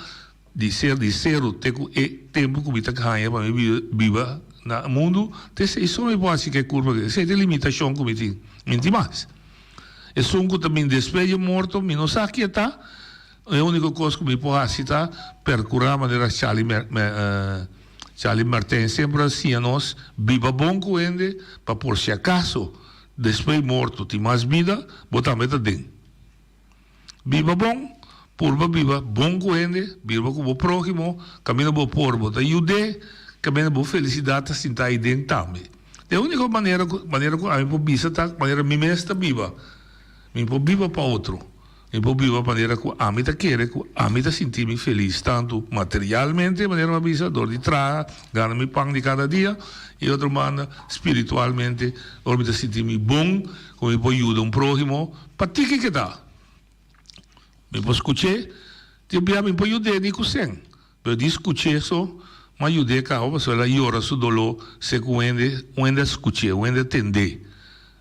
Di ser di seru te ku e tempu ku mi ta haña pa mi biba na mundu, te esei so mi por hasi ku e kurpa aki. Esei ta e limitashon ku mi tin. Mi no tin mas. Esun ku ta bin despues di e morto, mi no sa ki e ta. E úniko kos ku mi por hasi ta perkurá manera Charlie Charlie Martijn semper a siña nos, biba bon ku hende pa por si akaso despues di morto tin mas bida, bo tambe ta den. Biba bon, purba biba bon ku hende, biba ku bo próhimo, kaminda bo por bo ta yud'é, kaminda bo felisidat ta sinta aiden tambe. E úniko manera ku manera ku ami por bisa ta manera mi mes ta biba. Mi por biba pa otro. Mi por biba manera ku ami ta kere ku ami ta sinti mi felis, tantu materialmente, manera mi a bisa, dor di traha, gana mi pan di kada dia, i otro banda spiritualmente, ora mi ta sinti mi bon ku mi por yuda un próhimo, Pa tiki ke ta? Mi por skuch'é, tin bia mi por yud'é ni ku sen, pero di skuch'é so m'a yud'é kaba pasobra el a yora su doló se ku un hende, un hende a skuch'é, un hende a tend'é.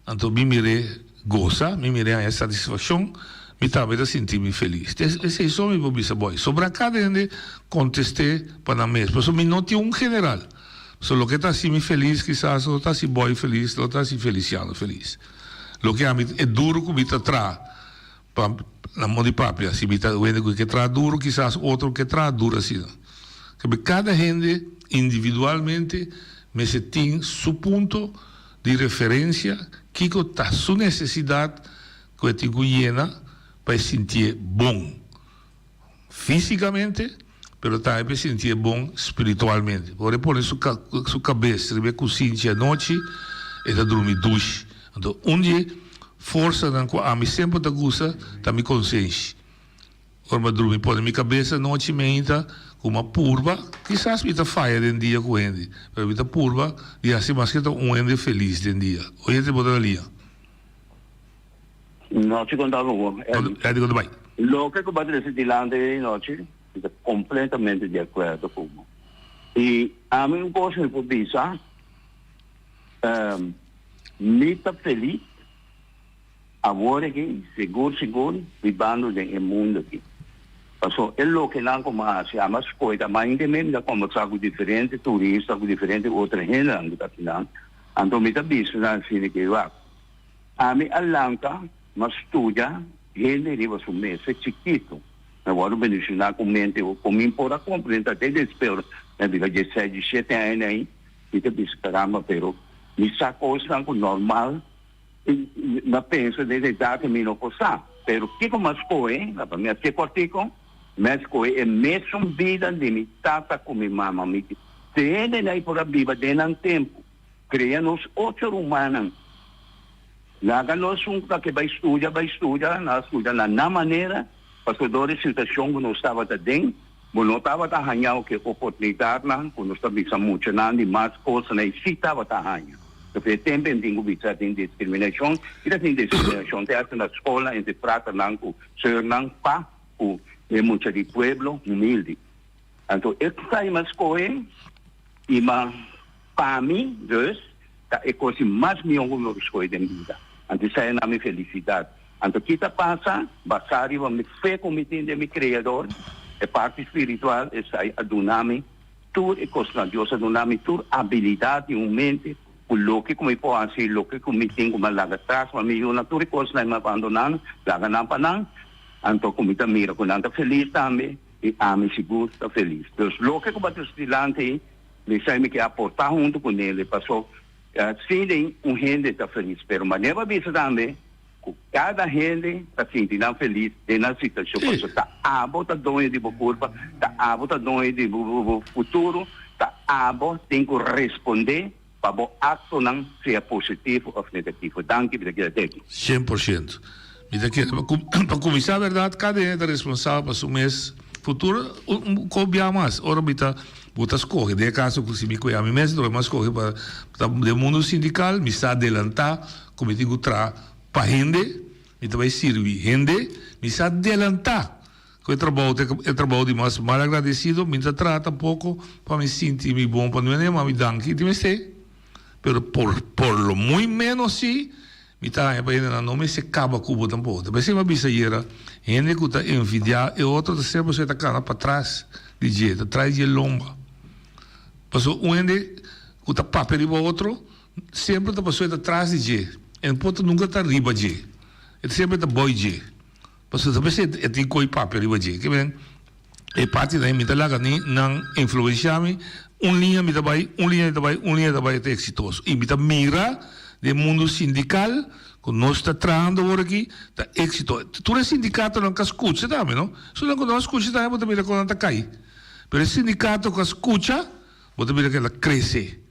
Anto mi mir'é gosa, mi mir'é haña satisfakshon, mi tambe ta sinti mi felis. Esei so mi por bisa boy. Sobra kada hende kontest'é pa nan mes, pasobra mi no tin un general. So loke ta hasi mi felis kisas no ta hasi boy felis, no ta hasi Feliciano felis. Loke ami e duru ku mi ta traha pa na modo di papia si mi ta wende ku ke traha duru kisas otro ke traha duru asina. Kebe kada hende individualmente mester tin su punto di referensia kiko ta su nesesidat ku e tin ku yena pa e sintié bon. Físicamente, pero tambe pa e sintié bon spiritualmente. Ora e pone su su cabes riba e cusinchi anochi, e ta drumi dushi. Anto, un di e forsanan cu ami semper ta gusta ta mi consenshi. Ora mi a drumi pone mi kabes anochi meinta ku mi a purba, kisas mi ta faya den dia ku hende, pero mi ta purba di hasi maske ta un hende felis den dia. Oyente bo ta na liña. Nochi kon ta lugo, Eddie. Eddie kon ta bai? Loke ku bo a trese dilanti di nochi, mi ta kompletamente di akuerdo ku bo. I ami un kos mi por bisa, mi ta felis Awor aki, sigur sigur, bibando den e mundo aki. Paso e lokenan ku mi a hasi, ami a skohe ta mainta mes mi ta kombersá ku diferente turista, ku diferente otro hendenan ku ta akinan. Anto mi ta bisa nan asina ke, Wak, ami a lanta, mi a studia hende riba su mes, fe chikitu. Mi a wòrdu bendishoná ku mente ku mi por a komprende ta te despues mi a bira dieseis, diesshete aña ei, mi ta bisa, Karamba, pero mi sa kosnan ku normal. Mi a pensa den edat mi no por sa, pero kiko mi a skohe, pa mi a te kòrtiku, mi a skohe e mesun bida di mi tata ku mi mama. Mi te hende por a biba den nan tempu, kria nos ocho rumannan, laga nos un ta ke bai studia, bai studia, nan a studia na nan manera, pasobra dor e situashon ku nos tabata den, bo no tabata haña oke oportunidatnan ku nos ta bisa muchanan di mas kosnan ei si tabata haña. Pasobra e tempu en tin ku bisa tin diskriminashon, i ta tin diskriminashon te hasta na skola entre fraternan ku seurnan pa ku e mucha di pueblo humilde. Anto e sai mas skohe i ma pa mi dus ta e kos di mas mihó ku mi por skohe den bida. Anto esei a na mi felisidat. Anto ki ta pasa? Basá riba mi fe ku mi tin den mi Kreador, e parti spiritual, esei a duna mi Tur e kosnan, Dios a duna mi tur abilidat di un mente ku loke ku mi por hasi, loke ku mi tin ku mi a laga tras pa mi yunan, tur e kosnan mi a bandoná nan, laga nan pa nan, anto ku mi ta mira ku nan ta felis tambe i ami sigur ta felis. Dus loke ku bo a trese dilanti, mi sa mi ke aportá huntu ku nele, paso sin den un hende ta felis, pero manera bo a bisa tambe, Ku kada hende ta sinti nan felis den nan situashon, pasobra ta abo ta doño di bo kurpa, ta abo ta doño di bo futuro, ta abo tin ku respondé pa bo aktonan, sea positivo òf negativo. Danki, mi ta keda teki. 100%. Mi ta kere pa kuminsá bèrdat kada hende ta responsabel pa su mes futuro. Un kos bia mas, ora mi ta bo ta skohe, den e kaso ku si mi kohe ami mes, mi a skohe pa ta den mundu sindikal, mi sa adelantá Ku mi tin ku traha pa hende, mi ta bai sirbi hende, mi sa delantá ku e trabou ta e trabou di mas malagradesido, mi no ta traha tampoko pa mi sinti mi bon pa nuende yama mi danki di mester, pero por por lo muy menos si mi ta haña pa hendenan no mester kaba ku bo tampoko. Ta p'esei mi a bisa ayera, hende ku ta envidiá e otro ta ser pasobra e ta kana patras di dje, ta trai dje lomba. Pasobra un hende ku ta papia riba otro Semper ta pasobra e ta tras di dje, e no por ta nunka ta riba dje. E semper ta boi dje. Pasobra ta p'esei e tin koi papia riba dje. Ke men, e partinan ei mi ta laga ni nan influenshá mi. Un liña mi ta bai, un liña mi ta bai, un liña mi ta bai, e ta eksitoso. I mi ta mira den mundu sindikal ku nos ta trahando awor aki, ta éksito. Tur e sindikatonan ka skucha tambe, no? Esunnan ku no a skucha tambe bo ta mira kon nan ta kai. Pero e sindikato ku a skucha, bo ta mira ku el a krese.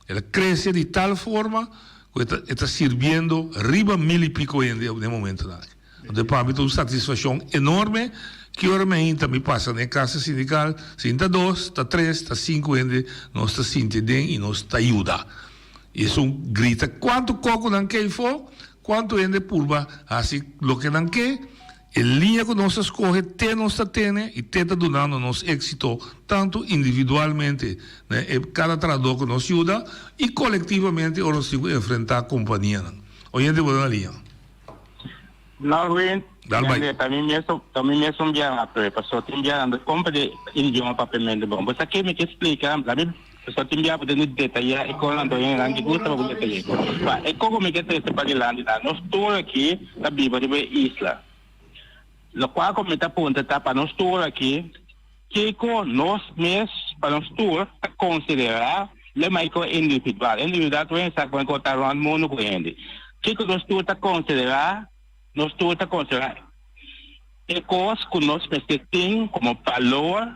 El a crece di tal forma cu e ta e ta sirbiendo riba mil y pico hende den momentonan aki. Entonces pa mi ta un satisfaccion enorme ki ora mi a hinta mi pasa den e casa sindical, si ta dos, ta tres, ta cinco hende nos ta sinti den y nos ta yuda. Y esun grita cuanto coco nan ke ayfo, cuanto hende purba haci loke nan ke, E liña ku nos a skohe te nos ta tene i te ta dunando nos éksito tantu individualmente na e kada trahadó ku nos yuda i kolektivamente ora nos tin ku enfrentá kompanianan. Oyente bo ta na liña. Norwin, Dal bai. Hende, ta mi mes, ta mi mes un biaha ape, paso tin biaha no kompa di idioma papiamento bon. Bo sa ke mi ke splika, la mi, paso tin biaha bo tin di detayá e konan anto hendenan ki gusta pa bo detayá. Pa e koko mi ke trese padilanti ta, nos tur aki ta biba riba e isla. Lokual ku mi ta puntra ta pa nos tur aki, kiko nos mes, pa nos tur ta konsiderá lo maiko individual. Individual tur hende sa ku ta rònt mundu ku hende. Kiko nos tur ta konsiderá, nos tur ta konsiderá e kos ku nos mester tin komo balor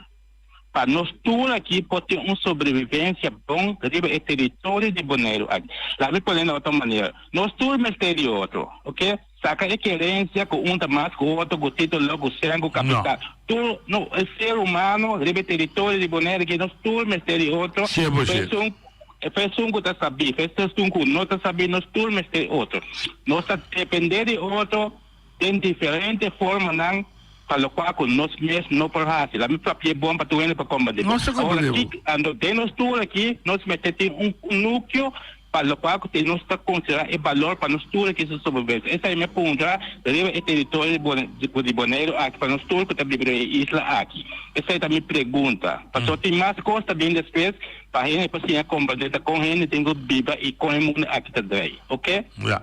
pa nos tur aki por tin un sobrevivencia bon riba e teritorio di Boneiru aki. Laat mi pone na otro manera, nos tur mester di otro, ok? Saka e kerensia ku un ta mas ku otro, ku título, ku sèn, ku kapital. Tur, no, e ser humano riba e teritorio di Bonaire ke nos tur mester di otro. 100%. Esun, esun ku ta sabí, esun ku no ta sabí, nos tur mester di otro. Nos ta dependé di otro den diferente formanan pa lokual ku nos mes no por hasi. Laat mi papia bon pa tur hende por komprendé. Nos ta Awor komprendé aki, bo. anto den nos tur aki nos mester tin un núkleo Pa lokual ku nos ta konsiderá e balor pa nos tur aki su sobrevivencia. Esei mi a puntra riba e teritorio di Boneiru aki pa nos tur ku ta biba riba e isla aki. Esei ta mi pregunta. Pasobra tin mas kos ta bin despues pa hende por siña komprendé ta kon hende tin ku biba i kon e mundu aki ta drei. Oke? Ya.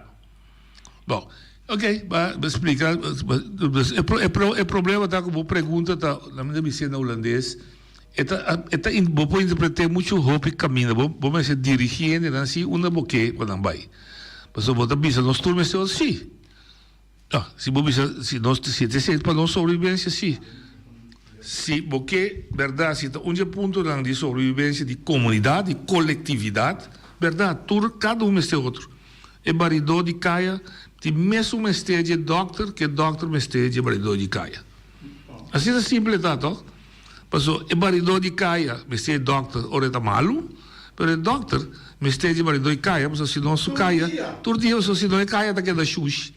Bon. Oke, ba splika. E problema ta ku bo pregunta ta, laat mi bisa na hulandes. E ta e ta bo por interpreté muchu hopi kaminda. Bo bo mester dirigí hendenan si unda bo ke pa nan bai. Pasobra bo ta bisa nos tur mester ot sí. No, si bo bisa si nos si ta esei pa nos sobrevivencia sí. Si bo ke bèrdat si ta un dje puntonan di sobrevivencia di komunidat, di kolektividat, bèrdat tur kada un mester otro. E baridó di kaya tin mesun mester dje dòkter ke dòkter mester dje baridó di kaya. Asina simple ta tòg? Paso e baridó di kaya mester e dòkter ora e ta malu, pero e dòkter mester di baridó di kaya pasobra si no su kaya tur dia pasobra si no e kaya ta keda shushi.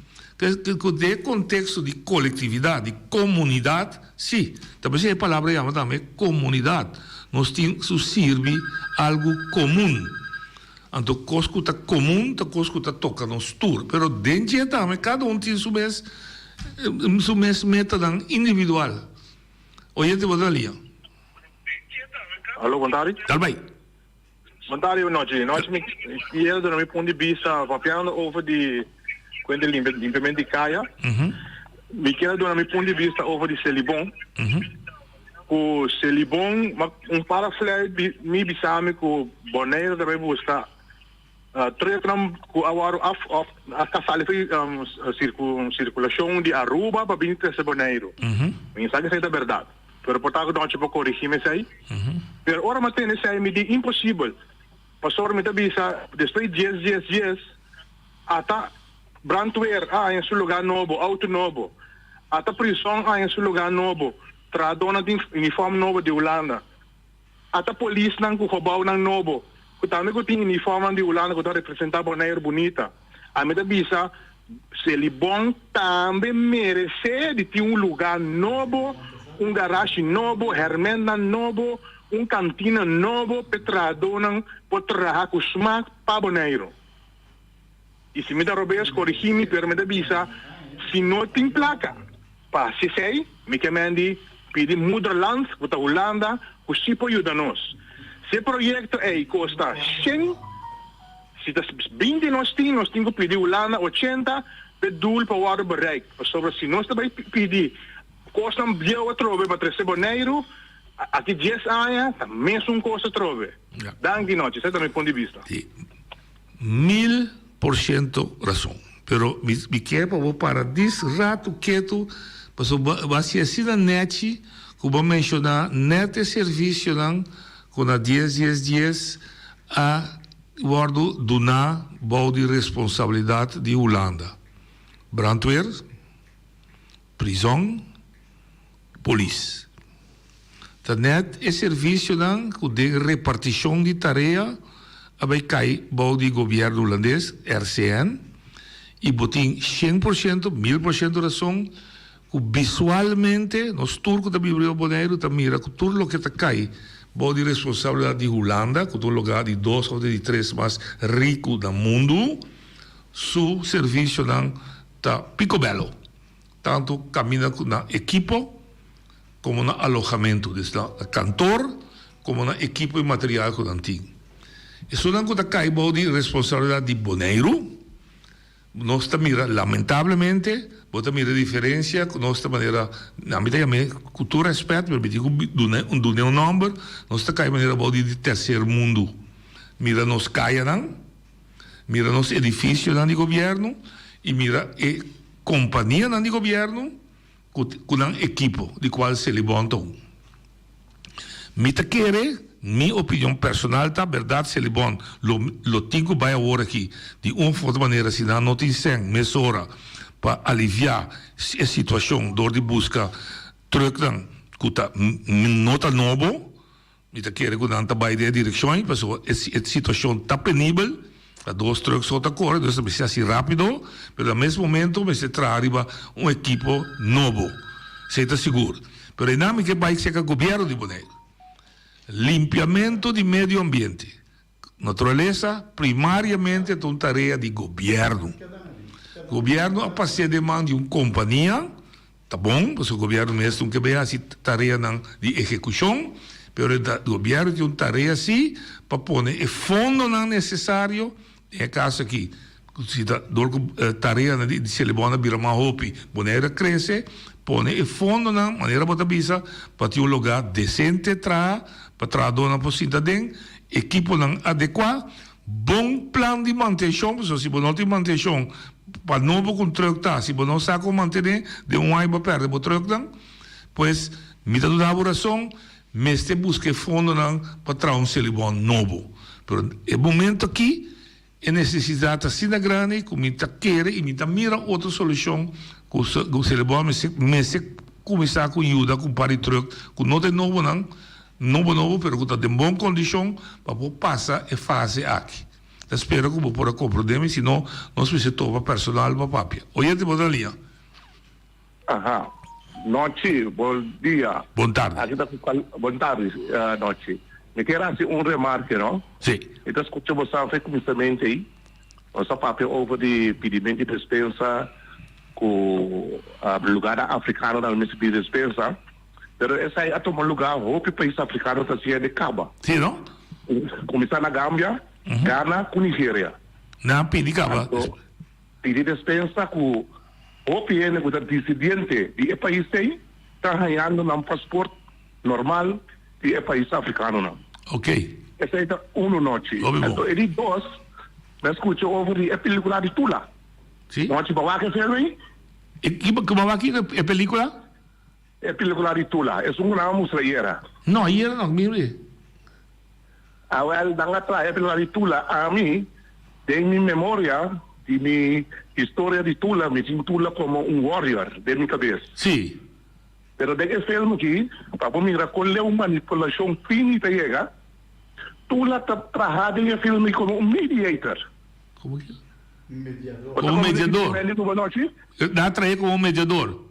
Ku den e konteksto di kolektividat, di komunidat, si, ta p'esei e palabra yama tambe komunidat. Nos tin su sirbi algu komun. Anto kos ku ta komun ta kos ku ta toka nos tur. Pero den dje tambe kada un tin su mes su mes metanan individual. Oyente bo ta lia. Alo, bon tardi. Dal bai. Bon tardi, bon nochi. Nochi mi kier duna mi punt di bista papiando over di kuent di limpiamento di kaya. Mi kier duna mi punt di bista over di Selibon. Ku Selibon, un para fluit mi bisa mi ku Bonaire ta bai buska Trucknan ku a wòrdu af òf a ta sali for di sirkulashon di Aruba pa bin trese Boneiru. Mi sa ku esei ta bèrdat, pero por ta ku Donchi por korigí mi esei. Pero ora mi a tende esei mi di imposibel, pasobra mi ta bisa despues di dies dies dies ata brandweer a haña su lugá nobo, outo nobo, ata prison a haña su lugá nobo, trahadónan tin uniform nobo di Hulanda. Ata polisnan ku gobounan nobo, ku tambe ku tin uniformnan di Hulanda ku ta representá Boneiru bunita. Ami ta bisa, Selibon tambe meresé di tin un lugá nobo, un garashi nobo, hèrmèntnan nobo, un kantina nobo p'e trahadónan por traha ku smak pa Boneiru. I si mi ta robes, korigí mi, pero mi ta bisa, si no tin plaka pa hasi esei, mi ke men di pidi moederland, ku ta Hulanda, ku si por yuda nos. Si e proyekto ei kosta shen, si ta binti nos tin, nos tin ku pidi Hulanda ochenta p'e doel pa wòrdu bereik. Pasobra si nos ta bai pidi kosnan bieu atrobe pa trese Boneiru, aki dies aña ta mesun kos atrobe. Danki nochi, esei ta mi punt di bista. 1000% rason. Pero mi mi kier pa bo para dis ratu ketu pasobra bo a hasi asina nechi ku bo a menshoná nèt e servisionan ku na dies dies dies a wòrdu duná bou di responsabilidat di Hulanda. Brandweer, prizòn. Polis. Ta nèt e servisionan ku den repartishon di tarea a bai kai bou di gobièrnu hulandes, RCN, i bo tin 100%, 1000% rason ku bisualmente nos tur ku ta biba riba Boneiru ta mira ku tur loke ta kai bou di responsabilidat di Hulanda, ku ta un lugá di dos òf di tres mas riku na mundu, su servisionan ta pikobèlo. Tantu kaminda ku na ekipo komo na alohamentu, dus na kantor komo na ekipo i material ku nan tin. Esunnan ku ta kai bou di responsabilidat di Boneiru, nos ta mira lamentablemente bo ta mira diferensia ku nos ta manera, ami ta yam'é ku tur rèspèt pero mi tin ku dun'é un nòmber, nos ta kai manera bou di terser mundu. Mira nos kayanan. Mira nos edificionan di gobierno y mira e companianan di gobierno cu cu nan equipo di cual Selibon ta un. Mi ta kere. Mi opinion personal ta berdad Selibon lo lo tin cu bay awor aki di un of otro manera si nan no tin cen mesora pa alivia e situacion door di busca trucknan cu ta no ta nobo. Mi ta kere cu nan ta bay den e direccion ey pasobra e situacion ta penibel, ta dos truck so ta core dus ta mester haci rapido pero na mes momento mester traha riba un ekipo nobo esey ta sigur. Pero eynan mi ke bay cerca gobierno di Boneiru. Limpiamento di medio ambiente, naturalesa, primariamente ta un tarea di gobierno. Gobierno a pas'é den man di un compania, ta bon, pasobra gobierno mes no ke bay haci tareanan di ehecucion, pero gobierno tin un tarea si pa pone e fondonan necesario Den e kaso aki, si ta dor ku tareanan di Selibon a bira mas hopi, Boneiru a krese, pone e fondonan, manera bo ta bisa, pa tin un lugá desente traha, pa trahadónan por sinta aden, ekiponan adekuá, bon plan di mantenshon, pasobra si bo no tin mantenshon, pa nobo ku un trùk ta, si bo no sa kon mantené, den un aña bo a pèrdè bo trùknan. Pues, mi ta duna bo rason, Mester buska e fondonan pa traha un Selibon nobo. Pero e momento aki e nesesidat ta asina grandi ku mi ta kere i mi ta mira otro solushon ku Selibon mester mester kuminsá ku yuda ku un par di trùk ku no ta e nobonan, nobo nobo pero ku ta den bon kondishon pa por pasa e fase aki. Ta spera ku bo por a komprondé mi, si no nos mester topa personal pa papia. Oyente bo ta liña. Aha. Nochi, bon dia. Bon tardi. Aki ta ku bon tardi, Nochi. Mi kier hasi un remarke, no? Si. Mi ta skucha bo sa fe kuminsamentu ei. Nos a papia over di pidimento di despensa ku lugarnan afrikano nan mester pidi despensa. Pero esei a tuma lugar hopi pais afrikano ta siña di kaba. Si, no? Kuminsá na Gambia, Ghana ku Nigeria. Nan a pidi kaba. Pidi despensa ku hopi hende ku ta disidiente di e pais ei ta hañando nan pasport normal di e pais afrikanonan. Ok. Esei ta unu nochi. Hopi bon. Anto e di dos, mi a skucha over di e pelikula di Tula. Si. Nochi bo wak e film ei? E ki bo wak e pelikula? E pelikula di Tula. Esun ku nan a mustra ayera. No, ayera no, mi mira. Awel, nan a traha e pelikula di Tula. Ami, den mi memoria di mi historia di Tula, mi tin Tula komo un warrior den mi kabes. Sí. Pero den e film aki, pa bo mira kon leu manipulashon fini ta yega, Tula ta traha den e film komo un mediator. Komo ki? Komo un mediador. Nan a trahe komo un mediador.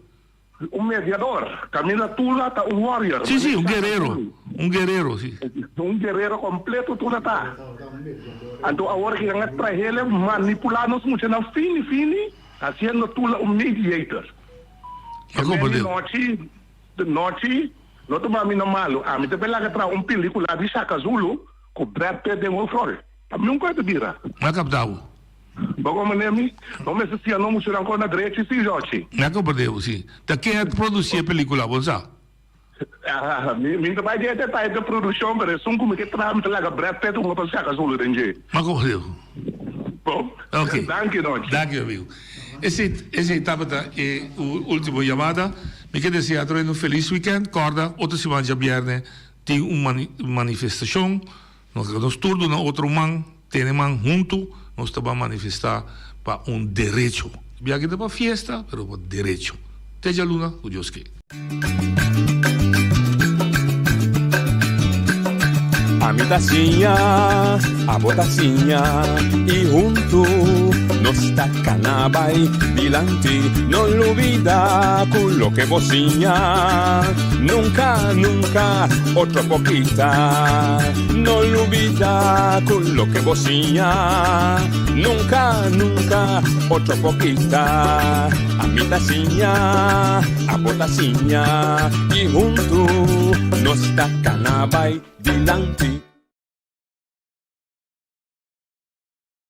Un mediador. Caminda Tula ta un warrior. Sí, sí, un guerero. Un guerero, sí. Un guerero completo Tula ta. Anto awor ki nan a trahele manipula nos muchanan fini fini haciendo Tula un mediator. A comprende. Nochi, nochi, no tuma mi na malo. Ami ta belaga traha un pelicula di Shaka Zulu cu Brad Pitt den hoofdrol. Ta mi un koe ta bira. Mi a kapta bo. Bo komprende mi? Bo mester siña nos muchanan kon na drechi si, Jochi. Mi a komprende bo, si. Ta ken a produsi e pelikula, bo sa? Mi mi ta bai den e detaye di produkshon, pero esun ku mi ke traha mi ta laga Brad Pitt hunga pa Shaka Zulu den dje. Mi a komprende bo. Bon. Ok. Danki, Nochi. Danki, amigo. Esei, esei tabata e ultimo yamada. Mi ke desea tur hende un felis weekend. Kòrda, otro siman djabièrnè tin un manifestashon. Nos ta nos tur duna otro man, tene man huntu, nos ta ban manifestá pa un derecho. Biaha ta pa fiesta, pero pa derecho. Te djaluna, ku Dios ke. Ami ta siña, abo ta siña, i huntu nos ta kana bai dilanti. No lubida ku loke bo siña, nunka, nunka otro por kita. No lubida ku loke bo siña, nunka, nunka otro por kita. Ami ta siña, abo ta siña, i huntu nos ta kana bai dilanti.